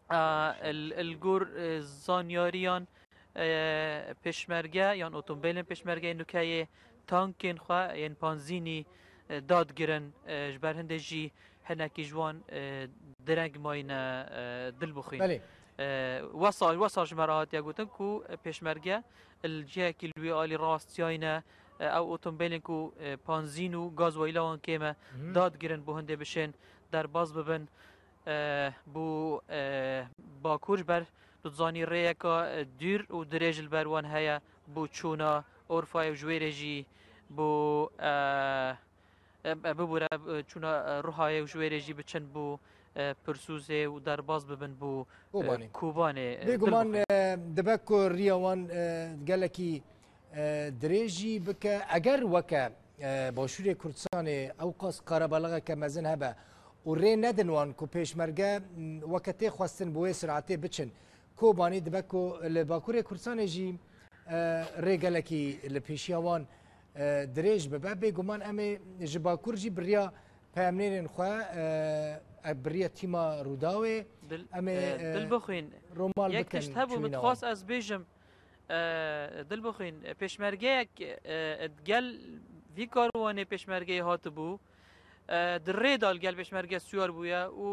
A, li, li gor, e, zanyariyan, e, pêşmerge yan otomobilên pêşmergeyê nûke yê tankên xwe yên panzînî, e, dadigirin, e, ji ber hindê jî hinekî ji wan, e, direng mayîne, e, Dilbixwîn. Belê. E, wesa, wesa ji me re hatiye gotin ku pêşmerge li cihekî li wî alî rastiyayî ne, e, ew otomobilên ku, e, panzîn û gazweyla wan kêm e, Mhm. dadigirin bo hindê bişên derbas bibin. E, bo, e, Bakur ji ber tu dizanî rêyeka, e, dûr û dirêj li ber wan heye bo çûna Orfayê û ji wê rê jî bo, e, e, e, bibûre, e, çûna, e, Ruhayê û ji wê rê jî biçin bo, e, Pirsûzê û derbas bibin bo, e, Kobanê. Kobanê, e, Bêguman, Dilbixwîn. e, dibe ku riya wan, e, gelekî, e, dirêj jî bike. Eger weke, e, Başûrê Kurdistanê ewqas qerebalaxeke mezin hebe û rê nedin wan ku pêşmerge, m, weke tê xwestin bi wê siratê biçin Kobanê, dibe ku li Bakurê Kurdistanê jî, e, rê gelekî li pêşiya wan, e, dirêj bibe. Bêguman em ê ji Bakur jî bi riya peyamnêrên xwe, e, e, bi riya tîma Rûdawê Dil, em ê, e, e, Dilbixwîn, romal yek bikin tişt hebû min çûyîna wan. Dixwast ez bêjim, e, Dilbixwîn, pêşmergeyek, e, e, gel vî karwanê pêşmergeyê hatibû, e, di rê de li gel pêşmerge siwar bûye û,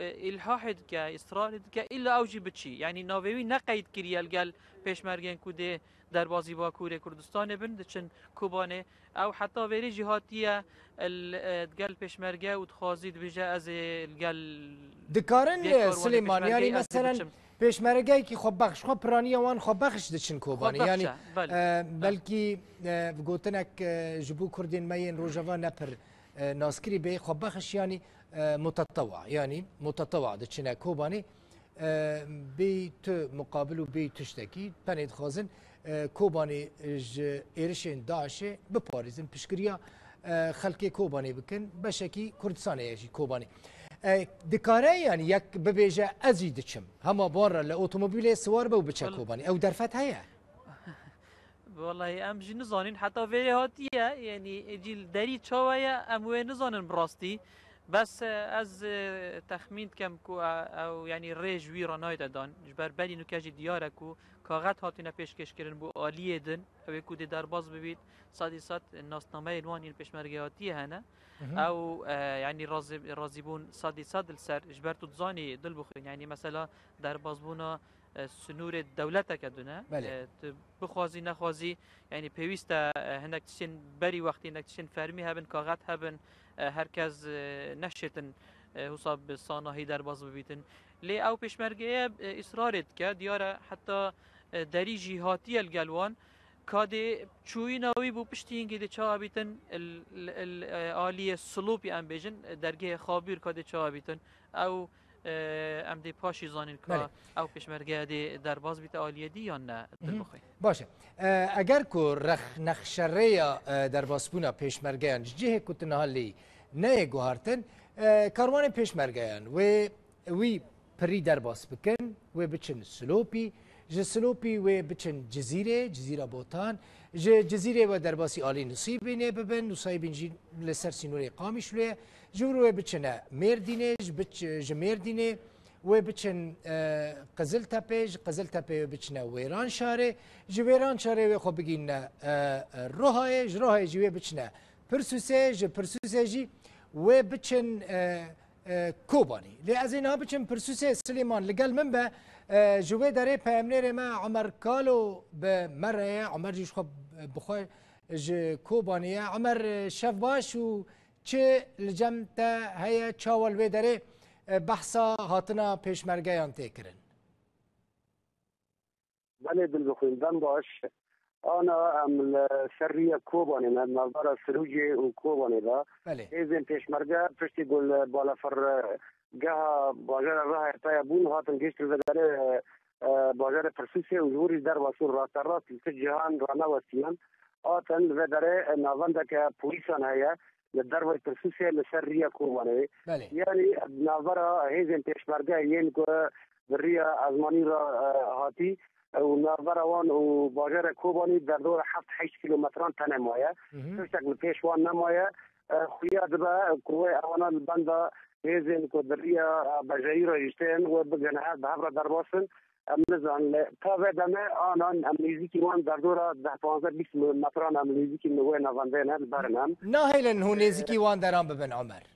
e, îlhahê dike, îsrarê dike, îlla ew jî biçî. Yanî navê wî neqeyd kiriye li gel pêşmergeyên ku dê derbazî Bakurê Kurdistanê bin, diçin Kobanê. Ew heta vêrê jî hatiye, el, e, gel pêşmerge û dixwazî dibêje, ez ê li gel Dikarin, vê e, karwanê Silêman, yanî pêşmergeyê ez ê meselen biçim. pêşmergeyekî xwebexş, xwe piraniya wan xwebexş diçin Kobanê. Xwebexş Yanî, e, belê. e, belkî, e, bi gotinek, e, ji bo Kurdên me yên Rojava ne pir, e, naskirî bê, xwebexş yanî, e, mutetewa, yanî mutetewa diçine Kobanê. E, bêyî tu muqabil û bêyî tiştekî, tenê dixwazin, e, Kobanê ji êrişên DAIŞê biparêzin. Piştgiriya, e, xelkê Kobanê bikin, beşekî Kurdistanê ye jî Kobanê. E, dikare, yanî, yek bibêje, ez jî diçim. Hema bi wan re li otomobîlê siwar be û biçe Wal- Kobanê. Ew derfet heye? Wallahî em jî nizanin, heta vêrê hatiye, yanî, êdî li derî çawa ye, em wê nizanin bi rastî. Bes, e, ez, e, texmîn dikem ku, e, ew, yanî, rê ji wî re nayête dan. Ji ber berî nûke jî diyar e ku kaxet hatine pêşkêşkirin bo aliyê din, ew ê ku dê derbas bibît, sedî sed nasnameyên wan yên pêşmergeyatiyê hene. Mhm. Ew, e, yanî, razî-, razîbûn sedî sed li ser, ji ber tu dizanî, Dilbixwîn, yanî, mesela, derbasbûna, e, sinûrê dewleteke dune. Belê. E, tu bixwazî, nexwazî, yanî, pêwîst e, e, hinek tiştên berî wextî, hinek tiştên fermî hebin, kaxet hebin, e, herkes, e, neşêtin, e, husa bi sanahî derbas bibîtin. Lê ew pêşmergeye, e, îsrarê dike, diyar e, heta, e, derî jî hatiye li gel wan. Ka dê çûyîna wî bû piştî hingê dê çawa bîtin, il, il, il, e, aliyê Silopî em bêjin, e, dergehê Xabîr ka dê çawa bîtin. Ew, e, em dê paşî zanin ka Belê. ew pêşmergeya dê derbas bîte aliyê dî yan ne, Hı hı. Dilbixwîn. Baş e. E, eger ku rex-, nexşerêya, e, derbasbûna pêşmergeyan ji cihê ku tu niha lê neyê guhartin, e, karwanê pêşmergeyan wê wî pirî derbas bikin, wê biçin Silopî, ji Silopî wê biçin Cizîrê, Cizîra Botan, ji Cizîrê wê derbasî alî Nusîbînê bibin, Nusîbîn jî li ser sînorê Qamişlo ye, ji wir wê biçine Mêrdînê, ji biç-, ji Mêrdînê wê biçin, e, Qiziltepê, ji Qiziltepê wê biçine Wêranşarê, ji Wêranşarê wê xwe bigînine, e, e, Rohayê, ji Rohayê jî wê biçine Pirsûsê, ji Pirsûsê jî wê biçin, e, e, Kobanî. Lê ez ê niha biçim Pirsûsê Silêman li gel min be. E, ji wê derê peyamnêrê me Omer Kalo bi me re ye. Omer jî ji xwe bi xwe ji Kobanê ye. Omer, e, şev baş û çi li cem te heye, çawa li wê derê, e, behsa hatina pêşmergeyan tê kirin? Belê, Dilbixwîn, dem baş. Ana em li ser rûyê Kobanê ne, navbera Sirûcê û Kobanê de. Belê. Hêzên pêşmerge piştî ku li balafirgeha bajarê Rihayê peye bûn, hatin gihiştin vê derê, e, bajarê Pirsûsê û ji wir jî derbas bûn, rasterast li tu cihan ranewestiyan. Hatin li vê derê, e, navendeke polîsan heye, li derveyî Pirsûsê li ser rûyê Kobanê. Belê. Yanî navbera hêzên pêşmerge yên ku bi rûyê ezmanî re, e, hatî, e, û navbera wan û bajarê Kobanî derdora heft heşt kîlometran tenê maye. Hı hı. Tiştek li pêş wan nemaye. E, xuya dibe ku wê ewana li benda hêzên ku di riya bejeyî re hiştin, wê bigihne hev, bi hev re derbas bin. Em nizanin, lê ta vê demê anan em nêzîkî wan derdora deh, panzdeh, bîst metran em nêzîkî wê navendê ne, li ber in em. Nahêlin hûn nêzîkî wan deran bibin, Omer?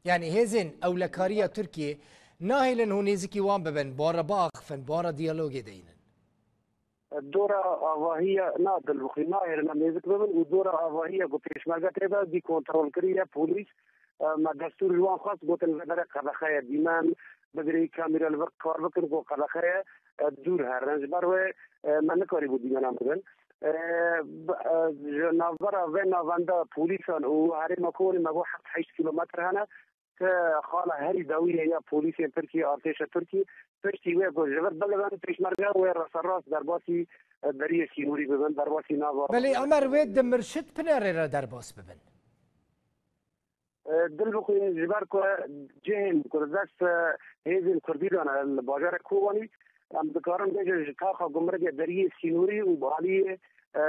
Yanî hêzên ewlekariya Tirkiyê nahêlin hûn nêzîkî wan bibin, bi wan re biaxifin, bi wan re diyalogê deynin? Dora avahiya, na, Dilbixwîn, nahêlin em nêzik bibin û dora avahiya ku pêşmerge tê de dî kontrolkirî ye polîs. E, me destûr ji wan xwest, gotin vê derê qedexe ye, dîmen bigirî, kamîra li vir kar bikin ku qedexe ye, e, dûr herin. Ji ber wê, e, me nikarîbû dîmenan bidin. E, b-, e, ji navbera vê navenda polîsan û herêma Kobanê me got heft heşt kîlometr hene. Ti xala herî dawî ye ya polîsên Tirkî, artêşa Tirkî, piştî wê ku ji vir bilibin pêşmerge, wê rasterast derbasî, e, deriyê sînorî bibin, derbasî nava. Belê, Omer, wê di Mirşid Pinerê re derbas bibin. E, Dilbixwîn, ji ber ku cihên ku di dest, e, hêzên Kurdî de ne li bajarê Kobanî, em dikarin bêjin ji taxa gumrikê deriyê sînorî û bi aliyê, e,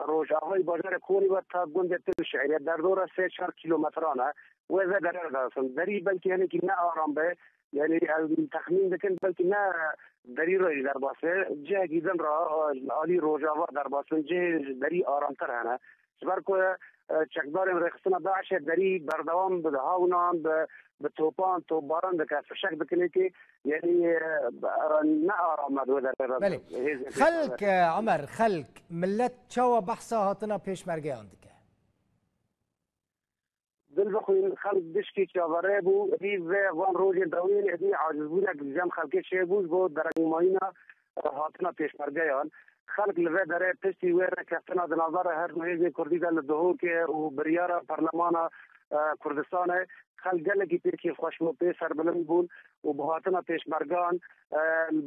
rojavayê bajarê Kobanî ve ta gundê Til Şeîrê derdora sê çar kîlometran e. Wê vê derê de diaxifin. Derî belkî hinekî ne aram be, yanî em texmîn dikin belkî ne derî re jî derbas be. Cihekî din re, e, alî rojava derbas bin, cihê ji derî aramtir hene. Ji ber ku, e, çekdarên rêxistina DAIŞ'ê derî berdewam bi hawnan, bi, bi topan, topbaran dike, fişek dikin êkê, yanî, e, ne aram e di wê derê re. Belê. Hêzên Xelk, pêşmerge. E, Omer, xelk, millet çawa behsa hatina pêşmergeyan dike? Dilbixwîn, xelk gişkî çaverê bû, êdî vê van rojên dawiyên êdî acizbûnek li cem xelkê çêbû ji bo derengmayîna, e, hatina pêşmergeyan. Xelk li vê derê piştî wê rêkeftina di navbera her du hêzên Kurdî de li Duhokê û biryara Parlemana, e, Kurdistanê, xelk gelekî pê kêfxweş bûn, pê serbilind bûn û bi hatina pêşmergan, e,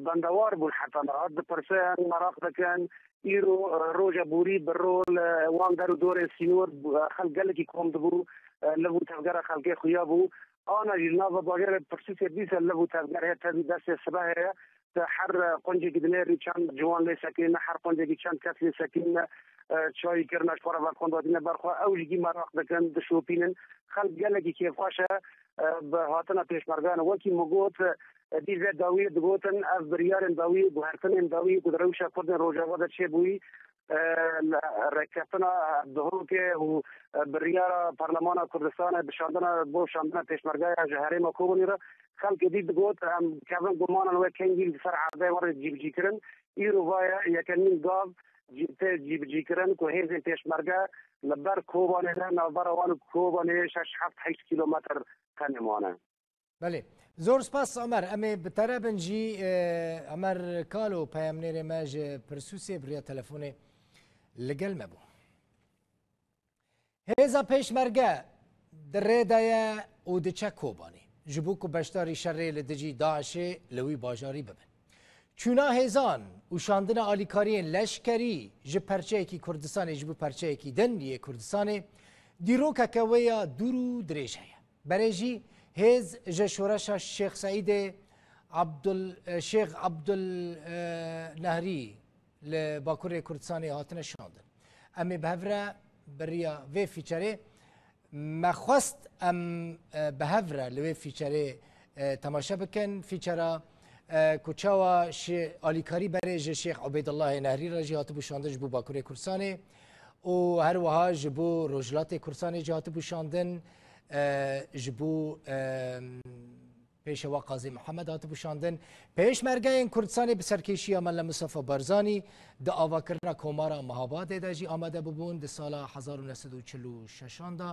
bendewar bûn heta niha. Dipirsin, meraq dikin, Îro, e, roja borî bi rol, e, wan der û dorên sînor, e, xelk gelekî kom dibû, e, liv û tevgera xelkê xuya bû. Ana jî li nava bajarê Pirsûsê dîsa liv û tevger heye, tevî destê sibehê ye. Te her, e, quncekî dinêrî çend ciwan lê sekîne, her quncekî çend kes lê sekîne, e, çayî kirine, ji xwe re vekondatîne ber xwe. Ew jî gî meraq dikin, dişopînin. Xelk gelekî kêfxweş e, e, bi hatina pêşmergeyan. Wekî min got, e, dî vê dawiyê digotin, ev biryarên dawî, guhertinên dawî ku di rewşa Kurdên Rojava de çêbûyî, e, li rêkeftina Duhokê û, e, biryara Parlemana Kurdistanê bi şandina, bo şandina pêşmergeya ji herêma Kobanî re, xelk êdî digot, em kevin gumanan wê kengî li ser erdê were cîbicîkirin. Îro va ye yekemîn gav cî-, tê cîbicîkirin ku hêzên pêşmerge li ber Kobanê ne, navbera wan û Kobanê şeş heft heşt kîlometr tenê mane. Belê. Zor spas, Omer. Em ê bi te re bin jî, e, Omer Kalo, peyamnêrê me ji Pirsûsê, bi riya telefonê li gel me bû. Hêza Pêşmerge di rê de ye û diçe Kobanê, ji bo ku beşdarî şerê li dijî DAIŞ'ê li wî bajarî bibin. Çûna hêzan û şandina alîkariyên leşkerî ji perçeyekî Kurdistanê ji bo perçeyekî din yê Kurdistanê, dîrokeke wê ya dûr û dirêj heye. Berê jî hêz ji şoreşa Şêx Seîdê Abdul, Şêx Abdul, e, Nehrî li Bakurê Kurdistanê hatine şandin. Em ê bi hev re bi riya vê fîçerê, me xwest em, e, bi hev re li wê fîçerê, e, temaşe bikin. Fîçera, e, ku çawa şi-, alîkarî berê ji Şêx Ubeydullahê Nehrî re jî hatibû şandin ji bo Bakurê Kurdistanê û her wiha ji bo Rojhilatê Kurdistanê jî hatibû şandin, e, ji bo, e, Pêşewa Qazî Mihemed hatibû şandin. Pêşmergeyên Kurdistanê bi serkêşiya Mele Mistefa Barzanî di avakirina Komara Mehabadê de jî amade bibûn. Di sala hezar û neh sed û çil û şeşan de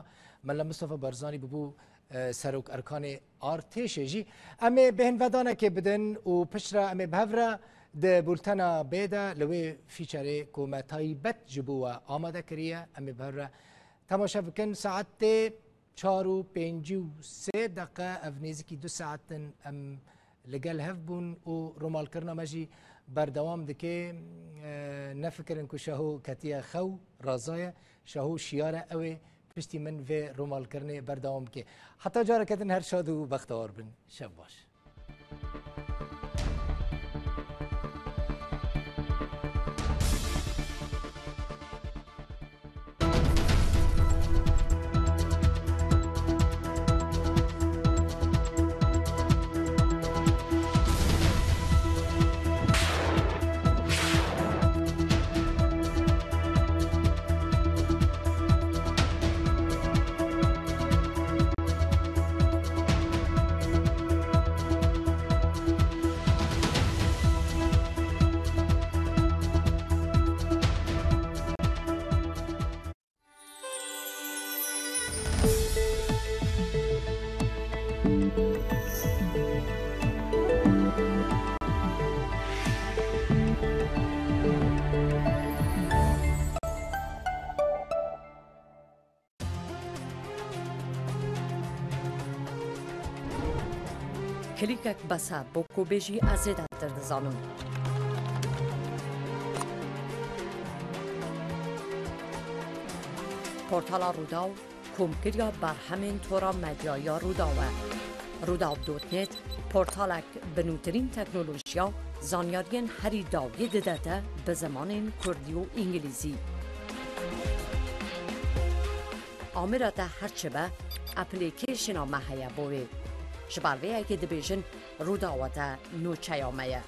Mele Mistefa Barzanî bibû, e, Serok Erkanê Artêşê jî. Em ê bêhnvedanekê bidin û piştre em ê bi hev re di bultena bê de li wê fîçerê ku me taybet ji bo we amade kiriye, em ê bi hev re temaşe bikin. Saetê çar û pêncî û sê deqe, ev nêzîkî du saet in em li gel hev bûn û rumalkirina me jî berdewam dike. E, nefikirin ku Şaho ketiye xew, razaye. Şaho şiyar e, ew ê piştî min vê rumalkirinê berdewam bike. Heta careke din her şad û bextewar bin. Şev baş. Klîkek bes e bo ku bêjî ez zêdetir dizanim. Portala Rûdaw komkiriya berhemên tora medya ya Rûdaw e. Rûdaw dot net portalek bi nûtirîn teknolojiya zanyariyên herî dawiyê dide te bi zimanên kurdî û îngilîzî. Amêra te her çi be, application-a me heye bo wê. Ji ber vê yekê dibêjin Rûdawa te nûçeya me ye.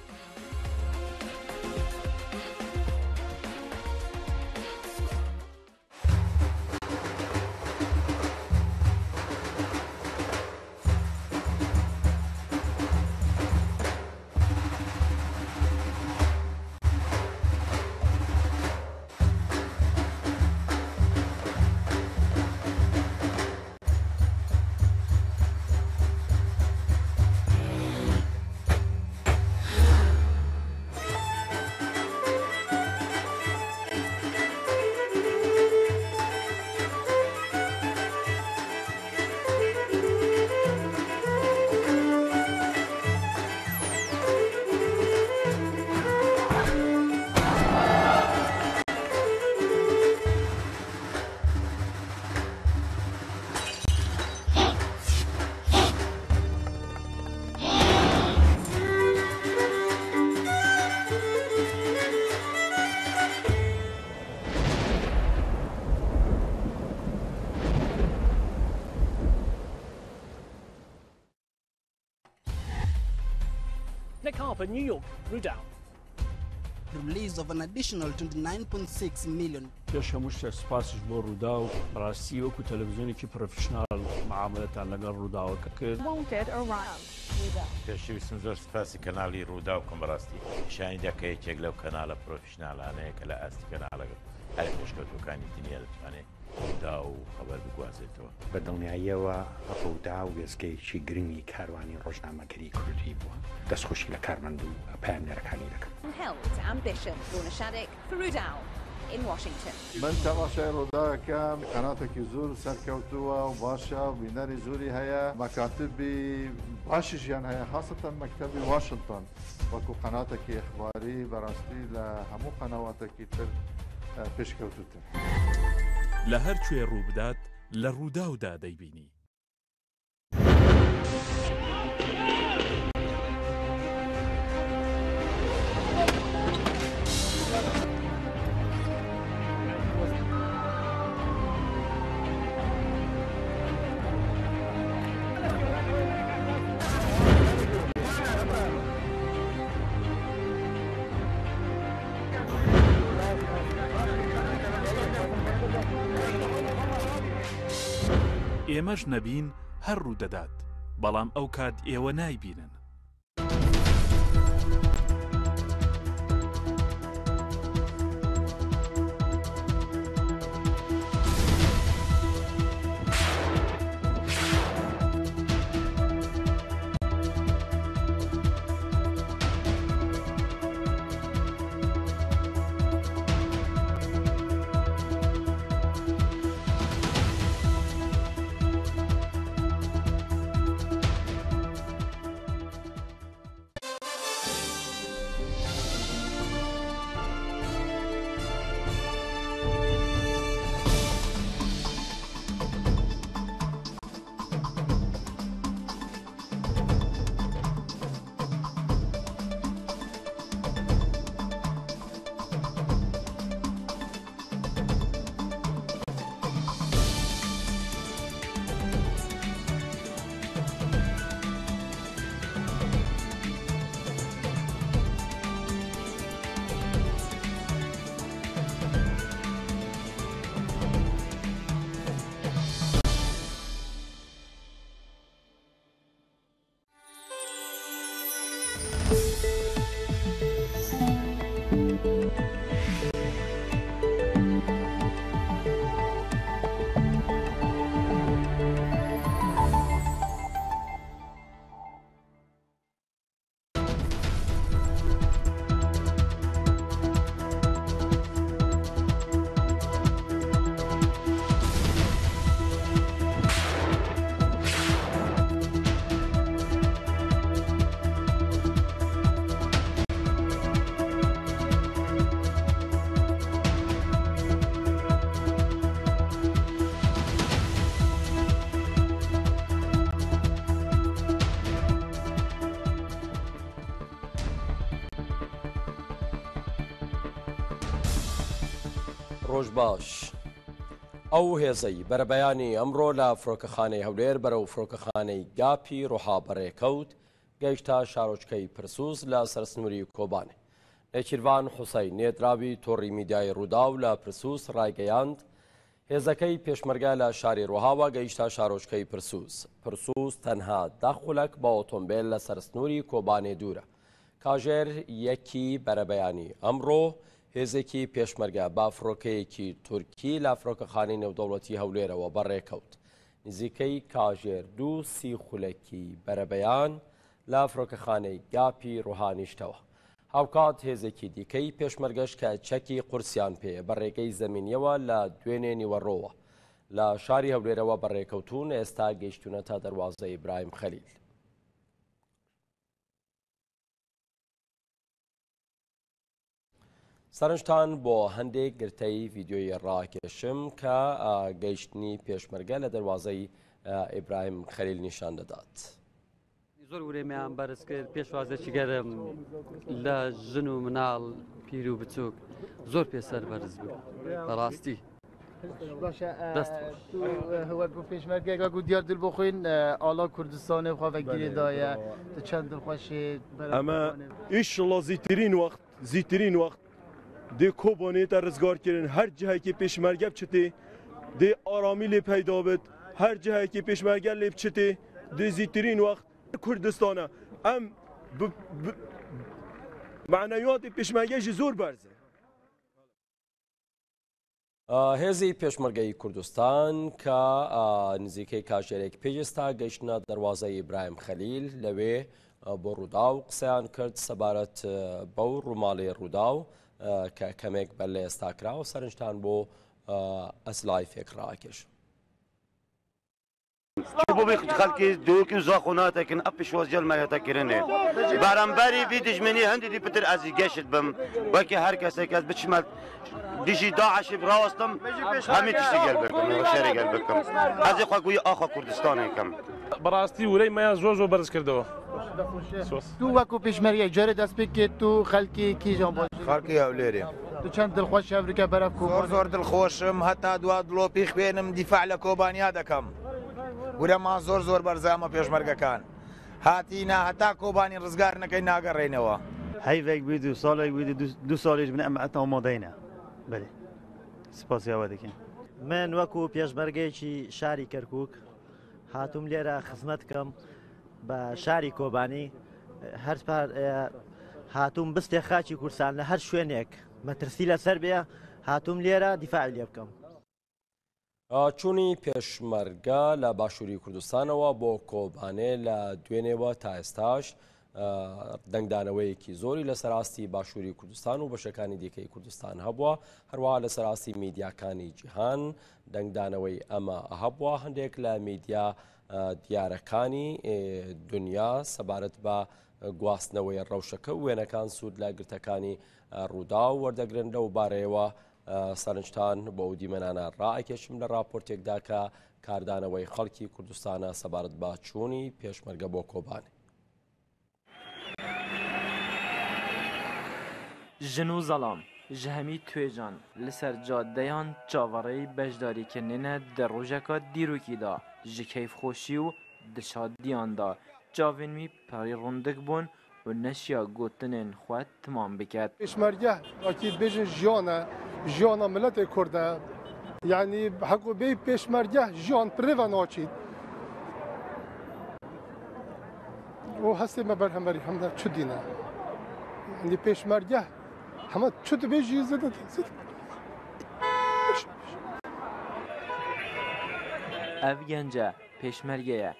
Nick Harper, New York, Rudao. Release of an additional twenty nine point six million. پێش هەموو شتێک سوپاسیش بۆ ڕووداو. بەڕاستی وەکو تەلەڤیزیۆنێکی پرۆفیشنال معاملەتان لەگەڵ ڕووداوەکە کرد. Won't get around. پێشەویستم زۆر سوپاسی کەناڵی ڕووداو بکەم، بەڕاستی پیشانی دا کە یەکێک لەو کەناڵە پرۆفیشنالانەیە کە لە ئاستی کەناڵە هەرە پێشکەوتوەکانی دنیا دەتوانێت ڕووداو خەبەر بگوازێتەوە. بە دڵنیاییەوە ڕووداو وێستگەیەکی گرنگی کاروانی ڕۆژنامەگەری کوردی بووە. دەستخۆشی لە کارمەند و پەیامنێرەکانی دەکەم. Held ambition ڕوونە شارێک Rudao in Washington. من تەماشای ڕووداوەکەم، قەناتێکی زۆر سەرکەوتووە و باشە و بینەری زۆری هەیە، مەکاتبی باشیشیان هەیە، خاصەتەن مەکتەبی واشنتن وەکو قەناتێکی ئەخباری بەڕاستی لە هەموو قەنەواتێکی تر، ئە، پێشکەوتووتر. لە هەر کوێ ڕوو بدات، لە ڕووداودا دەیبینی. ئێمەش نەبین، هەر ڕوو دەدات، بەڵام ئەو کات ئێوە نایبینن. ڕۆژ باش. ئەو هێزەی بەرەبەیانی ئەمڕۆ لە فڕۆکەخانەی هەولێر بەرەو فڕۆکەخانەی گاپی ڕۆها بەڕێکەوت، گەیشتە شارۆچکەی پرسوس لە سەرسنووری کۆبانێ. نێچیروان حوسەین، نێردراوی تۆڕی میدیای ڕووداو لە پرسوس، ڕایگەیاند، هێزەکەی پێشمەرگە لە شاری ڕۆهاوە گەیشتە شارۆچکەی پرسوس. پرسوس تەنها دە خولەک بە ئۆتۆمبێل لە سەرسنووری کۆبانێ دوورە. کاژێر یەکی بەرەبەیانی ئەمڕۆ، هێزێکی پێشمەرگە بە فڕۆکەیەکی تورکی لە فڕۆکەخانەی نێودەوڵەتی هەولێرەوە بەڕێکەوت. نزیکەی کاژێر دوو سی خولەکی بەرەبەیان لە فڕۆکەخانەی گاپی ڕووها نیشتەوە. هاوکات هێزێکی دیکەی پێشمەرگەش کە چەکی قورسیان پێ بە ڕێگەی زەمینیەوە لە دوێنێ نیوەڕۆوە لە شاری هەولێرەوە بەڕێکەوتون، ئێستا گەیشتونەتە دەروازەی ئیبراهیم خەلیل. سەرنجتان بۆ هەندێک گرتەی ڤیدیۆیی ڕاکێشم کە، ئا، گەیشتنی پێشمەرگە لە دەروازەی، ئا، ئیبراهیم خەلیل نیشان دەدات. زۆر ورێمیان بەرز کرد، پێشوازێکی گەرم لە ژن و مناڵ، پیر و بچووک، زۆر پێ سەر بەرز بوو بەڕاستی. باشە، ئە، دەست خۆش. تو، ئە، وەکو پێشمەرگەیەک، وەکو دیار دل بۆ خوین، ئە، ئاڵا کوردستانێ خوا بەگیرێ بەڵێ، دایە. بەڵێ. تو چەند دڵخۆشێ بەرەو ئەمە کوردستانێ؟ ئینشەڵا زیترین وەخت، زیترین وەخت دێ کۆبانێ تە ڕزگار کردن، هەر جهەیەکی پێشمەرگە بچتێ، دێ ئارامی لێ پەیدا بێت، هەر جهەیەکی پێشمەرگە لێ بچتێ، دێ زیترین وەخت کوردستانە. ئەم ب-، ب-، معنەیاتی پێشمەرگە ژی زۆر بەرزە. ئا، هێزی پێشمەرگەی کوردستان کە، ئا، نزیکەی کاژێرێک پێش ئێستا گەیشتنە دەروازەی ئیبراهیم خەلیل، لەوێ، ئا، بۆ ڕووداو قسەیان کرد سەبارەت، ئا، بەو ڕووماڵی ڕووداو، ئا، کە کەمێک بەر لە ئێستا کراوە. سەرنجتان بۆ، ئا، ئەس لایفێک ڕاکێش. Ji bo vê xelkê dûkî û zaxo natekin, ev pêşwazîya li me hate kirinê. Beramberî vî dijminî hindî dî pitir ez jî geşt bim. Wekî her kesek ez biçime dijî DAIŞê bi rawestim, hemî tiştî gel bikim, şerê gel bikim. Ez ê xwe goyî axa Kurdistanê kim. Bi rastî wêreyê me ya zor zor berz kirdewe. Sos. Tu wekî pêşmerge carê dest pê kê tu xelkê kîjan bajêr? Xelkê Hewlêrê. Tu çend dilxweş hevrike berev Kobanê? Zor zor dilxweş im, heta dua dilopî xwênim dîfa le Kobaniya dekem. Wire ma zor zor berze ema pêşmergekan. Hatîne heta Kobanî rizgar nekeyn nagereynewe. Heyvek bî, du salek bî, du, du salê ji bin em heta amadeyne. Belê. Spasiya we dikin. Min wekî pêşmergeyekî şarî Kerkûk هاتووم لێرە خزمەت بکەم بە شاری کۆبانی. هەر پار-، ئێ، هاتووم بستێ خاکی کوردستان لە هەر شوێنێک مەترسی لەسەر بێ، هاتووم لێرە دیفاعی لێ بکەم. چوونی پێشمەرگە لە باشووری کوردستانەوە بۆ کۆبانێ لە دوێنێوە تا ئێستاش، ئە، دەنگدانەوەیەکی زۆری لەسەر ئاستی باشووری کوردستان و بەشەکانی دیکەی کوردستان هەبووە. هەروەها لەسەر ئاستی میدیاکانی جیهان دەنگدانەوەی ئەمە هەبووە. هەندێک لە میدیا، ئە، دیارەکانی، ئێ، دنیا سەبارەت بە گواستنەوەی ڕەوشەکە و وێنەکان سوود لە گرتەکانی، ئە، ڕووداو وەردەگرن. لەو بارەیەوە، ئە، سەرنجتان بۆ ئەو دیمەنانە ڕائەکێشم لە راپۆرتێکدا کە کاردانەوەی خەڵکی کوردستانە سەبارەت بە چوونی پێشمەرگە بۆ کۆبانێ. Jin û zelam ji hemî tuêcan li ser cadeyan çaverêyî beşdarîkirinê ne di rojeka dîrokî de ji keyfxweşî û di şadiyan de çavên wî perî rindik bûn û neşiya gotinên xwe timam biket. Pêşmerge, wekî dibêjin jiyan e, jiyana miletê Kurd e. Yanî heko bêyî pêşmerge jiyan pirê ve naçît. O hestê me berhemerî hemde çi dîne? Yanî pêşmerge hema çi dibêjî zêde zêde. Ev gence pêşmerge ye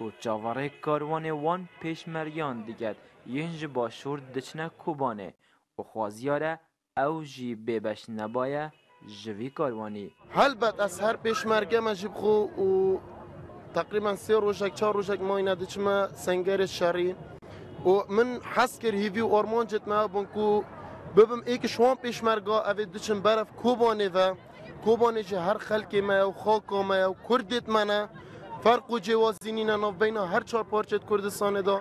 û çaverê karwanê wan pêşmergeyan diket yên ji başûr diçine Kobanê û xwaziyar e ew jî bêbeş nebaye ji vî karwanî. Helbet ez her pêşmerge me jî bi xwe û teqrîben sê rojek, çar rojek mayne diçime sengerê şerî û min hes kir hîvî û armancêt me hebûn ku bibim êk ji wan pêşmerga evê diçin berev Kobanê ve. Kobanê jî her xelkê me ye û xaka me ye û Kurdêt me ne. Ferq û cêwazî nîne navbeyna her çar parçet Kurdistanê de.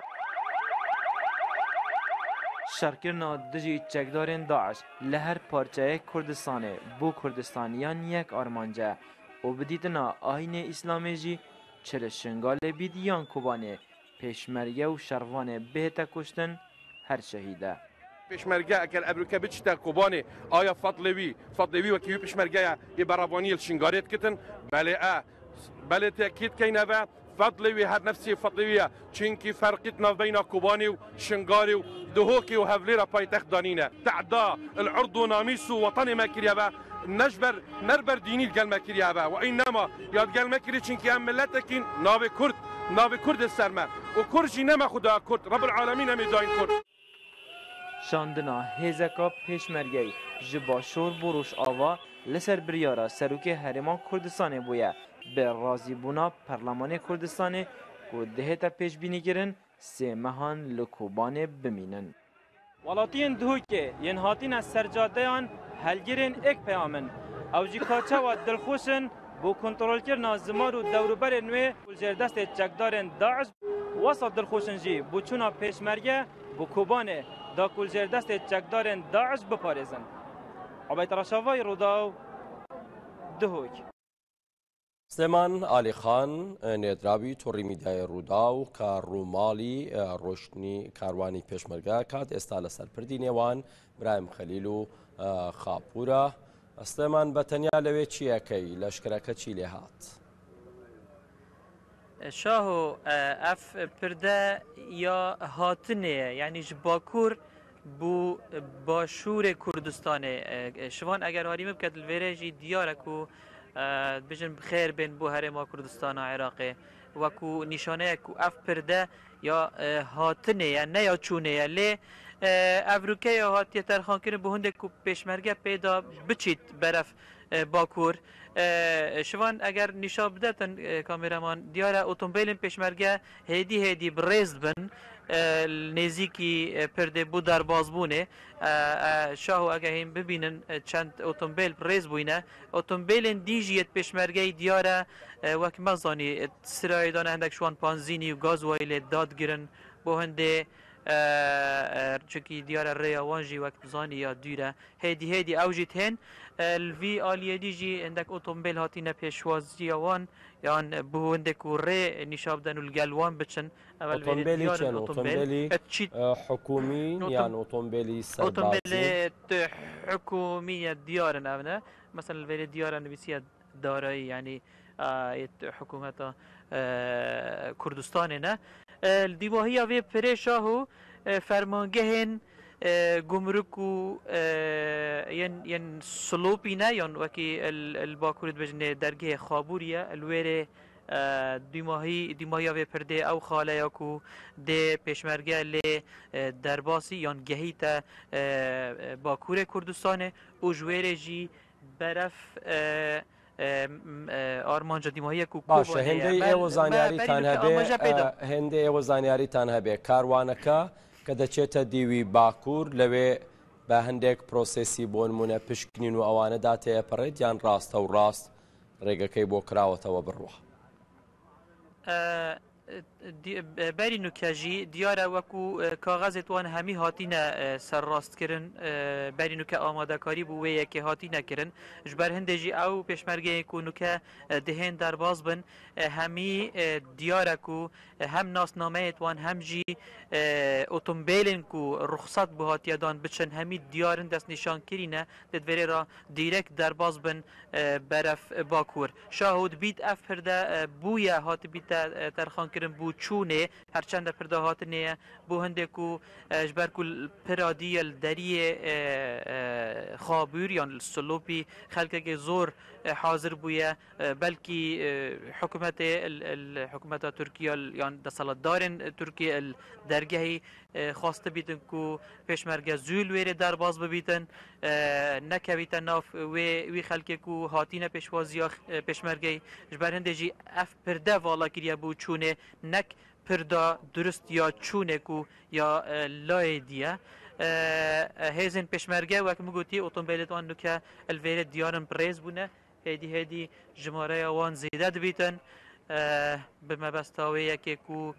Şerkirina dijî çekdarên DAIŞ li her parçeyê Kurdistanê bo kurdistaniyan yek armanc e û bi dîtina ayînê Îslamê jî çi li Şingalê bît yan Kobanê, pêşmerge û şervanê bihête kuştin, her şehîd e. Pêşmerge eger evroke biçite Kobanê, aya fedlê wî, fedlê wî wekî wî pêşmerge ye, yê berevaniyê li Şingalê dikitin. Belê e, belê tekîd keyne ve, fedlê wî her nefsê fedlê wî ye. Çinkî ferqît navbeyna Kobanê û Şingalê û Duhokê û Hevlêra paytext danîne. Tehda il erd û namîs û wetanê me kiriye ve, ne ji ber, ne li ber dînî li gel me kiriye ve. Ve înema ya di gel me kirî, çinkî em miletekîn navê Kurd, navê Kurd li ser me. Û Kurd jî ne me xwe da Kurd, Rebbil Alemîn em ê dayîn Kurd. Şandina hêzeka pêşmergeyî ji Başûr bo Rojava li ser biryara Serokê Herêma Kurdistanê bûye, bi razîbûna Perlemanê Kurdistanê ku dihête pêşbînîkirin sê mehan li Kobanê bimînin. Welatiyên Duhokê yên hatine ser cadeyan helgirên êk peyam in. Ew jî ka çawa dilxweş in bo kontrolkirina ziman û dewrûberên wê ku li jêr destê çekdarên DAIŞ, wesa dilxweş in jî bo çûna pêşmerge bo Kobanê da ku li jêr destê çekdarên DAIŞ biparêzin. Ubeyd Reşavayî, Rûdaw, Duhok. Silêman Alîxan, nêdrawî torî mîdyayê Rûdaw, ka rûmalî, e, roşnî karwanî pêşmerge kat, êsta li ser pirdî nêwan Birahîm Xelîl û, e, Xapûr e. Silêman, be tenya lewê çi yekey, leşkereke çî lê hat? Şaho, e, ev pirde ya hatinê ye, yanî ji Bakur bo Başûrê Kurdistanê. E, Şivan eger harî min biket, li vêrê jî diyar e ku, e, dibêjin bi xêr bên bo Herêma Kurdistana Iraqê. Wekû nîşaneyek ku ev pirde ya, e, hatinê ye, ne ya çûnê ye. Lê, e, evroke ya hatiye terxankirin bo hindek ku pêşmerge pê da biçît berev, e, Bakur. E, Şivan eger nîşan bidetin, e, kameraman, diyar e otomobilên pêşmerge hêdî hêdî bi rêz dibin, e, li nêzîkî, e, pirdê bo derbazbûnê. E, e, Şaho eger hîn bibînin, e, çend otomobil bi rêz bûyne. Otomobilên dî jî yê pêşmergeyî diyar e, e, wek me zanî, e, sirayê dane hindek ji wan panzînî û gazwayîlê dadigirin. Bo hindê, e, e, çikî diyar e rêya wan jî wek dizanî ya dûr e. Hêdî hêdî ew jî tên. E, li vî aliyê dî jî hindek otomobil hatîne pêşwaziya wan, yan bi hindek ku rê nîşa bidin û li gel wan biçin. Ev li vêrê Otomobilî diyar in çen? Otomobil. Otomobilî, E, çî-, e, hikûmî otom-, yan otomobilî serbazî? Otomobilê tu-, hikûmî ye diyar in ev ne. Mesela li vêrê diyar e nivîsiye darayî, yanî, e, yê t-, hikûmeta, e, Kurdistanê ne. E, li dîvahiya vê pirê Şaho, e, fermangehên, e, gumruk û, e, yên, yên Silopî ne, yan wekî el, el Bakurê dibêjin ê dergehê Xabûrî ye, el wêrê, e, dîmahî, dîmahiya vê pirdê ew xaleya ku dê pêşmerge lê, e, derbasî yan gehîte, e, e, Bakurê Kurdistanê û ji wêrê jî berev, e, e, m-, e, armanca dîmahiyê ku Baş e, Kobanê ye. Hêndê Me, êwe me zaniyarîtan berî nuke hebe, amaje pê da. E, hêndê êwe zaniyarîtan hebe. Karwaneke ke deçête dîwî Bakur, lewê be hindek prosesî bo nimûne pişkinîn û ewane da têye pirêt yan raste û rast rêgekey bo kirawetêwe birwa? E, Di-, e, berî nuke jî diyar e, wekû, e, kaxezêt wan hemî hatine, e, serrastkirin, e, berî nuke amadekarî bo wê yekê hatine kirin. Ji ber hindê jî ew pêşmergeyên ku nuke, e, dihên derbas bin, e, hemî, e, diyar e ku, e, hem nasnameyêt wan hem jî, e, otombêlên ku ruxsat bo hatiye dan biçin hemî diyar in, destnîşankirî ne, dê di vêrê re dîrek derbas bin, e, berev, e, Bakur. Şaho dibît ev pirde, e, bûye, hatibîte, e, terxankirin bo çûnê, her çende pirda hatinê ye, bo hindê ku, e, ji ber ku li pira dî ye li deriyê, e, e, Xabûr yan li Silopî xelkekê zor, e, hazir bûye, e, belkî, e, hikûmetê, el, el, hikûmeta Tirkiye yan desthilatdarên Tirkiye el dergehî e, xwest dibîtin ku pêşmerge zû li wêrê derbas bibîtin, e, nekevîte nav wê, wî xelkê ku hatîne pêşwaziya, e, pêşmergeyê. Ji ber hindê jî ev pirde vala kiriye bo çûnê, nek pirda durist ya çûnê ku ya, e, layê dî ye. E, e, hêzên pêşmerge, wek min gotî, otombêlê wan nuke li vêrê diyar in bi rêz bûne. Hêdî hêdî jimareya wan zêde dibîtin. E, bi mebesta wê yekê ku,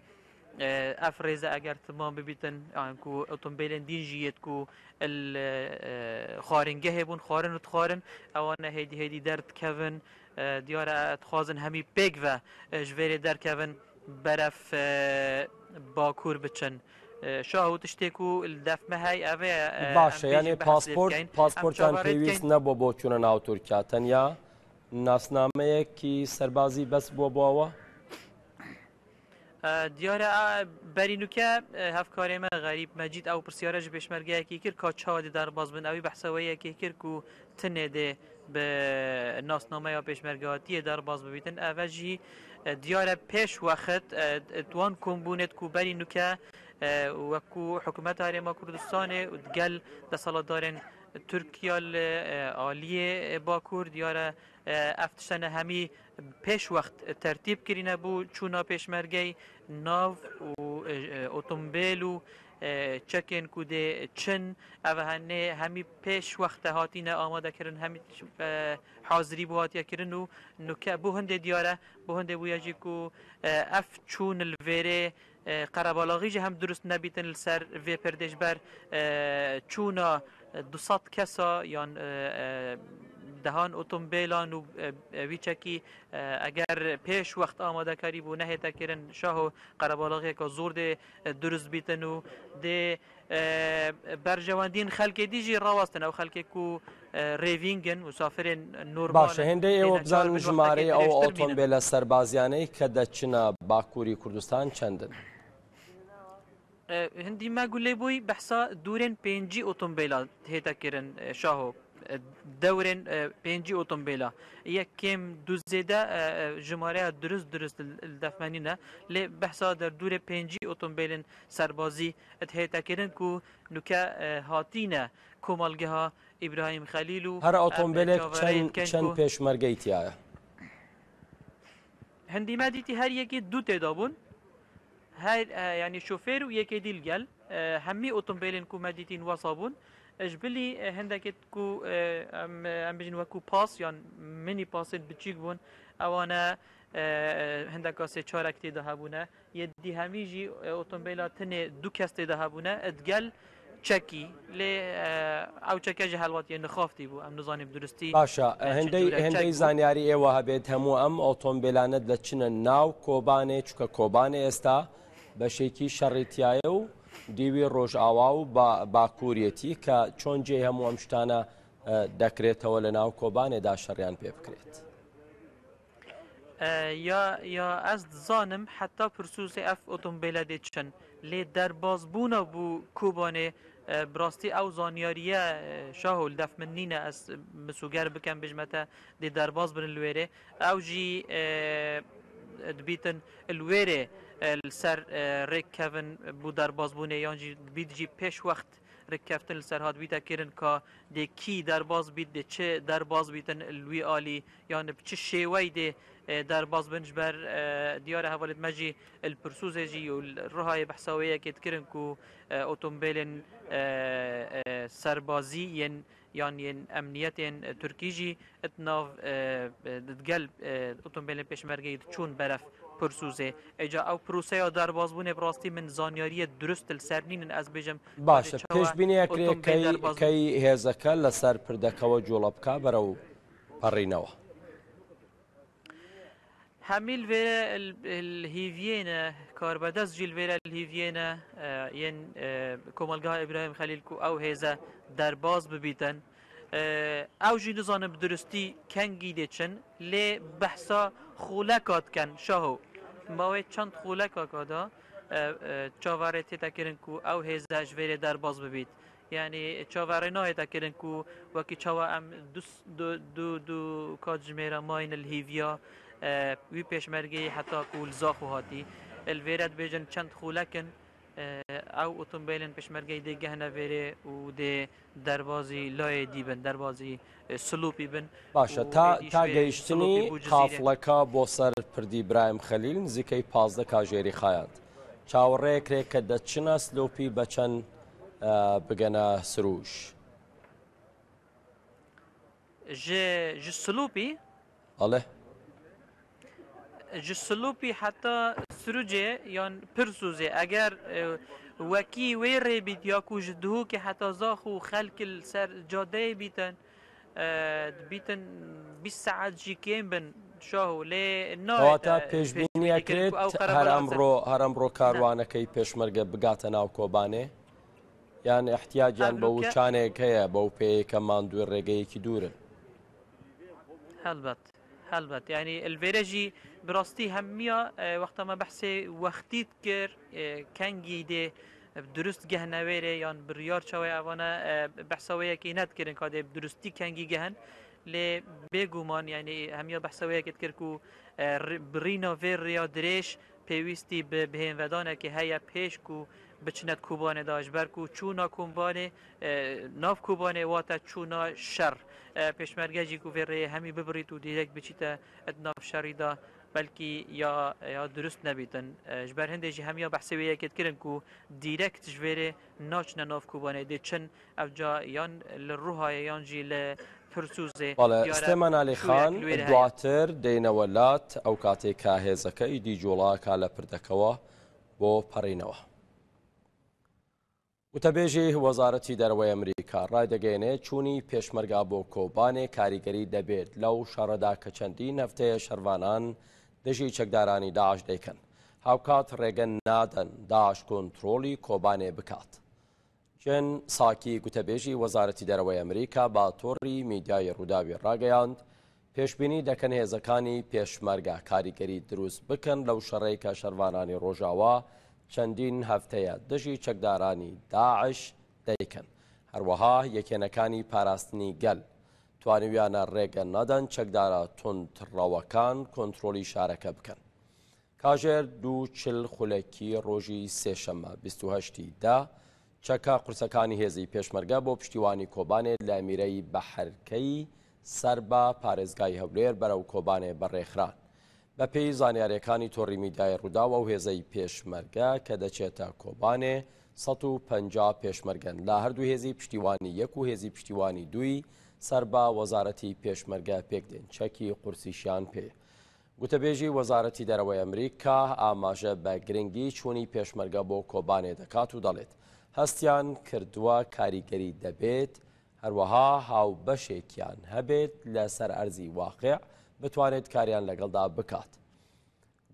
E, ev rêze eger timam bibîtin, yan ku otombêlên dîn jî yêt ku il, e, xwaringehê bûn, xwarin û dixwarin, ewana hêdî hêdî derdikevin. E, diyar e, dixwazin hemî pêk ve, e, ji vêrê derkevin, beref, e, Bakur biçin. E, şaho tiştê ku li def me hey, ev e, e, Baş e, em pê jî yanî behsê pasport, bikeyn. Em pasportan çaverê pêwîst dikeyn. Nebû bo çûna nav Tirkiya, tenya nasnameyekî serbazî bes bû bo awa? E, diyar e, a, berî nûke, e, hevkarê me Xerîb Mecîd ew pirsiyare ji pêşmergeyekî kir, ka çawa dê derbas bin. Ewî behsa wê yekê kir ku tinê dê bi nasnameya pêşmergehatiyê derbas bibîtin. Eve jî, e, diyar e pêş wexit, e, di wan kombûnêt ku berî nûke, e, wekû Hikûmeta Herêma Kurdistanê û digel desthilatdarên Tirkiya li, e, aliyê, e, Bakur, diyar e, e, ev tiştene hemî pêş wext tertîb kirîne bû çûna pêşmergey nav û, e, e, otombêl û, e, çekên ku dê çin, ev hene hemî pêş wexte hatîne amade kirin, hemî, e, hazirî bû hatiye kirin û nuke bû hindê diyar e, bû hindê bûye jî ku, e, ev çûn li vêrê, e, qerebalaxî jî hem durust nebîtin li ser vê pirdê ji ber, e, çûna du sed kesa yan, e, e, dehan otombêlan û, e, e, wî çekî, e, eger pêş wext amadekarî bû nehête kirin, şaho qerebalaxiyeke zor dê, e, durust bîtin û dê, e, berjewendiyên xelkê dî jî rawestin. Ew xelkê ku, e, rêvîng in, misafirên normal Baş e, in, hêndê êwe têne bizanin çar bin wext jimareyê ew dirêjtir bînin. Otombêle serbaziyaneyî ke deçina Bakurî Kurdistan çend in? E, hindî me gulê bûyî behsa dûrên pêncî otombêla hête kirin, e, şaho. E, dewrên, e, pêncî otombêla. Yek kêm du zêde, e, e, jimareya durist, durist li, li def me nîne. Lê behsa der dûrê pêncî otombêlên serbazî hête kirin ku nuke, e, hatîne komalgeha Îbrahîm Xelîl û Her em, e, otombêlek çavereyê çend, dikin çend ku pêşmergeyî tiya ye? Hindî me dîtî her yekî du tê de bûn. Her, e, yanî şofêr û yekê dî li gel. E, hemî otombêlên ku me dîtîn wesa bûn. E, ji bilî, e, hindekê ku, e, em, em bijin wekû pas yan mînî pasên biçîk bûn. Ewane, e, hindeka sê çarek tê de hebûne. Yê dî hemî jî, e, otombêla tenê du kes tê de hebûne, e, digel çekî. Lê, e, ew çeke jî helwatiyê nixaftî bû. Em nizanî bi durustî, Baş e, e, çi hindey, cûre hindey çek bû. Zanyarî ê we hebêt, hemû em otombêlane diçine nav Kobanê, çuke Kobanê êsta beşekî şerî tiyaye û dîwî Rojawa û ba-, Bakuriyetî ke çon cê hemû em ştane, e, dekrêtewe li nav Kobanê da şeryan pê bikrêt. E, ya, ya ez dizanim heta pirsûsê ev otombêle dê çin. Lê derbazbûna bû Kobanê, e, bi rastî ew zanyariye, e, şaho li def min nîne, ez misûger bikem, bêjme te dê derbaz bin li wêrê. Ew jî, e, dibîtin li wêrê, e, li ser, e, rêkkevin bû derbazbûnê yan jî dibît jî pêş wext rêkkeftin li ser hatibîte kirin ka dê kî derbaz bît, dê çi derbaz bîtin li wî alî, yan bi çi şêweyî dê, e, derbaz bin ji ber, e, diyar e hevalêt me jî li pirsûzê jî û li Rihayê behsa wê yekê dikirin ku, e, otombêlên, e, e, serbazî yên yan yên emniyetên, e, Tirkî jî di nav, e, e, di gel, e, otombêlên pêşmergeyî diçûn beref Pirsûzê. Êca ew proseya derbazbûnê bi rastî min zanyariyê durust li ser nînin, ez bêjim. Baş e, pêşbîniyek rê key, key hêzeke li ser pirdeke we cola bike berew perînewa? Hemî li vêre li, li hîviyê ne, karbedest jî li vêre li hîviyê ne, e, yên, e, Komelgeha Îbrahîm Xelîl ku ew hêze derbaz bibîtin. E, ew jî nizanin bi durustî kengî dê çin, lê behsa xuleka dikin, Şaho. Mawê çend xulekaka de, e, e, çaverê tête kirin ku ew hêze ji vêrê derbaz bibît. Yanî çaverê nahête kirin ku wekî çawa em du s-, du, du, du katjimêre mayîne li hîviya, e, wî pêşmergeyê heta ku li Zaxo hatî. Li vêre dibêjin çend xulek in, e, ew otombêlên pêşmergeyê dê gehne vêrê û dê derbazî layê dî bin, derbazî, e, Silopî bin. Baş e, û ta, êdî ta ji vê gehiştinî Silopî bû Cizîrê. Qafleka bo ser pirdî Îbrahîm Xelîl nizîkey pazdeh kajêrî xayand. Çawerêyek rê ke deçine Silopî be çend, e, bigene Sirûj? Ji, ji Silopî? Alê. ji Silopî heta Sirûcê yan Pirsûzê, eger, e, wekî wê rê bît ya ku ji Dihokê heta Zaxo xelk li ser cadeyê bîtin, e, dibîtin bîst saet jî kêm bin, Şaho, lê nayê Kewata te pêşbînî pêşbînî kirin ku ew ekrêt her qerebalata emro, her emro Ne. karwanekey pêşmerge bigate nav Kobanê? Yan ihtiyaciyan Ev be rûke- wiçanek heye, be pêyeke mandû rêgeyekî dûr in? Helbet, helbet. Yani li vêre jî bi rastî hemiya, e, wexta me behsê wextî dikir, e, kengî dê durust gehne wêrê yan biryar çawe evana, e, behsa wê yekê nedikirin ka dê bi durustî kengî gehin. Lê bêguman, yani hemiya behsa wê yekê dikir ku, e, ri-, birîna vê rêya dirêj pêwîstî bi bihênvedanekê heye pêş ku biçine di Kobanê de, ji ber ku çûna Kobanê, e, nav Kobanê wate çûna şer. E, pêşmerge jî ku vê rêyê hemî bibirît û dîrekt biçîte di nav şerî de, belkî ya, ya durust nebîtin. E, ji ber hindê jî hemiya behsê wê yekê dikirin ku dîrekt ji vê rê naçine nav Kobanê, dê çin ev ca yan li Ruhayê yan jî li Pirsûzê. Bale, Diyare Süleyman Ali şûyek Xan, li wê re heye. Duatir deyne welat, ew katê ka hêzeke îdî cola ka le pirdekeva bo perînewa. Witebêjî Wezaretî Dereweyê Amerîka raydegeyêne çûnî pêşmerga bo Kobanê karîgerî debêt lew şereda ke çendîn hefteye şervanan dijî çekdaranî DAIŞ deykin. Hawkat rêge naden DAIŞ kontrolî Kobanê bikat. Jen Sakî, gotebêjî Wezaretî Dereweyê Amerîka, ba torî mîdyayê Rûdawî rageyand, pêşbînî dekin hêzekanî pêşmerga karîgerî dirûst bikin lew şereyka şervananî Rojawa çendîn hefteye dijî çekdaranî DAIŞ deykin. Her wiha yekênekanî parastinî gel twanîwiyane rêge nadan çekdara tundrewekan kontrolî şareke bikin. Kajêr du çil xulekî rojî sêşeme bîst û heştî de çeka qursekanî hêzî pêşmerge bo piştîwanî Kobanê li emîreyî Beherkeyî ser ba parêzgayî Hewlêr berew Kobanê berêxiran. Be pêyî zanyaryekanî torî mîdyayê Rûdaw ew hêzeyî pêşmerge ke deçête Kobanê sed û penca pêşmergen la her du hêzî piştîwanî yek û hêzî piştîwanî duyî ser ba wezaretî pêşmerge pêk dên çekî qursîşiyan pê. Gotebêjî Wezaretî Dereweyê Amerîka amaje be giringî çûnî pêşmerge bo Kobanê dekat û delêt hestiyan kirduwa karîgerî debêt, her wiha hawbeşêkiyan hebêt li ser erzî waqî bitwanêt kariyan legel da bikat.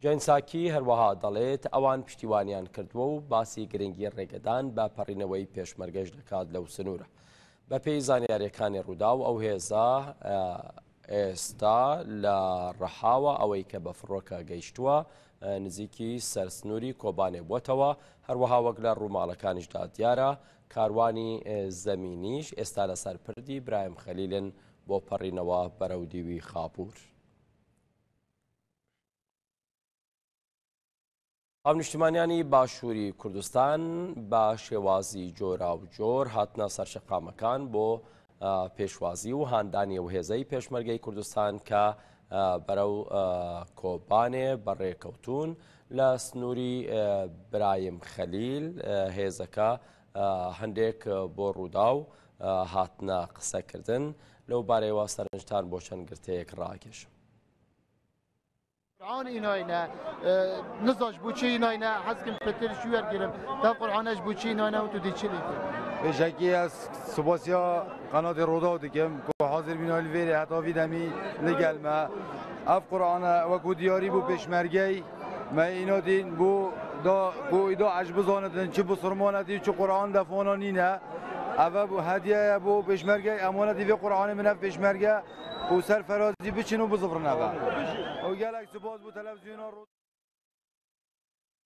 Jen Sakî her wiha delêt ewan piştîwaniyan kirduwe û basî giringî rêgedan be perîneweyî pêşmerge ji dekat lew sinûre. Be pêyî zanyaryekanê Rûdaw ew hêza, e, êsta li Rihawa eweyke be firoke geyştuwa, e, nizîkî sersnûrî Kobanê bûtewa, her wiha wek li rûmalekan jî da diyar e, karwanî, e, zemînî jî êsta li ser pirdî Birahîm Xelîl in bo perînewa berew dîwî Xapûr. Hevniştimanyanî Başûrî Kurdistan bi şêwazî cora û cor hatine ser şeqamekan bo, e, pêşwazî û handanî ew hêzeyî pêşmergeyî Kurdistan ke, e, berew, e, Kobanê berêkewtûn. Li snûrî, e, Birayîm Xelîl, e, hêzeke, e, hindêk bo Rûdaw, e, hatine qisekirdin. Lewbarê wa serinçtan bo çend girteyek ragihîjim. Qur'an înayne, e, niza ji bo çi înayne, hezkim pitir ji wer girim. Te Qur'ane ji bo çi înayne û tu dê çi lê kir? Pêşekî ez sipasiya qenatê Rodaw dikim ku hazir bîna li vêrê heta vî demî li gel me. Ev Qur'ane wekû diyarî bû pêşmergey me înadîn bû da ku îda ez bizanitin çi bisilmanetî çi Qur'an defana nîne. Eve bû hediye ye bo pêşmergey emanetî vê Qur'anê min ev pêşmerge û serferazî biçin û bizifrine be. Û gelek spas bo televîzyona Ro-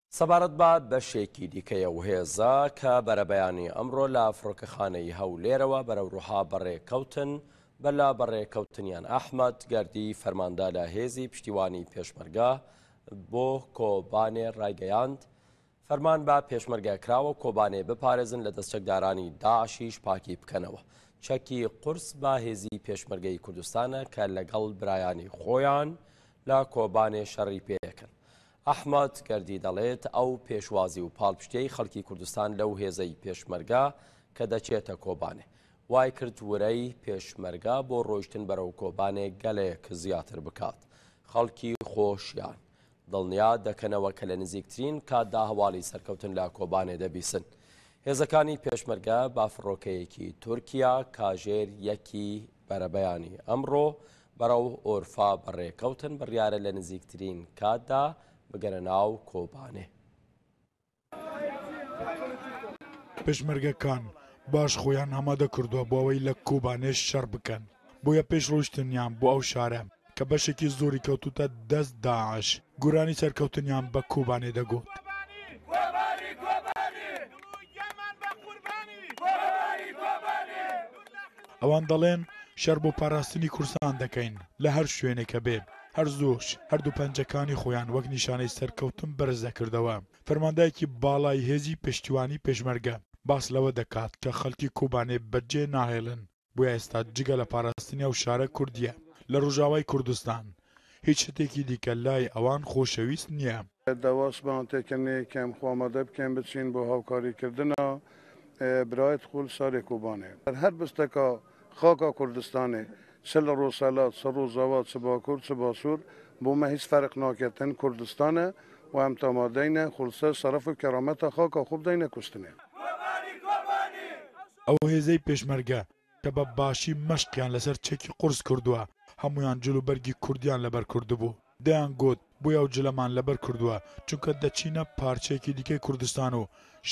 Sebaret ba beşekî dîke ye û hêza ke berebeyanî emro la firokexaneyî Hewlêrewa berew ruha berêkewtin, bela berêkewtiniyan Ehmed Gerdî fermandala hêzî piştîwanî pêşmerga bo Kobanê raygeyand, Ferman ba pêşmergekirawa Kobanê biparêzin li dest çekdaranî DAIŞî ji pakî bikenewe. Çekî qurs ba hêzî pêşmergeyî Kurdistan e ke legel birayanî xwe yan la Kobanê şerî pê kin. Ehmed Gerdî delêt ew pêşwazî û palpiştiyeyî xelkî Kurdistan lew hêzeyî pêşmerge ke deçête Kobanê. Way kirt wirey pêşmerge bo rojtin berew Kobanê gelek ziyatir bikat. Xelkî xwe şiyan. دڵنیا دەکەنەوە کە لە نزیکترین کاتدا هەواڵی سەرکەوتن لە کۆبانێ دەبیسن. هێزەکانی پێشمەرگە بە فڕۆکەیەکی تورکیا کاژێر یەکی بەرەبەیانی ئەمڕۆ بەرەو ئۆرفا بەڕێکەوتن، بڕیارە لە نزیکترین کاتدا بگەنە ناو کۆبانێ. پێشمەرگەکان باش خۆیان ئامادە کردووە بۆ ئەوەی لە کۆبانێ شەڕ بکەن. بۆیە پێش ڕۆیشتنیان بۆ ئەو شارە کە بەشێکی زۆری کەوتوتە دەست داعش، گورانی سەرکەوتنیان بە کۆبانێ دەگوت. ئەوان دەڵێن شەر بۆ پاراستنی کوردستان دەکەین لە هەر شوێنێکە بێ. هەر زۆش هەردوو پەنجەکانی خۆیان وەک نیشانەی سەرکەوتن بەرز دەکردەوە. فەرماندایەکی باڵای هێزی پشتیوانی پێشمەرگە باس لەوە دەکات کە خەڵکی کۆبانێ بەجێ ناهێڵن. بۆیە ئێستا جگە لە پاراستنی ئەو شارە کوردیە لە ڕۆژاوای کوردستان، هیچ شتێکی دیکە لای ئەوان خۆشەویست نییە. داواش بان تێکەنێ کەم خۆ ئامادە بکەن بچین بۆ هاوکاریکردنا، ئێ، برایەت خۆ لە شارێ کۆبانێ. هەر بستەکە خاکا کوردستانێ، چ لە ڕۆژهەڵات، چ ڕۆژاوا، چ باکوور، چ باشوور، بۆ مە هیچ فەرق ناکەتن کوردستانە و ئەم تامادەینە خولسە شەرەف و کەرامەتە خاکا خۆ بدەینە کوشتنێ. ئەو هێزەی پێشمەرگە کە بە باشی مەشقیان لەسەر چەکی قورس کردووە، هەمویان جل و بەرگی کوردیان لەبەر کردبوو. دەیان گوت، بۆیە ئەو جلەمان لەبەر کردووە، چونکە دەچینە پارچەیەکی دیکەی کوردستان و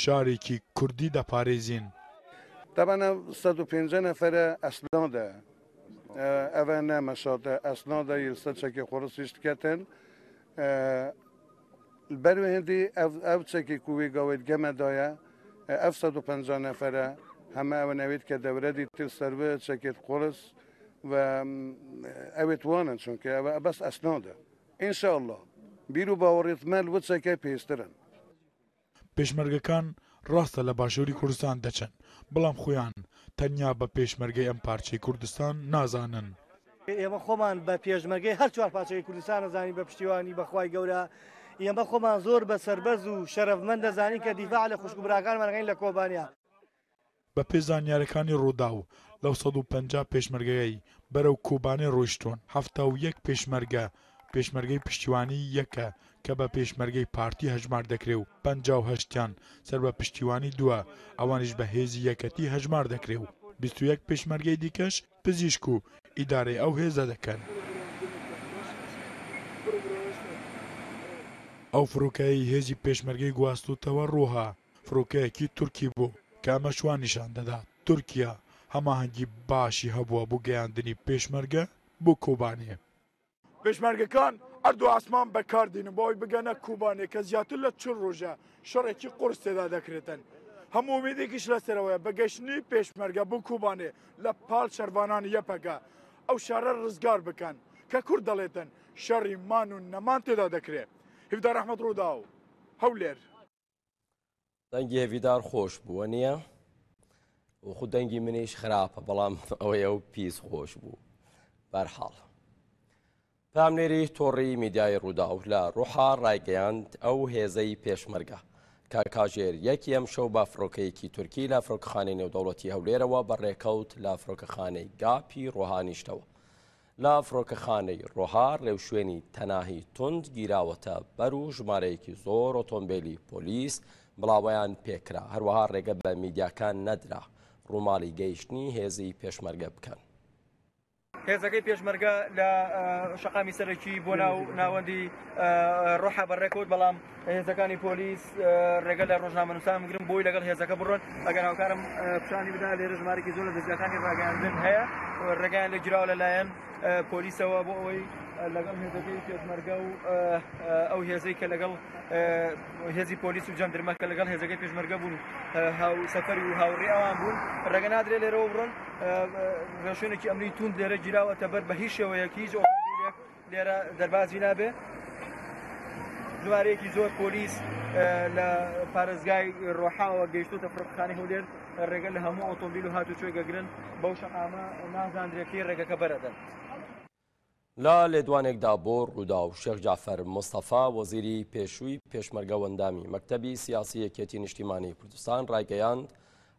شارێکی کوردی دەپارێزین. Teben ev sed û pêncî nefere esnad e. E, ev e ne meşat e, esnad e, yê li ser çekê xwe re sîş diketin. E, Li ber wê hindî ev, ev çekê ku wê gavê di geme de ye, ev sed û penca nefere, heme ew newêd ke dewre dîtir ser bi çekêd qulis ve, em, ewêd wan in, çunke ev e bes esnad e. Înşallah, bîr û bawerêd me li wê çekê pêştir in. پێشمەرگەکان ڕاستە لە باشووری کوردستان دەچن، بەڵام خۆیان تەنیا بە پێشمەرگەی ئەم پارچەی کوردستان نازانن. ئێمە خۆمان بە پێشمەرگەی هەر چوار پارچەی کوردستان دەزانین بە پشتیوانی بەخوای گەورە. ئێمە خۆمان زۆر بە سەربەرز و شەرەفمەند دەزانین کە دیفاع لە خوشک و براکانمان دەکەین لە کۆبانیا. بە پێ زانیارەکانی ڕووداو، لەو سەد و پەنجا پێشمەرگەی بەرەو کۆبانێ ڕۆیشتوون، حەفتا و یەک پێشمەرگە، پێشمەرگەی پشتیوانی یەکە کە بە پێشمەرگەی پارتی هەژمار دەکرێ و پەنجا و هەشتیان سەر بە پشتیوانی دووە، ئەوانیش بە هێزی یەکەتی هەژمار دەکرێ و بیست و یەک پێشمەرگەی دیکەش پزیشک و ئیدارەی ئەو هێزە دەکەن. ئەو فڕۆکەیەی هێزی پێشمەرگەی گواستوتەوە ڕۆها، فڕۆکەیەکی تورکی بوو کە ئەمەش وان نیشان دەدات تورکیا هەماهەنگی باشی هەبووە بۆ گەیاندنی پێشمەرگە بۆ کۆبانێ. پێشمەرگەکان ئەرد و ئاسمان بەکاردێنن بۆ ئەوەی بگەنە کۆبانێ کە زیاتر لە چل ڕۆژە شەڕێکی قورس تێدا دەکرێتن. هەموو ئومێدێکیش لەسەرەوەیە بە گەشتنی پێشمەرگە بۆ کۆبانێ لە پاڵ شەرڤانانی یەپەگە ئەو شارە ڕزگار بکەن کە کورد دەڵێتن شەڕی مان و نەمان تێدا دەکرێ. هیڤدار ئەحمەد، ڕووداو، هەولێر. دەنگی هێڤیدار خۆش بووە نییە؟ وەخو دەنگی منیش خراپە، بەڵام ئەوەیە و پیس خۆش بوو. بەرحاڵ، پامنێری تۆڕی میدیای ڕووداو لە ڕوحا ڕایگەیاند، ئەو هێزەی پێشمەرگە کە کاژێر یەکی ئەم شەو بە فڕۆکەیەکی تورکی لە فڕۆکەخانەی نێودەوڵەتی هەولێرەوە بە ڕێکەوت لە فڕۆکەخانەی گاپی ڕۆها نیشتەوە. لە فڕۆکەخانەی ڕۆها ڕێوشوێنی تەناهی تند گیراوەتە بەر و ژمارەیەکی زۆر ئۆتۆمبیلی پۆلیس بڵاوەیان پێکرا. هەروەها ڕێگە بە میدیاکان نەدرا ڕووماڵی گەیشتنی هێزی پێشمەرگە بکەن. هێزەکەی پێشمەرگە لە، ئە، شەقامی سەرەکی بۆ ناو ناوەندی، ئە، ڕۆحا بەڕێکەوت، بەڵام هێزەکانی پۆلیس، ئە، ڕێگە لە ڕۆژنامەنووسان بگرن بۆی لەگەڵ هێزەکە بڕۆن. ئەگەر هاوکارم، ئە، پیشانی بدا، لێرە ژمارەیەکی زۆر لە دەستگاکانی ڕاگەیاندن هەیە، ڕێگەیان لێ گیراوە لەلایەن، ئە، پۆلیسەوە بۆ ئەوەی، ئە، لەگەڵ هێزەکەی پێشمەرگە و، ئە، ئە، ئەو هێزەی کە لەگەڵ، ئە، هێزی پۆلیس و جەندرمە کە لەگەڵ هێزەکەی پێشمەرگە بوون، ئە، هاوسەفەری و هاوڕێ ئەوان بوون، ڕێگە نادرێ لێرەوە بڕۆن. ئە، ئە، ڕێوشوێنێکی ئەمنی توند لێرە گیراوەتە بەر، بە هیچ شێوەیەک هیچ ئۆتۆمبیلێک لێرە دەربازی نابێ. ژمارەیەکی زۆر پۆلیس، ئە، لە پارێزگای ڕۆحاوە گەیشتوتە فڕۆکەخانەی هەولێر، ڕێگە لە هەموو ئۆتۆمبیل و هاتوچۆی گەگرن. بەو شەقامە نازاندرێ کەی ڕێگەکە بەرەدەن. لە لێدوانێکدا بۆ ڕووداو، شێخ جعفەر مستەفا، وەزیری پێشووی پێشمەرگە و ئەندامی مەکتەبی سیاسی یەکێتی نیشتیمانی کوردستان، ڕایگەیاند،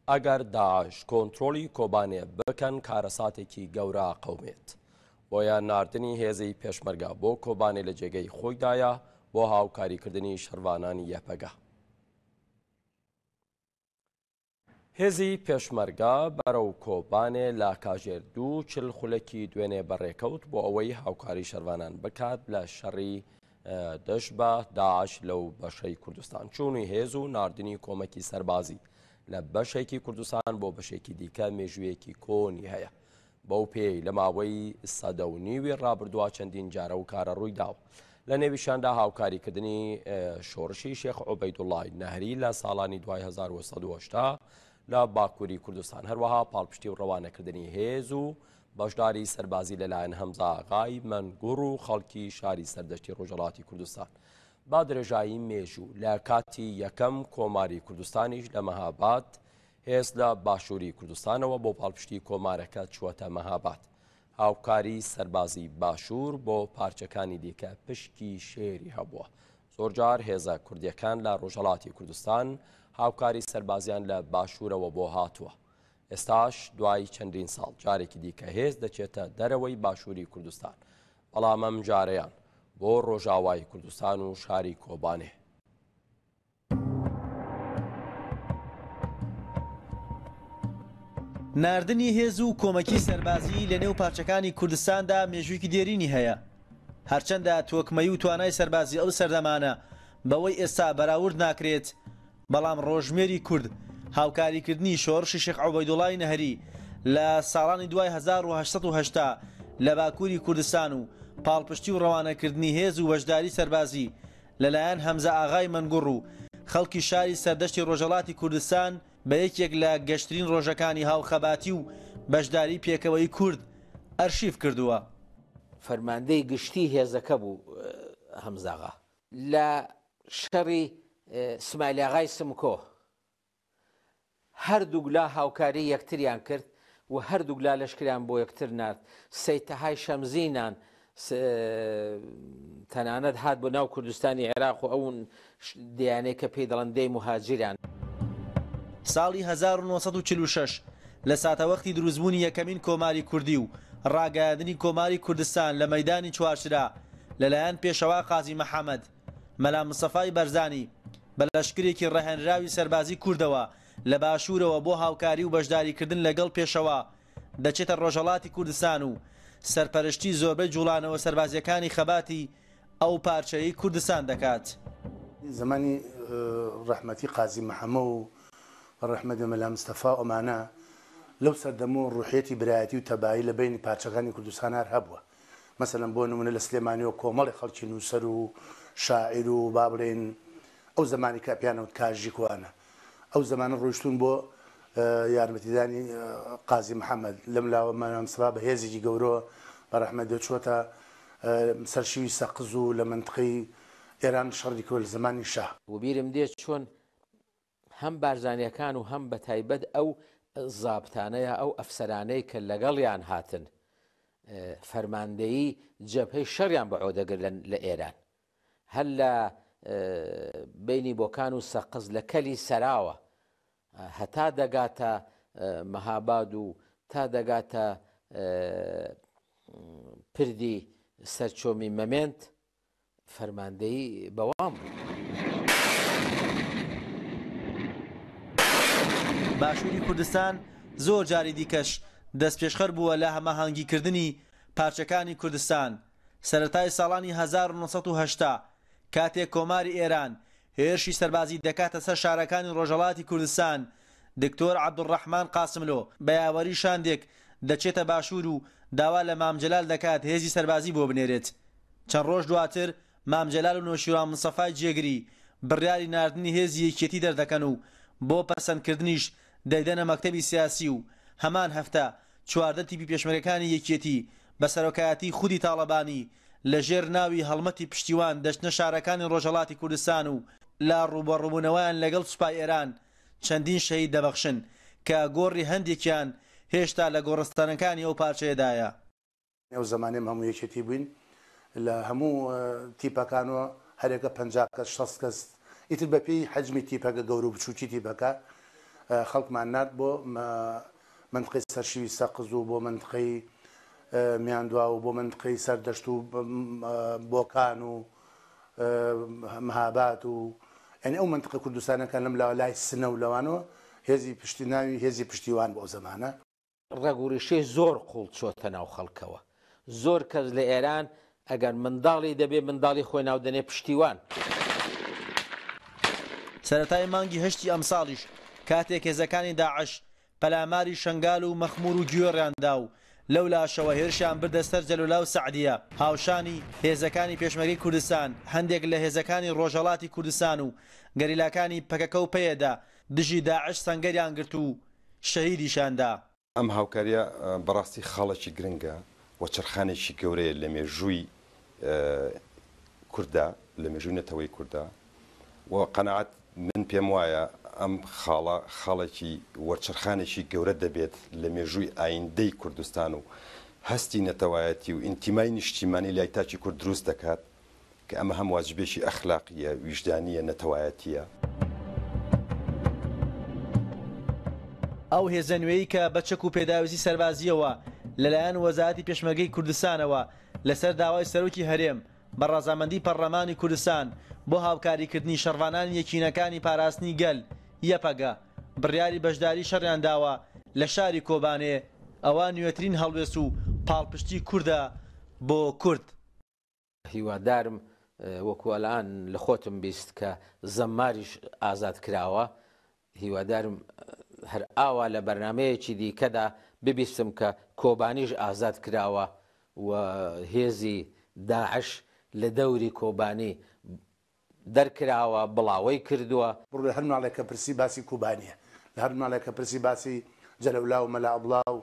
ئەگەر داعش کۆنترۆلی کۆبانێ بکەن، کارەساتێکی گەورە قەومێت. بۆیە ناردنی هێزی پێشمەرگە بۆ کۆبانێ لە جێگەی خۆیدایە بۆ هاوکاریکردنی شەڕڤانانی یەپەگە. هێزی پێشمەرگە بەرەو کۆبانێ لە کاژێر دوو چل خولەکی دوێنێ بەڕێکەوت بۆ ئەوەی هاوکاری شەرڤانان بکات لە شەڕی، ئە، دژ بە داعش لەو بەشەی کوردستان. چوونی هێز و ناردنی کۆمەکی سەربازی لە بەشێکی کوردستان بۆ بەشێکی دیکە مێژوویەکی کۆنی هەیە. بەو پێی لە ماوەی سەدە و نیوی ڕابردووە چەندین جارە و کارە ڕووی داوە. لە نێویشاندا هاوکاریکردنی، ئە، شۆڕشی شێخ عوبەیدوڵای نەهری لە ساڵانی دوای هەزار و سەد و هەشتا لە باکووری کوردستان، هەروەها پاڵپشتی و ڕەوانەکردنی هێز و بەشداری سەربازی لەلایەن هەمزە ئاغای مەنگوڕ و خەڵکی شاری سەردەشتی ڕۆژهەڵاتی کوردستان. با درێژایی مێژوو لە کاتی یەکەم کۆماری کوردستانیش لە مەهاباد هێز لە باشووری کوردستانەوە بۆ پاڵپشتی کۆمارەکە چووەتە مەهاباد. هاوکاری سەربازی باشوور بۆ پارچەکانی دیکە پشکی شێری هەبووە. زۆرجار هێزە کوردیەکان لە ڕۆژهەڵاتی کوردستان هاوکاری سەربازیان لە باشوورەوە بۆ هاتووە. ئێستاش دوای چەندین ساڵ جارێکی دیکە هێز دەچێتە دەرەوەی باشووری کوردستان، بەڵام ئەم جارەیان بۆ ڕۆژاوای کوردستان و شاری کۆبانێ. ناردنی هێز و کۆمەکی سەربازی لە نێو پارچەکانی کوردستاندا مێژوویەکی دێرینی هەیە. هەرچەندە تۆکمەیی و توانای سەربازی ئەو سەردەمانە بەوەی ئێستا بەراورد ناکرێت، بەڵام ڕۆژمێری کورد هاوکاریکردنی شۆڕشی شێخ عوبەیدوڵای نەهری لە ساڵانی دوای هەزار و هەشت سەد و هەشتا لە باکووری کوردستان و پاڵپشتی و ڕەوانەکردنی هێز و بەشداری سەربازی لەلایەن هەمزە ئاغای مەنگوڕ و خەڵکی شاری سەردەشتی ڕۆژهەڵاتی کوردستان بە یەکێک لە گەشترین ڕۆژەکانی هاوخەباتی و بەشداری پێکەوەی کورد ئەرشیف کردووە. فەرماندەی گشتی هێزەکە بوو، ئە، هەمزاغا. لە شەڕی، ئە، سمایل ئاغای سمکۆ هەردووک لا هاوکاری یەکتریان کرد و هەردووک لا لەشکریان بۆ یەکتر نارد. سەیتەهای شەمزینان س-، تەنانەت هات بۆ ناو کوردستانی عێراق و ئەو ش-، دەیانەی کە پێی دەڵێن دەی مهاجران. ساڵی هەزار و نۆ سەد و چل و شەش لە ساتەوەختی دروستبوونی یەکەمین کۆماری کوردی و ڕاگەیاندنی کۆماری کوردستان لە مەیدانی چوارچرا لەلایەن پێشەوا قازی محەممەد، مەلا مستەفای بەرزانی بە لەشکرێکی ڕەهێنراوی سەربازی کوردەوە لە باشوورەوە بۆ هاوکاری و بەشداریکردن لەگەڵ پێشەوا دەچێتە ڕۆژهەڵاتی کوردستان و سەرپەرشتی زۆربەی جوڵانەوە سەربازیەکانی خەباتی ئەو پارچەی کوردستان دەکات. زمانی، ئە، ڕەحمەتی قازی محەممە و ڕەحمەتی مەلا مستەفا و ئەمانە لەو سەردەمە و ڕوحیەتی برایەتی و تەبایی لە بینی پارچەکانی کوردستان هەر هەبووە. مەسەلەن بۆ نمونە لە سلێمانیەوە کۆمەڵی خەڵکی نووسەر و شاعیر و با بڵێن ئەو زمانی کە پێیانەوت کاژی کوانە. ئەو زمانە ڕۆیشتون بۆ، ئە، یارمەتیدانی، ئە، قازی محەممەد. لەم لاوە مەلا مستەفا بە هێزێکی گەورەوە بە ڕەحمەت دەچووەتە، ئە، سەرشیوی سەقز و لە منتقەی ئێران شەڕی کرد لە زمانی شاه. وبیرم دێت چۆن هەم بارزانیەکان و هەم بە تایبەت ئەو زابتانەیە، ئەو ئەفسەرانەی کە لەگەڵیان هاتن، ئە، فەرماندەیی جەبهەی شەڕیان بە عۆدەگر لە، لە ئێران. هەر لە، ئە، بینی بۆکان و سەقز لە کەلی سەراوە، ئە، هەتا دەگاتە، ئە، مەهاباد و تا دەگاتە، ئە، پردی سەرچۆمی مەمێنت، فەرماندەیی بەوام بوو. باشووری کوردستان زۆر جاری دیکەش دەستپێشخەر بووە لە هەماهەنگیکردنی پارچەکانی کوردستان. سەرەتای ساڵانی هەزار و نۆ سەد و هەشتا، کاتێک کۆماری ئێران هێرشی سەربازی دەکاتە سەر شارەکانی ڕۆژهەڵاتی کوردستان، دکتۆر عەبدولڕەحمان قاسملۆ بە یاوەری شاندێک دەچێتە باشوور و داوا لە مام جەلال دەکات هێزی سەربازی بۆ بنێرێت. چەند ڕۆژ دواتر مام جەلال و نۆشیروان مستەفای جێگری بڕیاری ناردنی هێزی یەکێتی دەردەکەن و بۆ پەسەندکردنیش دەیدەنە مەکتەبی سیاسی و هەمان هەفتە چواردە تیپی پێشمەرگەکانی یەکێتی بە سەرۆکایەتی خودی تاڵەبانی لە ژێر ناوی هەڵمەتی پشتیوان دەچنە شارەکانی ڕۆژهەڵاتی کوردستان و لە ڕوبەڕووبوونەوەیان لەگەڵ سوپای ئێران چەندین شەهید دەبەخشن کە گۆڕی هەندێکیان هێشتا لە گۆڕستانەکانی ئەو پارچەیەدایە. ئەو زەمانەی ئێمە هەموو یەکێتی بووین، لە هەموو، ئە، تیپەکانەوە هەرێکە پەنجا کەس، شەست کەس، ئیتر بە پێی حەجمی تیپەکە، گەورە و بچووکی تیپەکە، ئە، خەڵکمان نارد بۆ مە-، منتقەی سەرشیوی سەقز و بۆ منتقەی، ئە، میاندواو و بۆ منتقەی سەردەشت و، ئە، بۆکان و مهابات و، یعنی، ئەو منتقە کوردستانەکان لەم لاوە لای سنە و لەوانەوە هێزی پشتی ناوی هێزی پشتیوان بۆ ئەو زەمانە. ڕەگ و ڕیشەی زۆر قوڵ چۆتە ناو خەڵکەوە. زۆر کەس لە ئێران ئەگەر منداڵی دەبێ، منداڵی خۆی ناو دەنێ پشتیوان. سەرەتای مانگی هەشتی ئەمساڵیش، کاتێک هێزەکانی داعش پەلاماری شەنگال و مەخموور و گوێڕیان دا و لەو لاشەوە هێرشیان بردە سەر جەلولا و سەعدیە، هاوشانی هێزەکانی پێشمەرگەی کوردستان، هەندێک لە هێزەکانی ڕۆژهەڵاتی کوردستان و گەریلاکانی پەکەکە و پەیەدە دژی داعش سەنگەریان گرت و شەهیدیشان دا. ئەم هاوکاریە، ئە، بەڕاستی خاڵێکی گرنگە و چرخانێکی گەورەیە لە مێژووی، ئە، کوردا، لە مێژووی نەتەوەی کوردا. و قەناعەت من پێم وایە ئەم خاڵە خاڵێکی وەرچرخانێکی گەورە دەبێت لە مێژووی ئایندەی کوردستان و هەستی نەتەوایەتی و ئینتیمای نیشتیمانی لای تاکی کورد دروست دەکات. کە ئەمە هەم واجبێکی ئەخلاقیە، ویژدانیە، نەتەوایەتیە. ئەو هێزە نوێی کە بە چەک و پێداویستی سەربازیەوە لەلایەن وەزارەتی پێشمەرگەی کوردستانەوە لەسەر داوای سەرۆکی هەرێم بە ڕەزامەندی پەڕلەمانی کوردستان بۆ هاوکاریکردنی شەڕڤانانی یەکینەکانی پاراستنی گەل، یەپەگە، بڕیاری بەشداری شەڕیان داوە لە شاری کۆبانێ، ئەوە نوێترین هەڵوێست و پاڵپشتی کوردە بۆ کورد. هیوادارم، ئە، وەکو ئەلان لە خۆتم بیست کە زەماریش ئازاد کراوە. هیوادارم، ئە، هەر ئاوا لە بەرنامەیەکی دیکەدا ببیستم کە کۆبانیش ئازاد کراوە و هێزی داعش لە دەوری کۆبانی دەرکراوە، بڵاوەی کردووە. بڕۆ لە هەر مناڵێک کە پرسی باسی کوبانیە، لە هەر مناڵێک کە پرسی باسی جەلەولا و مەلا ئەبڵا و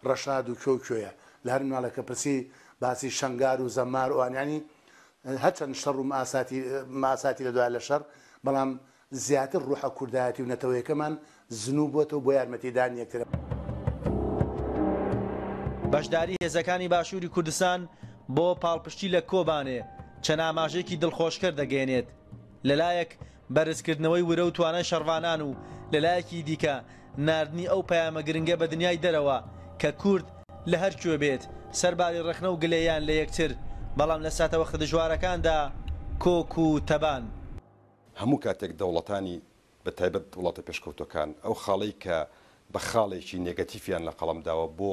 ڕەشاد و کۆ کۆیە، لە هەر مناڵێک کە پرسی باسی شەنگار و زەمار و ئەوان، یعنی، هەرچەند شەڕ و ماساتی، ماساتی لە دوای لە شەڕ، بەڵام زیاتر ڕوحە کوردایەتی و نەتەوەیەکەمان زنوو بووەتەوە بۆ یارمەتیدان یەکتر. بەشداری هێزەکانی باشووری کوردستان بۆ پاڵپشتی لە کۆبانێ چەند ئاماژەیەکی دڵخۆشکەر دەگەیەنێت. لەلایەک بەرزکردنەوەی ورە و توانای شەڕڤانان و لەلایەکی دیکە ناردنی ئەو پەیامە گرنگە بە دنیای دەرەوە کە کورد لە هەر کوێ بێت سەرباری ڕەخنە و گلەییان لە یەکتر، بەڵام لە ساتەوەختە دژوارەکاندا کۆک و تەبان. هەموو کاتێک دەوڵەتانی، بە تایبەت وڵاتە پێشکەوتووەکان، ئەو خاڵەی کە بە خاڵێکی نێگەتیفیان لە قەڵەم داوە بۆ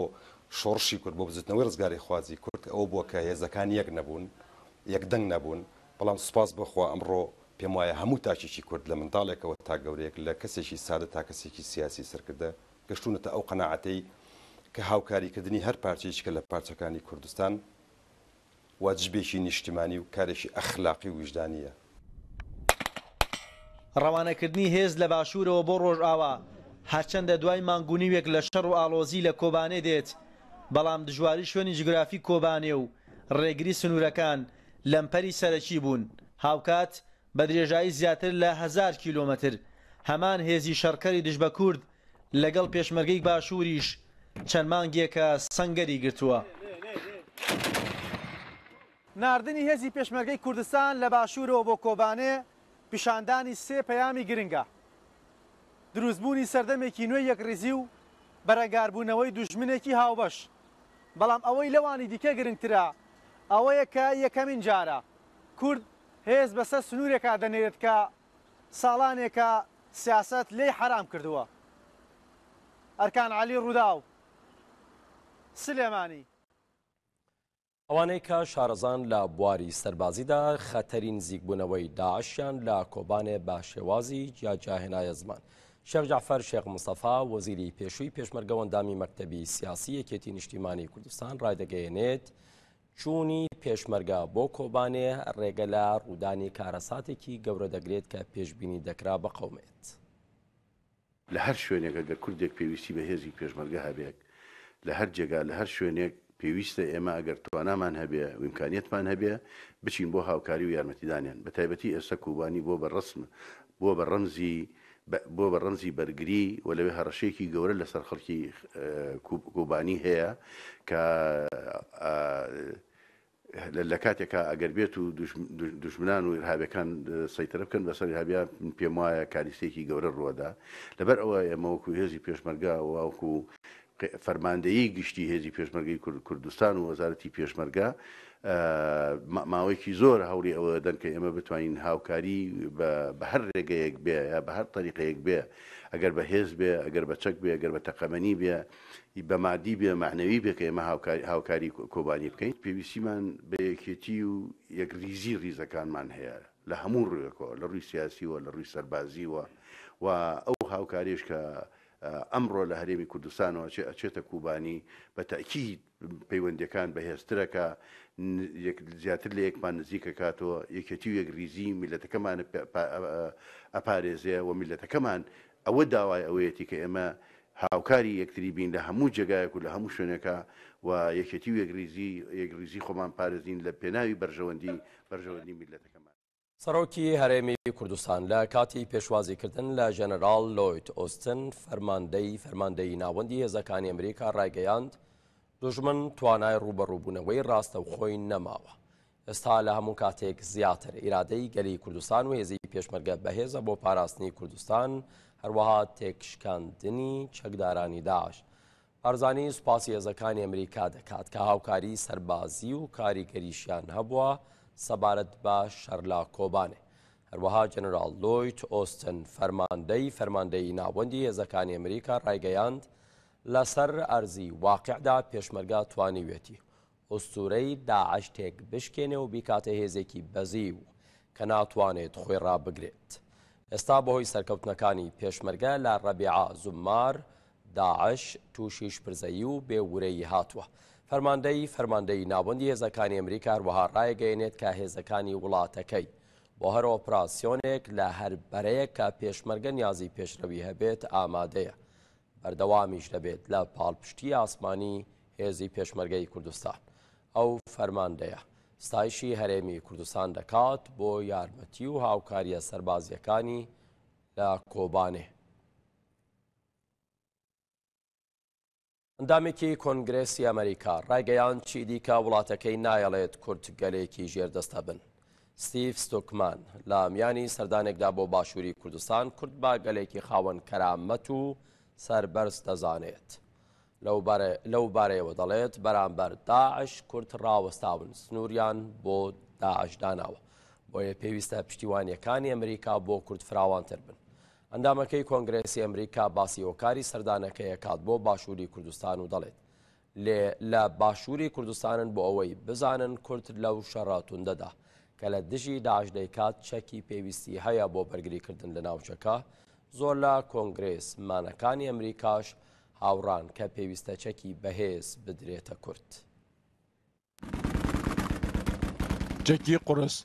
شۆڕشی کورد، بۆ بزوتنەوەی ڕزگاریخوازی کورد، ئەوە بووە کە هێزەکان یەک نەبوون، یەکدەنگ نەبوون. بەڵام سوپاس بۆ خوا ئەمڕۆ پێم وایە هەموو تاکێکی کورد، لە منداڵێکەوە تا گەورەیەک، لە کەسێکی سادە تا کەسێکی سیاسی سەرکردە، گەشتوونەتە ئەو قەناعەتەی کە هاوکاریکردنی هەر پارچەیەکی کە لە پارچەکانی کوردستان واجبێکی نیشتیمانی و کارێکی ئەخلاقی و ویژدانیە. ڕەوانەکردنی هێز لە باشوورەوە بۆ ڕۆژئاوا، هەرچەندە دوای مانگ و نیوێک لە شەڕ و ئاڵۆزی لە کۆبانێ دێت، بەڵام دژواری شوێنی جوگرافی کۆبانێ و ڕێگری سنوورەکان لەمپەری سەرەکی بوون. هاوکات بە درێژایی زیاتر لە هەزار کیلۆمەتر، هەمان هێزی شەڕکەری دژبە کورد لەگەڵ پێشمەرگەی باشووریش چەند مانگێکە سەنگەری گرتووە. ناردنی هێزی پێشمەرگەی کوردستان لە باشوورەوە بۆ کۆبانێ پیشاندانی سێ پەیامی گرنگە. دروستبوونی سەردەمێکی نوێی یەکڕیزی و بەرەنگاربوونەوەی دوژمنێکی هاوبەش. بەڵام ئەوەی لەوانی دیکە گرنگترە، ئەوەیە کە یەکەمین جارە کورد هێز بەسەر سنوورێکا دەنێرێت کە ساڵانێکە سیاسەت لێی حەرام کردووە. ئەرکان عەلی، ڕووداو، سلێمانی. ئەوانەی کە شارەزان لە بواری سەربازیدا، خەتەری نزیکبوونەوەی داعشیان لە کۆبانێ بە شێوازی جیاجیا هێنایە زمان. شێخ جەعفەر شێخ مستەفا، وەزیری پێشووی پێشمەرگە و ئەندامی مەکتەبی سیاسی یەکێتی نیشتیمانی کوردستان، ڕایدەگەیەنێت چوونی پێشمەرگە بۆ کۆبانێ ڕێگە لە ڕوودانی کارەساتێکی گەورە دەگرێت کە پێشبینی دەکرا بقەومێت. لە هەر شوێنێک ئەگەر کوردێک پێویستی بە هێزی پێشمەرگە هەبێت، لە هەر جێگا، لە هەر شوێنێک پێویستە ئێمە ئەگەر توانامان هەبێ و ئیمکانیەتمان هەبێ، بچین بۆ هاوکاری و یارمەتیدانیان. بە تایبەتی ئێستا کوبانی بۆ بە ڕەسم، بۆ بە ڕەمزی، بە، بۆ بە ڕەمزی بەرگری و لەوێ هەڕەشەیەکی گەورە لەسەر خەڵکی، ئە، کو-، کوبانی هەیە کە، ئە، لە، لە کاتێکا ئەگەر بێت و دوژ-، دوژ-، دوژمنان و ئیرهابیەکان، ئە، سەیتەرە بکەن بەسەر ئیرهابیا، پێم وایە کاریستێکی گەورە ڕووەدا. لەبەر ئەوە ئێمە وەکو هێزی پێشمەرگە و وەکو قێ-، فەرماندەیی گشتی هێزی پێشمەرگەی کور-، کوردستان و وەزارەتی پێشمەرگە، ئە، ما-، ماوەیەکی زۆر هەوڵی ئەوە دەن کە ئێمە بتوانین هاوکاری بە، بە هەر ڕێگەیەک بێ یا بە هەر طریقەیەک بێ، ئەگەر بە هێز بێ، ئەگەر بە چەک بێ، ئەگەر بە تەقەمەنی بێ، بە مادی بێ، مەعنەوی بێ کە ئێمە هاوکاری، هاوکاری کۆ-، کۆبانی بکەین. پێویستیمان بە یەکێتی و یەکریزی ڕیزەکانمان هەیە لە هەموو ڕوویەکەوە، لە ڕووی سیاسیوە، لە ڕووی سەربازیوە و ئەو هاوکاریش کە، ئە، ئەمڕۆ لە هەرێمی کوردستانەوە ئەچێ-، ئەچێتە کوبانی، بە تەکید پەیوەندیەکان بەهێزترەکە، ن-، یەک-، زیاتر لە یەکمان نزیکەکاتەوە، یەکێتی و یەکریزی میلەتەکەمان پێ-، پا-، ئە-، ئەپارێزێ و میلەتەکەمان ئەوە داوای ئەوەیەتی کە ئێمە هاوکاری یەکتری بین لە هەموو جێگایەک و لە هەموو شوێنێکە و یەکێتی و یەکریزی، یەکریزی خۆمان پارێزین لە پێناوی بەرژەوەندی، بەرژەوەندی میلەتەکەمان. سەرۆکی هەرێمی کوردستان لە کاتی پێشوازیکردن لە ژەنەرال لۆید ئۆستن، فەرماندەی، فەرماندەی ناوەندی هێزەکانی ئەمریکا ڕایگەیاند، دوژمن توانای ڕوبەڕووبوونەوەی ڕاستەوخۆی نەماوە. ئێستا لە هەموو کاتێک زیاتر ئیرادەی گەلی کوردستان و هێزی پێشمەرگە بەهێزە بۆ پاراستنی کوردستان، هەروەها تێکشکاندنی چەکدارانی داعش. بارزانی سوپاسی هێزەکانی ئەمریکا دەکات کە هاوکاری سەربازی و کاریگەریشیان هەبووە سەبارەت بە شەر لە کۆبانێ. هەروەها جەنەرال لۆید ئۆستن، فەرماندەی، فەرماندەی ناوەندی هێزەکانی ئەمریکا ڕایگەیاند، لەسەر ئەرزی واقعدا پێشمەرگە توانیوێتی ئوستورەی داعش تێک بشکێنێ و بیکاتە هێزێکی بەزی و کە ناتوانێت خۆی ڕابگرێت. ئێستا بەهۆی سەرکەوتنەکانی پێشمەرگە لە ڕەبیعا زومار، داعش تووشی شپرزەیی و بێورەیی هاتووە. فەرماندەی، فەرماندەی ناوەندی هێزەکانی ئەمریکا هەروەها ڕایگەیەنێت کە هێزەکانی وڵاتەکەی بۆ هەر ئۆپراسیۆنێک لە هەر بەرەیەک کە پێشمەرگە نیازی پێشرەوی هەبێت ئامادەیە. بەردەوامیش دەبێت لە پاڵپشتی ئاسمانی هێزی پێشمەرگەی کوردستان. ئەو فەرماندەیە ستایشی هەرێمی کوردستان دەکات بۆ یارمەتی و هاوکاریە سەربازیەکانی لە کۆبانێ. ئەندامێکی کۆنگرێسی ئەمریکا ڕایگەیاند چی دیکە وڵاتەکەی نایەڵێت کورد گەلێکی ژێردەستە بن. ستیڤ ستوکمان لە میانی سەردانێکدا بۆ باشووری کوردستان کورد بە گەلێکی خاوەن کەرامەت و سەربەرز دەزانێت. لەو بارە-، لەو بارەیەوە دەڵێت بەرامبەر داعش کورد ڕاوەستاون، سنووریان بۆ داعش داناوە. بۆیە پێویستە پشتیوانیەکانی ئەمریکا بۆ کورد فراوانتر بن. ئەندامەکەی کۆنگرێسی ئەمریکا باسی هۆکاری سەردانەکەی ئەکات بۆ باشووری کوردستان و دەڵێت، لێ لە باشووری کوردستانن بۆ ئەوەی بزانن کورد لەو شەڕە توندەدا کە لە دژی داعش دەیکات چەکی پێویستی هەیە بۆ بەرگریکردن لە ناوچەکە. زۆر لە کۆنگرێس مانەکانی ئەمریکاش هاوڕان کە پێویستە چەکی بەهێز بدرێتە کورد. جەکی قورس،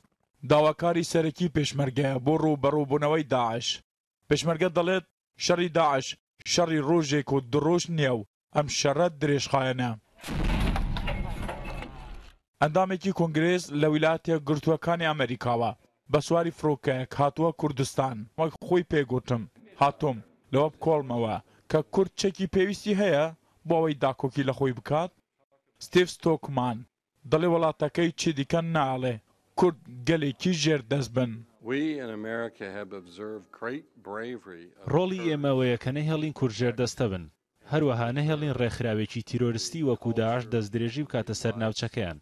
داواکاری سەرەکی پێشمەرگەیە بۆ ڕووبەڕووبوونەوەی داعش. پێشمەرگە دەڵێت، شەڕی داعش شەڕی ڕۆژێک و دو ڕۆژ نییە و ئەم شەڕە درێژخایەنە. ئەندامێکی کۆنگرێس لە ویلایەتە گرتووەکانی ئەمریکاوە بە سواری فڕۆکەیەک هاتووە کوردستان. وەک خۆی پێگوتم، هاتووم لەوە بکۆڵمەوە کە کورد چەکی پێویستی هەیە بۆ ئەوەی داکۆکی لە خۆی بکات. ستیڤ ستۆکمان دەڵێ وڵاتەکەی چی دیکە ناڵێ کورد گەلێکی ژێر دەست بن. We in America have observed great bravery of ڕۆڵی ئێمە ئەوەیە کە نەهێڵین کورد ژێردەستە بن. هەروەها نەهێڵین ڕێکخراوێکی تیرۆریستی وەکو داعش دەستدرێژی بکاتە سەر ناوچەکەیان.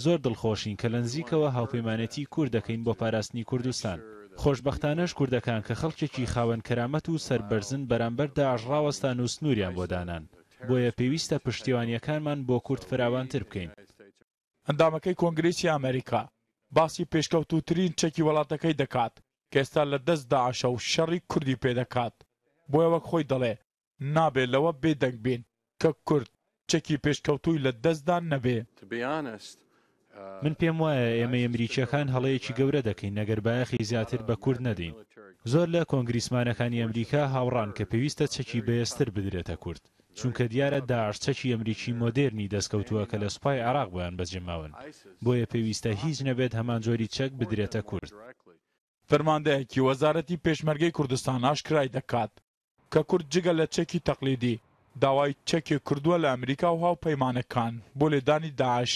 زۆر دڵخۆشین کە لە نزیکەوە هاوپەیمانێتی کورد دەکەین بۆ پاراستنی کوردستان. خۆشبەختانەش کوردەکان کە خەڵکێکی خاوەن کەرامەت و سەربەرزن بەرامبەر داعش ڕاوەستان و سنووریان بۆ دانان. بۆیە پێویستە پشتیوانیەکانمان بۆ کورد فراوانتر بکەین. ئەندامەکەی کۆنگرێسی ئەمریکا باسی پێشکەوتووترین چەکی وڵاتەکەی دەکات کە ئێستا لە دەست داعشە و شەڕی کوردی پێدەکات. بۆیە وەک خۆی دەڵێ، نابێ لەوە بێدەنگ بین کە کورد چەکی پێشکەوتووی لە دەستدا نەبێ. To be honest, uh, من پێم وایە ئێمە ئەمریکیەکان هەڵەیەکی گەورە دەکەین ئەگەر بایەخی زیاتر بە کورد نەدەین. زۆر لە کۆنگریسمانەکانی ئەمریکا هاوڕان کە پێویستە چەکی بەهێزتر بدرێتە کورد، چونکە دیارە داعش چەکی ئەمریکی مۆدێرنی دەستکەوتووە کە لە سوپای عێراق بۆیان بەجێماون. بۆیە پێویستە هیچ نەبێت هەمان جۆری چەک بدرێتە کورد. فەرماندەیەکی وەزارەتی پێشمەرگەی کوردستان ئاشکرای دەکات کە کورد جگە لە چەکی تەقلیدی داوای چەکێک کردووە لە ئەمریکا و هاوپەیمانەکان بۆ لێدانی داعش،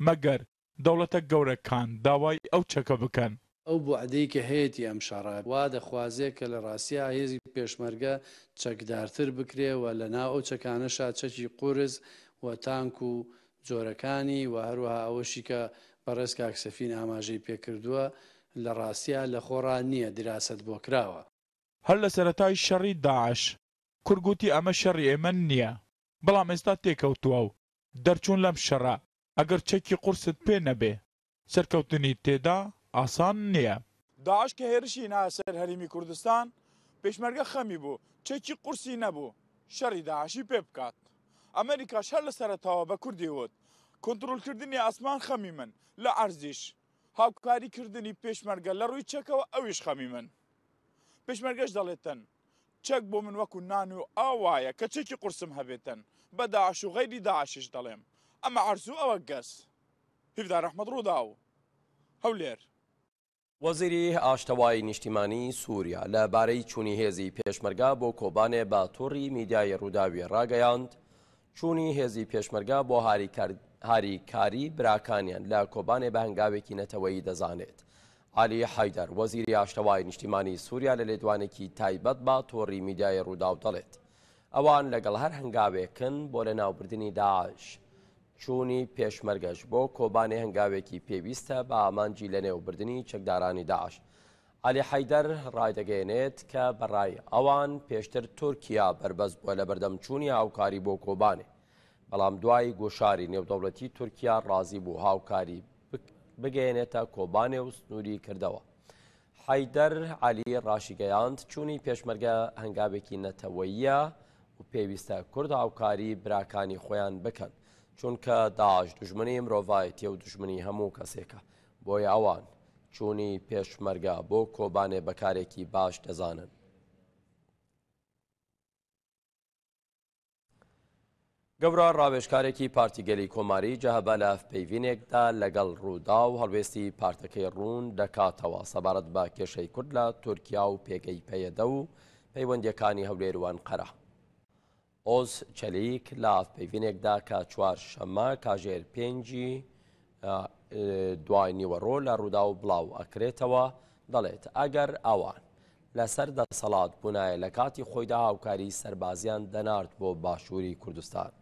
مەگەر دەوڵەتە گەورەکان داوای ئەو چەکە بکەن. ئەو بوعدەی کە هەیەی ئەم شەڕە وا دەخوازێ کە لە ڕاستیا هێزی پێشمەرگە چەکدارتر بکرێ و لە ناو ئەو چەکانەشا چەکی قورس و تانک و جۆرەکانی و هەروەها ئەوەشی کە بەڕێز کاک سەفین ئاماژەی پێکردووە، لە ڕاستیا لە خۆڕا نییە، دراست بۆ کراوە. هەر لە سەرەتای شەڕی داعش، کورد گوتی ئەمە شەڕی ئێمە نییە، بەڵام ئێستا تێکەوتووە و دەرچوون لەم شەڕە ئەگەر چەکی قورست پێ نەبێ، سەرکەوتنی تێدا ئاسان نییە. داعش کە هێرشی نایە سەر هەرێمی کوردستان، پێشمەرگە خەمی بوو، چەکی قورسی نەبوو شەڕی داعشی پێ بکات. ئەمریکاش هەر لە سەرەتاوە بە کوردی وت، کۆنترۆلکردنی ئاسمان خەمی من، لە عەرزیش هاوکاریکردنی پێشمەرگە لە ڕووی چەکەوە ئەویش خەمی من. پێشمەرگەش دەڵێتن، چەک بۆ من وەکو نان و ئاو وایە کە چەکی قورسم هەبێتن، بە داعش و غەیری داعشیش دەڵێم، ئەمە عەرز و ئەوە گەس. هیڤدار ئەحمەد، ڕووداو، هەولێر. وەزیری ئاشتەوای نیشتیمانی سووریا لە بارەی چوونی هێزی پێشمەرگە بۆ کۆبانێ بە تۆڕی میدیای ڕووداوی ڕاگەیاند، چوونی هێزی پێشمەرگە بۆ هاریکار-، هاریکاری براکانیان لە کۆبانێ بە هەنگاوێکی نەتەوەیی دەزانێت. عەلی حەیدەر، وەزیری ئاشتەوای نیشتیمانی سووریا لە لێدوانێکی تایبەت بە تۆڕی میدیای ڕووداو دەڵێت، ئەوان لەگەڵ هەر هەنگاوێکن بۆ لەناوبردنی داعش. چوونی پێشمەرگەش بۆ کۆبانێ هەنگاوێکی پێویستە بە ئامانجی لەنێوبردنی چەکدارانی داعش. عەلی حەیدەر ڕایدەگەیەنێت کە بەڕای ئەوان پێشتر تورکیا بەربەست بووە لە بەردەم چوونی هاوکاری بۆ کۆبانێ، بەڵام دوای گوشاری نێودەوڵەتی تورکیا ڕازی بوو هاوکاری بک-، بگەیەنێتە کۆبانێ و سنووری کردەوە. حەیدەر عەلی ڕاشیگەیاند، چوونی پێشمەرگە هەنگاوێکی نەتەوەییە و پێویستە کورد هاوکاری براکانی خۆیان بکەن، چونکە داعش دوژمنی مرۆڤایەتیە و دوژمنی هەموو کەسێکە، بۆیە ئەوان چوونی پێشمەرگە بۆ کۆبانێ بەکارێکی باش دەزانن. گەورە ڕاوێژکارێکی پارتی گەلی کۆماری، جەهەبە، لە هەڤپەیڤینێکدا لەگەڵ ڕووداو هەڵوێستی پارتەکەی ڕوون دەکاتەوە سەبارەت بە کێشەی کورد لە تورکیا و پێگەی پەیەدە و پەیوەندیەکانی هەولێر و ئەنقەرە. ئۆز چەلیک لە هەڤپەیڤینێکدا کە چوارشەممە کاژێر پێنجی دوای نیوەڕۆ لە ڕووداو بڵاو ئەکرێتەوە، دەڵێت ئەگەر ئەوان لەسەر دەسەڵات بوونایە لە کاتی خۆیدا هاوکاری سەربازیان دەنارد بۆ باشووری کوردستان.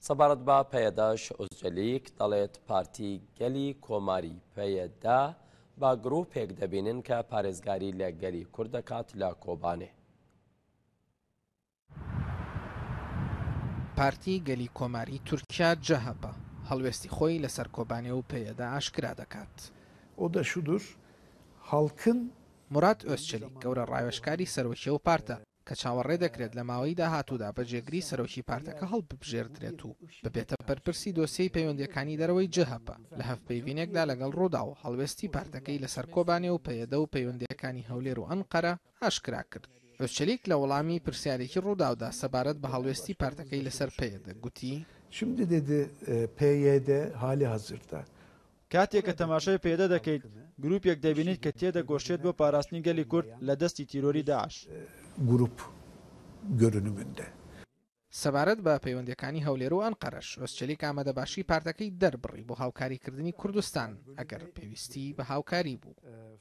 سەبارەت بە پەیەدەش ئۆزجەلیک دەڵێت پارتی گەلی کۆماری پەیەدە بە گروپێک دەبینن کە پارێزگاری لە گەلی کورد دەکات لە کۆبانێ. پارتی گەلی کۆماری تورکیا، جەهەپە، هەڵوێستی خۆی لەسەر کۆبانێ و پەیەدە ئاشکرا دەکات. O da şudur, halkın موراد ئۆزچەلیک، گەورە ڕاوێژکاری سەرۆکی ئەو پارتە کە چاوەڕێ دەکرێت لە ماوەی داهاتوودا بە جێگری سەرۆکی پارتەکە هەڵببژێردرێت و ببێتە بەرپرسی دۆسیەی پەیوەندیەکانی دەرەوەی جەهەپە، لە هەڤپەیڤینێکدا لەگەڵ ڕووداو هەڵوێستی پارتەکەی لەسەر کۆبانێ و پەیەدە و پەیوەندیەکانی هەولێر و ئەنقەرە ئاشکرا کرد. ئۆزچەلیک لە وەڵامی پرسیارێکی ڕووداودا سەبارەت بە هەڵوێستی پارتەکەی لەسەر پەیەدە گوتی، Şimdi dedi e, P Y D hali hazırda کاتێک کە تەماشای پەیەدە دەکەیت، گروپێک دەبینیت کە تێدەگۆشێت بۆ پاراستنی گەلی کورد لە دەستی تیرۆری داعش. Grup görünümünde. سەبارەت بە پەیوەندیەکانی هەولێر و ئەنقەرەش، ئۆزچەلیک ئامادەباشی پارتەکەی دەربڕی بۆ هاوکاریکردنی کوردستان ئەگەر پێویستی بە هاوکاری بوو.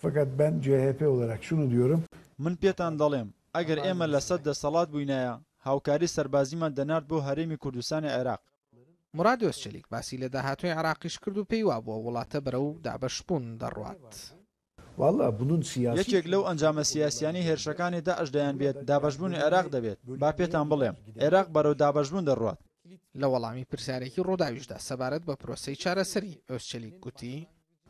Fakat ben C H P olarak şunu diyorum. من پێتان دەڵێم، ئەگەر ئێمە لەسەر دەسەڵات بووینایە، هاوکاری سەربازیمان دەنارد بۆ هەرێمی کوردستانی عێراق. موراد ئۆزچەلیک باسی لە داهاتووی عێراقیش کرد و پێی وابووە وڵاتە بەرەو دابەشبوون دەڕوات. Valla bunun siyasi یەکێک لەو ئەنجامە سیاسیانەی هێرشەکانی داعش دەیان بێت دابەشبوونی عێراق دەبێت. با پێتان بڵێم، عێراق بەرەو دابەشبوون دەڕوات. لە وەڵامی پرسیارێکی ڕووداویشدا سەبارەت بە پرۆسەی چارەسەری، ئۆزچەلیک گوتی،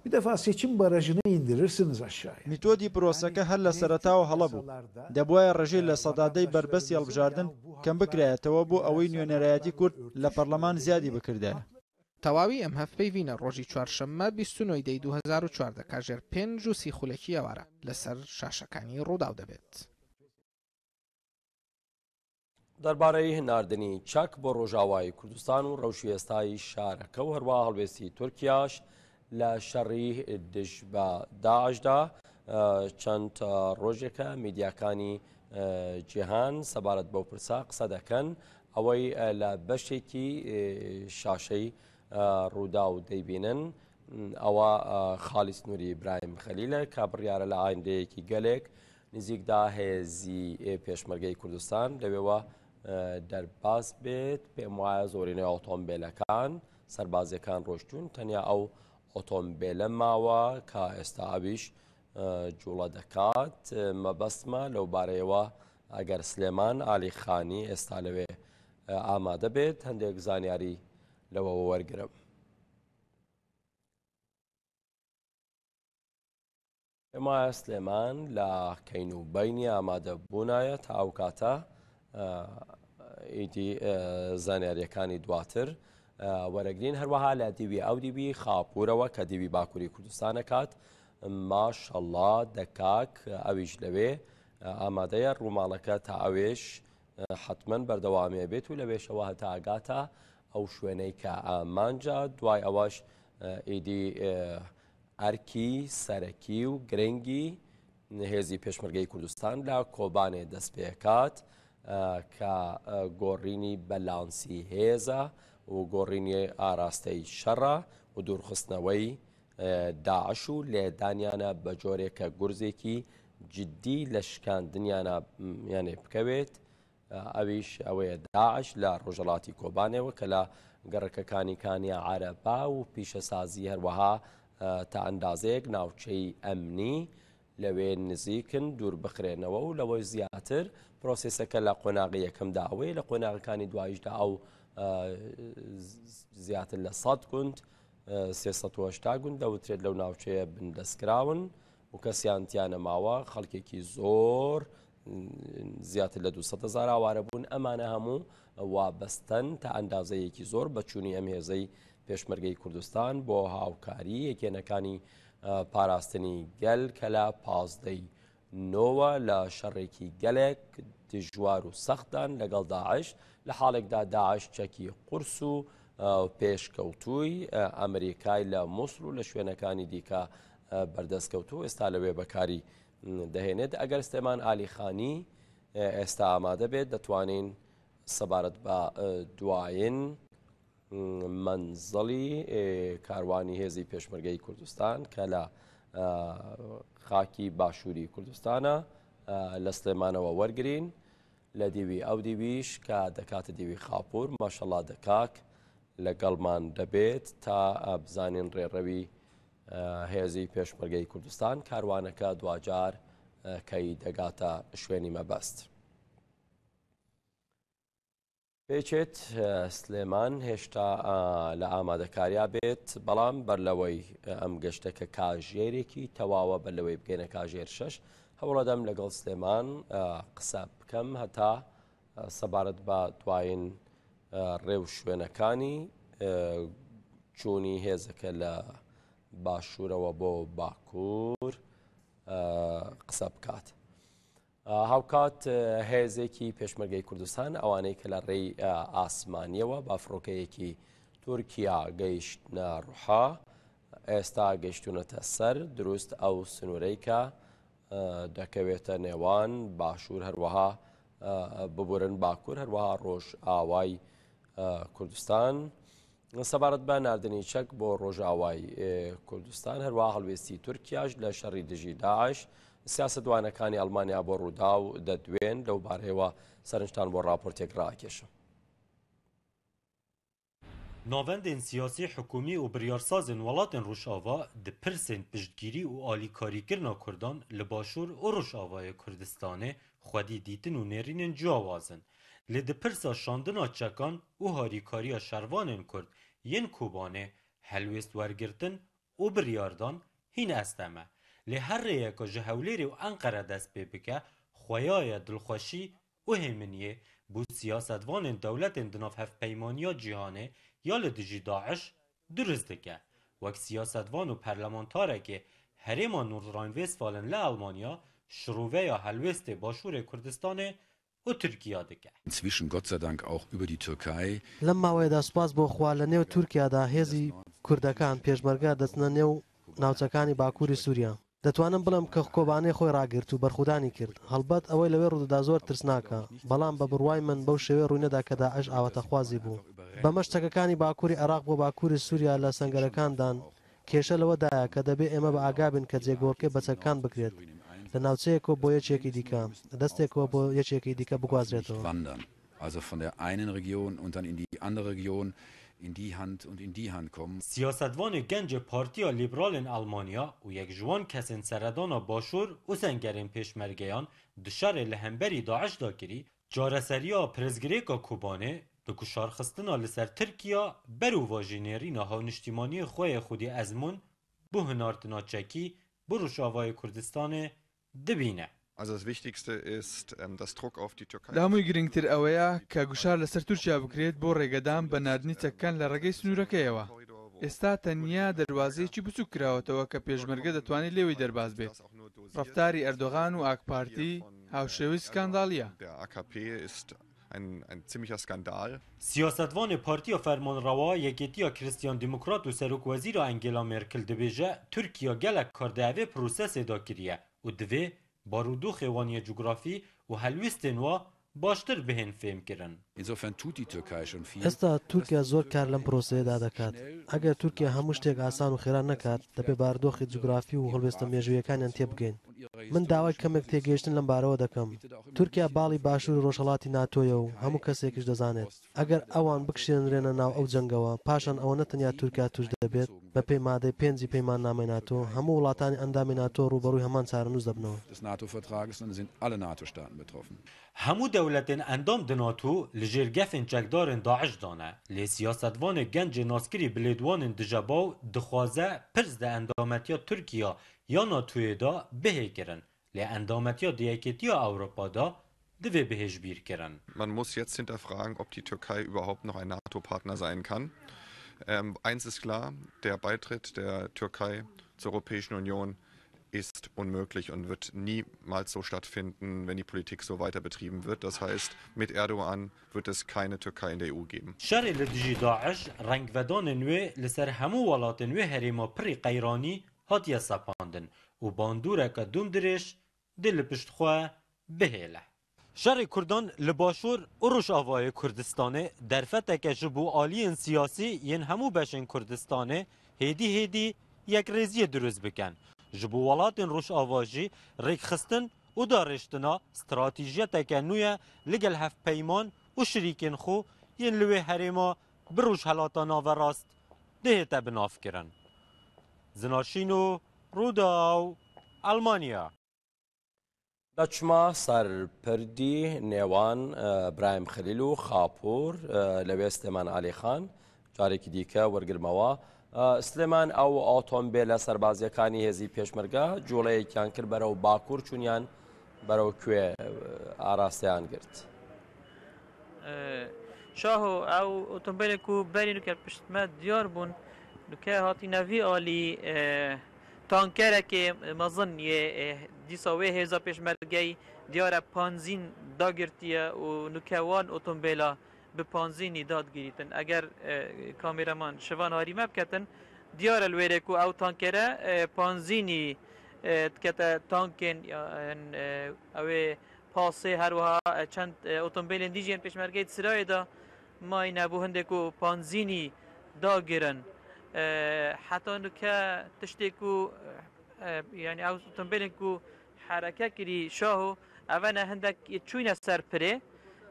Bir defa seçim barajını indirirsiniz aşağıya. میتۆدی پرۆسەکە هەر لە سەرەتاوە هەڵە بوو. دەبوایە ڕێژەی لە سەدا دەی بەربەستی هەڵبژاردن کەم بکرایەتەوە بۆ ئەوەی نوێنەرایەتی کورد لە پەرلەمان زیادی بکردایە. تەواوی ئەم هەڤپەیڤینە ڕۆژی چوارشەممە بیست و نۆی دەی دوو هەزار و چواردە کاژێر پێنج و سی خولەکی ئێوارە لەسەر شاشەکانی ڕووداو دەبێت. دەربارەی هەناردنی چەک بۆ ڕۆژاوای کوردستان و ڕەوشی ئێستای شارەکە و هەروەها هەڵوێستی تورکیاش لە شەڕی دژ بە داعشدا، ئە، چەند ڕۆژێکە میدیاکانی، ئە، جیهان سەبارەت بەو پرسە قسە دەکەن. ئەوەی، ئە، لە بەشێکی، ئێ، شاشەی، ئە، ڕووداو دەیبینن، ئەوە، ئە، خالیس نوری ئیبراهیم خەلیلە کە بڕیارە لە ئایندەیەکی گەلێک نزیکدا هێزی پێشمەرگەی کوردستان لەوێوە، ئە، دەرباز بێت. پێم وایە زۆرینەی ئۆتۆمبێلەکان سەربازیەکان ڕۆشتون، تەنیا ئەو ئۆتۆمبێلە ماوە کە ئێستا ئەویش، ئە، جوڵە دەکات. مەبەستمە لەو بارەیەوە، ئەگەر سلێمان عەلی خانی ئێستا لەوێ، ئە، ئامادە بێت، هەندێک زانیاری لەوەوە وەرگرم. ئێمە سلێمان لە کەین و بەینی ئامادە بوونایە تا ئەو کاتە، ئە، ئیدی، ئە، زانیاریەکانی دواتر، ئە، وەرەگرین. هەروەها لە دیوی ئەو دیوی خاپورەوە کە دیوی باکووری کوردستانەکات، ماشەڵڵا دەکاک ئەویش لەوێ، ئە، ئامادەیە ڕووماڵەکە تا ئەوێش، ئە، حتمەن بەردەوامێ بێت و لەوێشەوە هەتا ئەگاتە ئەو شوێنەی کە ئامانجە. دوای ئەوەش، ئە، ئیدی، ئە، ئەرکی سەرەکی و گرنگی هێزی پێشمەرگەی کوردستان لە کۆبانێ دەست پێکات، ئە، کە، ئە، گۆڕینی بەلانسی هێزە و گۆڕینی ئاراستەی شەڕە و دوورخستنەوەی، ئە، داعش و لێدانیانە بە جۆرێک کە گورزێکی جدی لە شکاندنیانە، یانێ بکەوێت. ئەویش ئەوەیە داعش لە ڕۆژهەڵاتی کۆبانێەوە کە لە گەڕەکەکانی کانیا عەرەبا و پیشەسازی هەروەها، ئە، تا ئەندازەیەک ناوچەی ئەمنی لەوێ نزیکن دوور بخرێنەوە و لەوەی زیاتر پرۆسێسەکە لە قۆناغی یەکەمدا ئەوەیە، لە قۆناغەکانی دوایشدا ئەو، ئە، زیاتر لە سەد گوند، ئە، سێ سەد و هەشتا گوند دەوترێت لەو ناوچەیە بندەستکراون و کەسیان تیا نەماوە، خەڵکێکی زۆر، زیاتر لە دوو سەد هەزار ئاوارە بوون. ئەمانە هەموو وابەستەن تا ئەندازەیەکی زۆر بە چوونی ئەم هێزەی پێشمەرگەی کوردستان بۆ هاوکاری یەکێنەکانی، ئە، پاراستنی گەل کە لە پازدەی نۆوە لە شەڕێکی گەلێک دژوار و سەختدان لەگەڵ داعش، لە حاڵێکدا داعش چەکی قورس و، ئە، پێشکەوتووی، ئە، ئەمریکای لە موسڵ و لە شوێنەکانی دیکە، ئە، بەردەست کەوتوو، ئێستا لەوێ بەکاری دەهێنێت. ئەگەر سلێمان عەلی خانی، ئە، ئێستا ئامادە بێت، دەتوانین سەبارەت بە، ئە، دوایین، م، مەنزڵی، ئێ، کاروانی هێزی پێشمەرگەی کوردستان کە لە، ئە، خاکی باشووری کوردستانە، ئە، لە سلێمانەوە وەرگرین. لە دیوی ئەو دیویش کە دەکاتە دیوی خاپوور، ماشەڵڵا دەکاک لەگەڵمان دەبێت تا، ئە، بزانین ڕێڕەوی، ئە، هێزی پێشمەرگەی کوردستان کاروانەکە دواجار، ئە، کەی دەگاتە شوێنی مەبەست. پێچێت، ئە، سلێمان هێشتا، ئە، لە ئامادەکاریا بێت، بەڵام بەر لەوەی، ئە، ئەم گەشتەکە کاژێرێکی تەواوە، بەر لەوەی بگەینە کاژێر شەش، هەوڵەدەم لەگەڵ سلێمان، ئە، قسە بکەم هەتا، ئە، سەبارەت بە دوایین، ئە، ڕێ و شوێنەکانی، ئە، چوونی هێزەکە لە باشوورەوە بۆ باکوور، ئە، قسە بکات. ئە، هاوکات، ئە، هێزێکی پێشمەرگەی کوردستان، ئەوانەی کە لە ڕێی، ئە، ئاسمانیەوە بە فڕۆکەیەکی تورکیا گەیشتنە ڕوحا، ئێستا گەیشتونەتە سەر دروست ئەو سنوورەی کە، ئە، دەکەوێتە نێوان باشوور، هەروەها، ئە، ببورن باکوور، هەروەها ڕۆژ ئاوای، ئە، کوردستان. سەبارەت بە ناردنی چەک بۆ ڕۆژاوای، ئێ، کوردستان، هەروەها هەڵوێستی تورکیاش لە شەڕی دژی داعش، سیاسەتوانەکانی ئەڵمانیا بۆ ڕووداو دەدوێن، لەو بارەیەوە سەرنجتان بۆ ڕاپۆرتێک ڕاکێشم. Navendên siyasî, hikûmî û biryarsazên welatên Rojava di pirsên piştgirî û alîkarîkirina Kurdan li Başûr û Rojavayê Kurdistanê xwedî dîtin û nêrînên ciyawaz in. Lê di pirsa şandina çekan û harîkariya şervanên Kurd yên Kobanê helwêst wergirtin û biryardan hîn estem e. Lê her rêyeka ji Hewlêrê û Enqere dest pê bike, xweya ye dilxweşî û hêminiyê bo siyasetvanên dewletên di nav Hevpeymaniya Cîhanê ya li dijî DAIŞ durist dike. Wek siyasetvan û parlamentarekê herêma Nordrhein-Westfalen li Elmanya şiroveya helwêstê Başûrê Kurdistanê û Tirkiya dike. Inzwischen Gott sei Dank auch über die Türkei. لەم ماوەیەدا سوپاس بۆ خوا لە نێو تورکیادا هێزی کوردەکان پێشمەرگە دەچنە نێو ناوچەکانی باکووری سووریا. دەتوانم بڵێم کە کۆبانێ خۆی ڕاگرت و بەرخودانی کرد. هەڵبەت ئەوەی لەوێ ڕوودەدا زۆر ترسناکە، بەڵام بە بڕوای من بەو شێوەیە ڕووی نەدا کە داعش ئاواتەخوازی بوو. بەمەش چەکەکانی باکووری عێراق بۆ باکووری سووریا لە سەنگەرەکاندان. کێشە لەوەدایە کە دەبێ ئێمە بە ئاگا بین کە جێگۆڕکێ بە چەکەکان بکرێت. لە ناوچەیەکەوە بۆ یەکێکی دیکە، لە دەستێکەوە بۆ یەکێکی دیکە بگوازرێتەوە. Wandern. Also von der einen Region und dann in die andere Region, in die Hand und in die Hand kommen. Siyasetvanê gencê Partiya Lîberalên Almanya û yek ji wan kesên seredana Başûr û sengerên pêşmergeyan di şerê li hemberî DAIŞ de kirî, çareseriya pirsgirêka Kobanê di guşarxistina li ser Tirkiya berovajî nêrîna hawniştîmaniyê xwe yê xwedî ezmûn bo hinartina çekî bo Rojavayê Kurdistanê dibîne. Also das Wichtigste ist, ähm, dass Druck auf die Türkei لە هەمووی گرنگتر ئەوەیە کە گوشار لەسەر تورکیا بکرێت بۆ ڕێگەدان بە ناردنی چەکەکان لە ڕێگەی سنوورەکەیەوە. ئێستا تەنیا دەروازەیەکی بچووک کراوەتەوە کە پێشمەرگە دەتوانێت لێوەی دەرباز بێت. ڕەفتاری ئەردۆغان و ئاکپارتی هاوشێوەی سکانداڵیە. Der A K P ist ein, ein ziemlicher Skandal. Siyasetvanê Partiya Fermanrewa, Yekêtiya Christian Demokrat û Serokwezîra Angela Merkel dibêje, Tirkiye gelek kar di evê prosesê de kiriye û divê barûdoxê wan yê cografî û helwestên wa baştir bihên fêmkirin. Insofern tut die Türkei schon viel. ئێستا تورکیا زۆر کار لەم پرۆسەیەدا دەکات. ئەگەر تورکیا هەموو شتێک ئاسان و خێرا نەکات، دەبێ بارودۆخی جوگرافی و هەڵوێستە مێژوویەکانیان تێبگەین. من داوای کەمێک تێگەیشتن لەم بارەوە دەکەم. تورکیا باڵی باشووری ڕۆژهەڵاتی ناتۆیە و هەموو کەسێکیش دەزانێت. ئەگەر ئەوان بکشێنرێنە ناو ئەو جەنگەوە، پاشان ئەوە نە تەنیا تورکیا توش دەبێت، بە پێی مادەی پێنجی پەیماننامەی ناتۆ، هەموو وڵاتانی ئەندامی ناتۆ ڕوبەڕووی هەمان چارەنووس دەبنەوە. Des NATO-Vertrages und sind alle NATO-Staaten betroffen. Hemû dewletên endam di NATO li jêr gefên çekdarên DAIŞ de ne, lê siyasetvanê gencê naskirî bi lêdwanên dijebaw dixwaze pirs di endametiya Tirkiya ya NATOyê de bihê kirin, lê endametiya di Yekêtiya Ewropa de divê bihê ji bîr kirin. Man muss jetzt hinterfragen, ob die Türkei überhaupt noch ein NATO-Partner sein kann. Ähm, eins ist klar, der Beitritt der Türkei zur Europäischen Union ist unmöglich und wird niemals so stattfinden, wenn die Politik so weiter betrieben wird. Das heißt, mit Erdogan wird es keine Türkei in der E U geben. Şerê li dijî DAIŞ rengvedanên wê li ser hemû welatên wê herêma pirî qeyranî hatiye sepandin û bandoreke dûmdirêj dê li pişt xwe bihêle. Şerê Kurdan li Başûr û Rojavayê Kurdistanê derfeteke ji bo aliyên siyasî yên hemû beşên Kurdistanê hêdî hêdî yekrêziyê dirust bikin. Ji bo welatên Rojava jî rêkxistin û darêştina stratejiyeteke nû ye, li gel hevpeyman û şirîkên xwe yên li wê herêma bi Rojhelata Naverast dihête binavkirin. Zinar Şîno, Rûdaw, Almanya. دەچمە سەر پردی نێوان، ئە، برایم خەلیل و خاپوور، ئە، لەوێ سلێمان عەلیخان جارێکی دیکە وەرگرمەوە. ئە، سلێمان، ئەو ئۆتۆمبێلە سەربازیەکانی هێزی پێشمەرگە جوڵەیەکیان کرد بەرەو باکوور چوونیان بەرەو کوێ، ئە، ئاراستەیان گرت؟ Şaho, ew otombêlên ku berî nuke pişt me diyar bûn, nuke hatîne vî alî, e, tankerekê mezin yê, e, dîsa wê hêza pêşmergeyî diyare panzîn dagirtiye û nuke wan otombêla bi panzînî dadgirîtin. Eger, e, kameraman şivan harî me biketin, diyar e li wêrê ku ew tankere, e, panzînî, e, dikete tankên, ya, e, ew ê pasê, her wiha, e, çend, e, otombêlên dî jî yên pêşmergeyê di sirayê de mayîne bo hindê ku panzînî dagirin. E, heta nuke tiştê ku, e, e, yanî ew otombêlên ku hereke kirî Şaho, eve ne hindek çûyne ser pirê,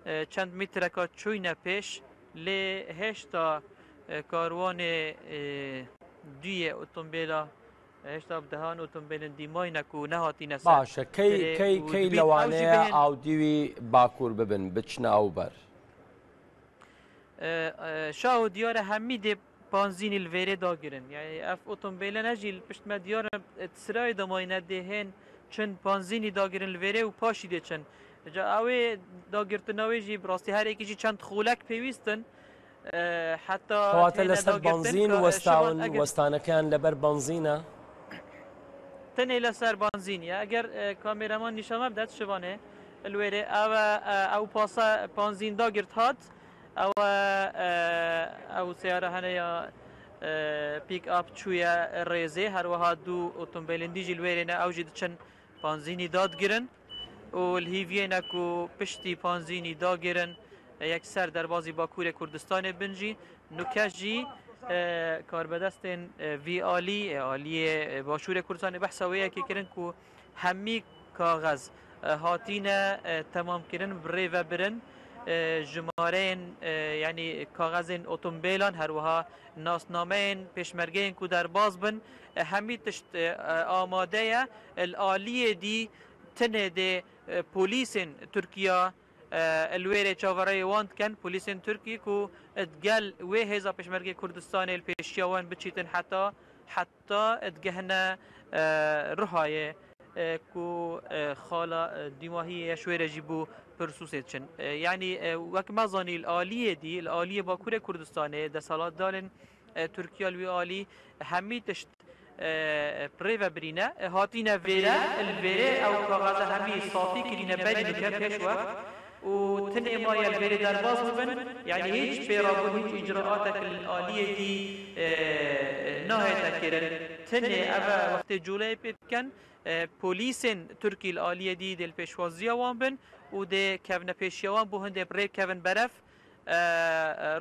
e, çend metreka çûyne pêş, lê hêşta, e, karwanê, e, duyê otombêla, hêşta bi dehan otombêlên dî mayîne ku nehatîne ser. Baş e, key, key, key lewaneye awdî wî bakur bibin, biçine ew ber? E, e, Şaho, diyar e hemî dê panzînî li vêrê dagirin. Yani ev otombêle ne jî li pişt me diyar e, di sirayê de mayîne dê hên çin panzînî dagirin li vêrê û paşî dê çin. Ca ew ê dagirtina wê jî bi rastî her êkî jî çend xolek pêwîst in. E, heta Kewate li ser banzîn westawin, westanekeyan li ber banzîn e? Tenê li ser banzîn ye. Eger, e, kameraman nîşan me bide, şivanê li wêrê ew e, e, ew pasa panzîn dagirt hat. Ew e, e, ew seyara hene ya, e, pick-up çûye rêzê. Her wiha du otombêlên dî jî li wêrê ne, ew jî diçin panzînî dadgirin û li hîviyê ne ku piştî panzînî dagirin, e, yekser derbazî Bakurê Kurdistanê bin jî. Nuke jî, e, karbedestên, e, vî alî, e, aliyê, e, Başûrê Kurdistanê behsa wê yekê kirin ku hemî kaxez, e, hatine, e, temamkirin, bi rê ve birin. E, jimareyên, e, yanî kaxezên otombêlan, her wiha nasnameyên pêşmergeyên ku derbas bin, e, hemî tişt, e, e, amade ye. Li aliyê dî tinê dê, e, polîsên Tirkiya, e, li wê rê çavereyê wan dikin, polîsên Tirkî ku digel wê hêza Pêşmergê Kurdistanê li pêşiya wan biçîtin heta, heta digehine, e, Rihayê, e, ku, e, xala, e, dîmahiyê ye ji wê re jî bû pirsûsê diçin. E, yanî, e, wek me zanî li aliyê dî, li aliyê Bakurê Kurdistanê, desthilatdarên, e, Tirkiya li wî alî hemî tişt, e, bi rê ve birîne. E, hatîne vêre, li vêrê ew kaxeza hemî safî kirîne berî dike pêş we û tinê maye li vêrê derbas bibin. Yanî hîç pêrabûn, hîç îcraatek li aliyê dî, e, nahête kirin. Tinê ev e wextê coleyê pê dikin. E, polîsên Tirkî li aliyê dî dê li pêşwaziya wan bin û dê kevne pêşiya wan bo hindê bi rê bikevin berev, e, e,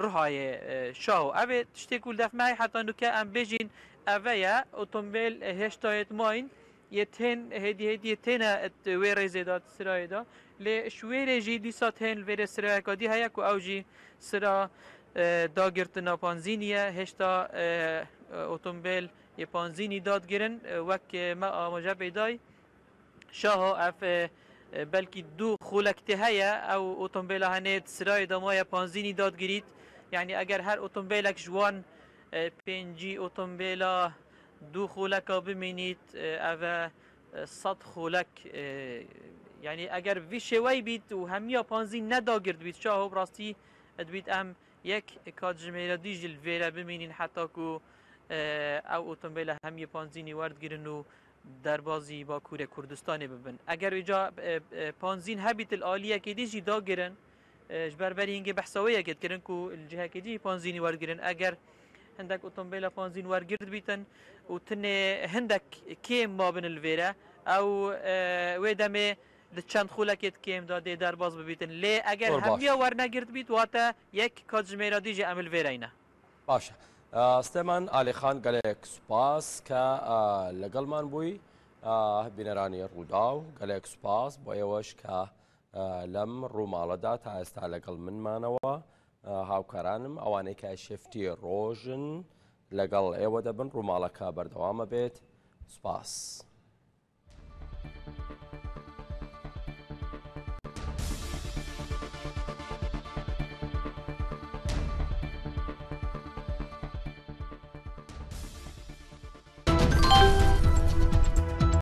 Rihayê, e, Şaho. Ev ê tiştê ku li def me heye heta nuke em bêjîn ev e ye, otomobîl, e, hêşta yê dimayîn, yê tên, hêdî hêdî yê têne wê rêzê de, sirayê de. Lê ji wê rê jî dîsa tên li vêrê sirayeka dî heye ku ew jî sira, e, dagirtina panzînî ye. Hêşta, e, e, otomobîl yê panzînî dadgirin, e, wek, e, me amaje pê dayî. Şaho ev, e, e, belkî du xulek tê heye, ew otomobîla henê di sirayê de maye panzînî dadgirît. Yanî eger her otomobîlek ji wan, e, pêncî otomobîla du xuleka bimînît, e, ev e, e, sed xulek, e, yanî eger vî şêweyî bît û hemiya panzî nedagirt bît, Şaho bi rastî dibît em yek katjimêra dî jî li vêre bimînîn heta ku, e, ew otomobîla hemiyê panzînî werdigirin û derbazî Bakurê Kurdistanê bibin. Eger vêca, e, e, panzîn hebît li aliyekê dî jî dagirin, e, ji ber berî hingê behsa wê yekê dikirin ku li cihekê dî jî panzînî wergirin. Eger hindek otomobîla panzîn wergirt bîtin û tinê hindek kêm mabin li vêre, ew, e, wê demê di çend xulekê di kêm de dê derbas bibîtin. Lê eger Zor baş. hemiya wernegirt bît, wate yek katjimêra dî jî em li vêreyne. Baş e. E, Steman Alîxan, gelek spas ke, e, legelman bûyî. E, bîneranî Rûdaw, gelek spas bo êwe ji ke, e, lem rûmala de ta êsta legel min manewe. E, hawkaran im, ewanê ke şeftî roj in, legel êwe de bin, rûmaleke berdewam bêt. Spas.